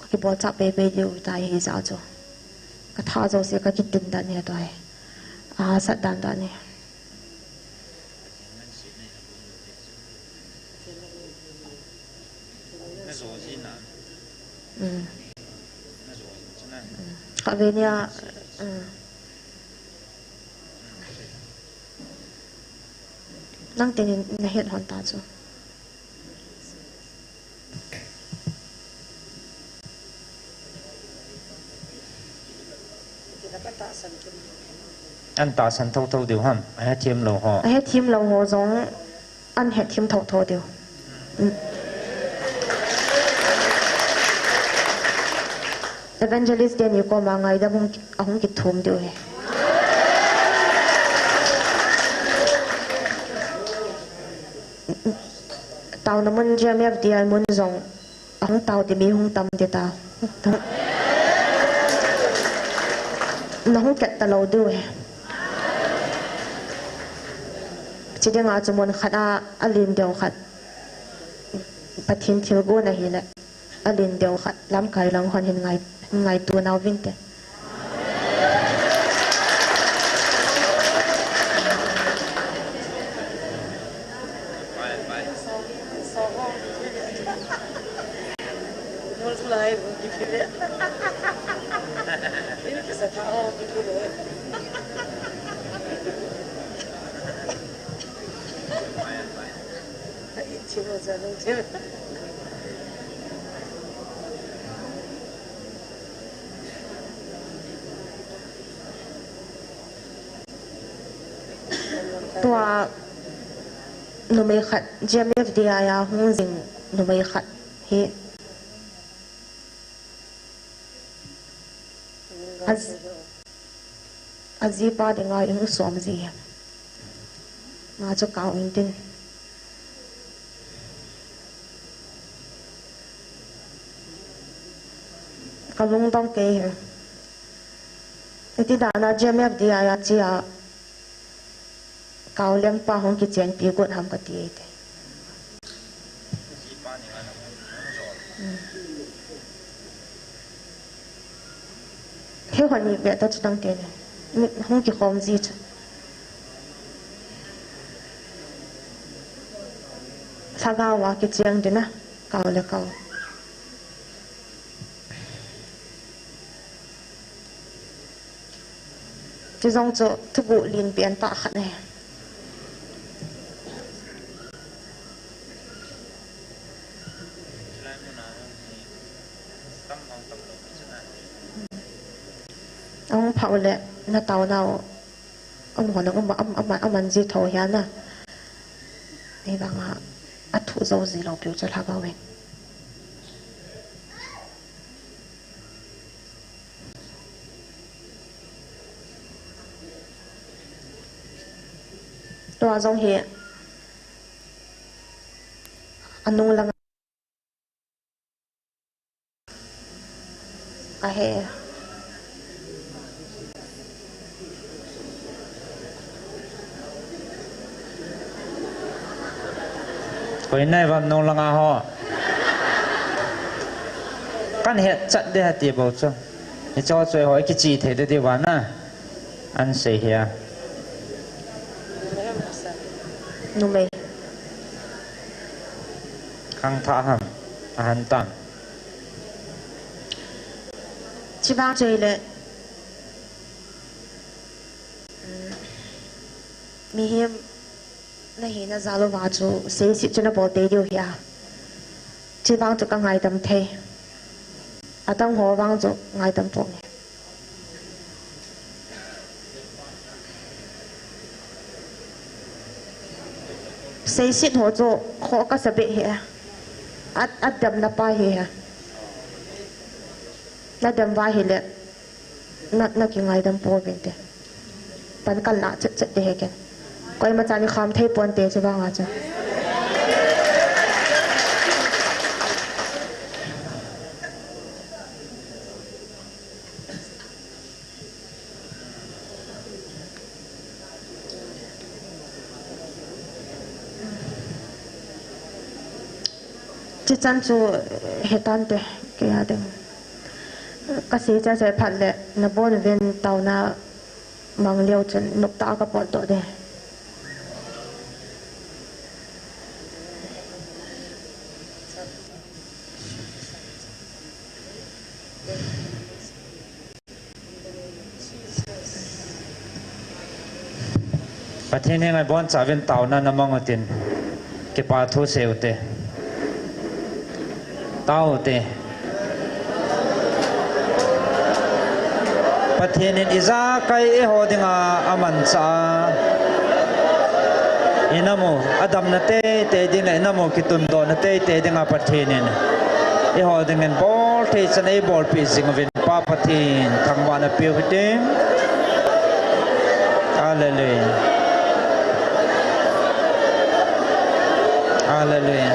ka kibolchah peipei diu tai hijeh chu. Ka tha jouse ka kitin dan ahi tua hi. Ahahsat dan dan ahi. Mm. Mm. Kha ve nia, mm. Nang teni na het hon ta chu. An tahsan thotho diu ham? Ahethem lou ho. Ahethem lou ho jong an hethem thotho diu. Evangelist teni koma ngaidam hung, ahung kithum diu ahi. Taona mun G M F D I mun jong ahung tao ti mi hung tam ti ta. Na hung ket talou diu ahi. Chi dinga chu mun khat a, alen deu khat. Pathen thilgon ahile. Alen deu khat lamkai lang hon hin ngai, hin ngaito nau vinte. Tua numei khat, G M F D I a hung jing numei khat hi. As- Ajipa dinga i hung som ji hi. Nga chu kau intin. Ka lungdong kei hi. Iti dana G M F D I a chia. Kau lengpa hung kichenpi got ham kati e te. Hmm. Hi hon ni ve ta chu tang te ne. Mi hung kikhom ji chu. Lhagao a kicheng ding a, kau le kau. Chujong chu thuguh len pen tah khat ahi. Ule, na taonau, um, hon, um, um, um, um, aman ji tho hia na. Hivanga, athu jo ji lou piu chu lhagao in. Tua jong hi, anung lang ahi. Koi nai vam nung langa ho. Kan het chat de ha ti bou chu. Hicho chu eiho kichi thei de ti va na. An sei hia. Numei. Khangthah ham. Ahan tam. Chivang chu hile. Mihem nahina jal uva chu seiset chu nabol tei diu hia. Chivang chu kangaidam thei. Adang ho vang chu ngaidam pon nge. Seiset ho chu kho kasa beh hi. At, at damna pa hi. Nadam va hile. Na, nakingaidam pouvin te. Pan kanlah chet chet te hi ken. Koima chan ikham thei ponte chuvanga chu. Chichan chu hetante, kei a ding. Kasei cha cha phat le, nabon uvin taona mang leu chun noptah a kapot doh de. Pathen henga ibonchauvin taona namang utin, kipa thu sei ute. Tao ute. Pathen in ijakai eiho dinga amanchah a, inam u adamna teitei ding le inam u kitundohna teitei dinga Pathen in eiho dingin bolthei chan eibolpeh jing uvin Pa Pathen thangvahna peu hite. Hallelujah. Hallelujah.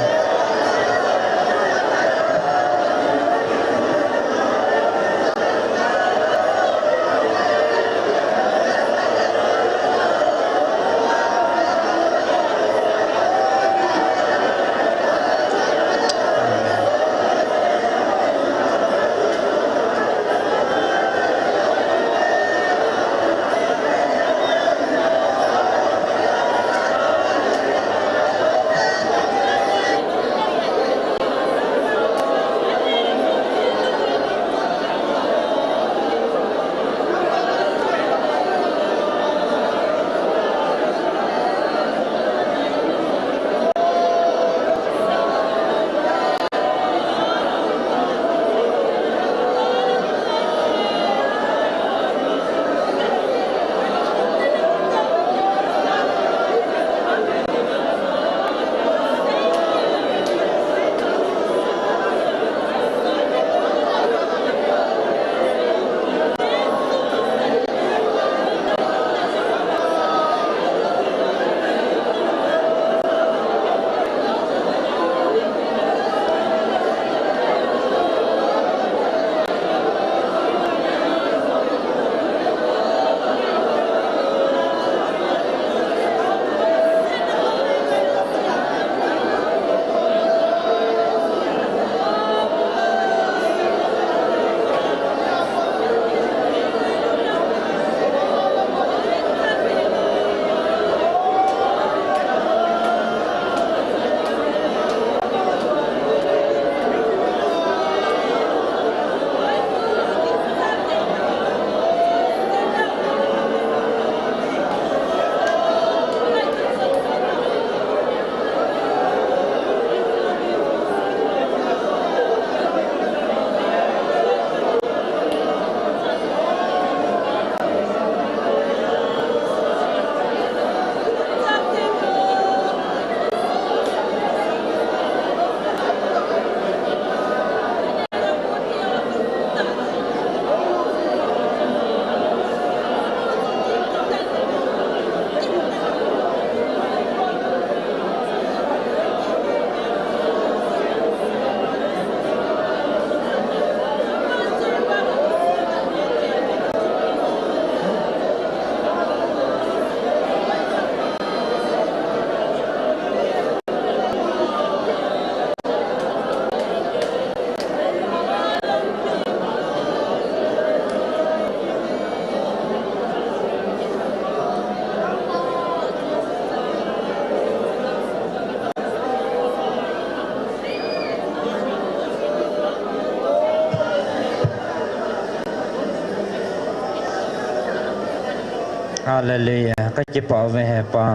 Hallelujah. Kakipah uve he Pa.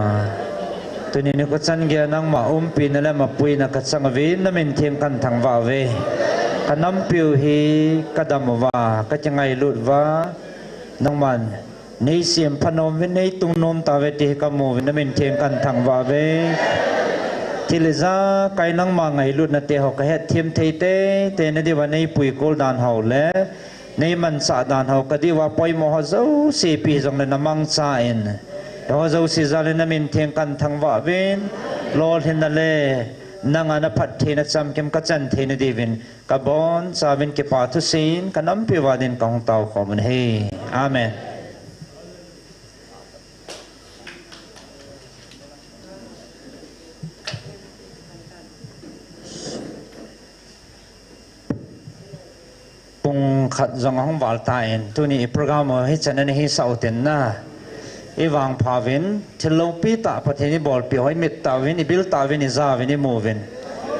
Tuni nikho chan geiya nangma umpina le mapuina kachang uvin, namin theng kahin thangvah uve. Kanampiu hi kadam uva, kakingailut uva, nangman neisem phanom uvin, neitung nom tauve ti hi kamu uvin, namin theng kahin thangvah uve. Thil ijakai nangma ngailutna teho kahet them thei teitei na diuva neipui kol dan ho le neimanchah dan ho kadiuva poimo ho jouse ipi hijongle namangchan, eiho jouse jal in namin theng kahin thangvah uvin, lolhinna le nanga naphattheina chamkim kachan theina diuvin kabonchauvin kipa thusim kanampiu uva din kahung taokhom un ahi. Amen. Pung khat jong ahung val tan, tuni i program u hichan ana hisah u tin na. I vangpha uvin, thil loupi tah Pathen in eibolpeh ho imit tauvin, ibil tauvin, ija uvin, imu uvin.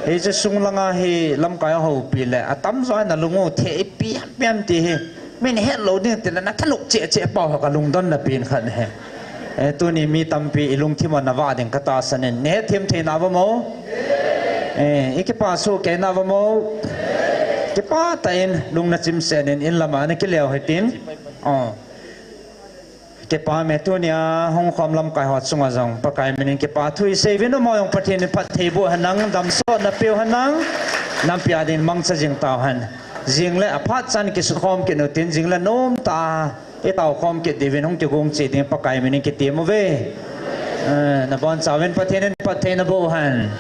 Hiche sung langa hi lamkai a houpi le atamjo in alung u thei ipi ham ipi ham ti hi min hetlou ding tile nathanop cheh cheh pau ho kalungdonna pen khat ahi. Eh, tuni mi tampi ilungthim u ana vah ding katahsan in, nahet them thei nauva mo? Eh, ikipa soh kei nauva mo? Kipah tah in lung nachim sel in, in lama nakileo hitin. Oh. Kipah e, tunia hung khom lamkai ho chunga jong Pakai minin kipa thu isei uvin, amaho jong Pathen in phatthei boh henlang, damsotna peu henlang, nampi a din mangcha jing tauhen. Jing le aphat chan kisukhom kit utin, jing le nomtah a itaokhom kit diuvin hung kigong cheh ding Pakai minin kitem uve. Eh, nabonchauvin Pathen in phatthei naboh hen.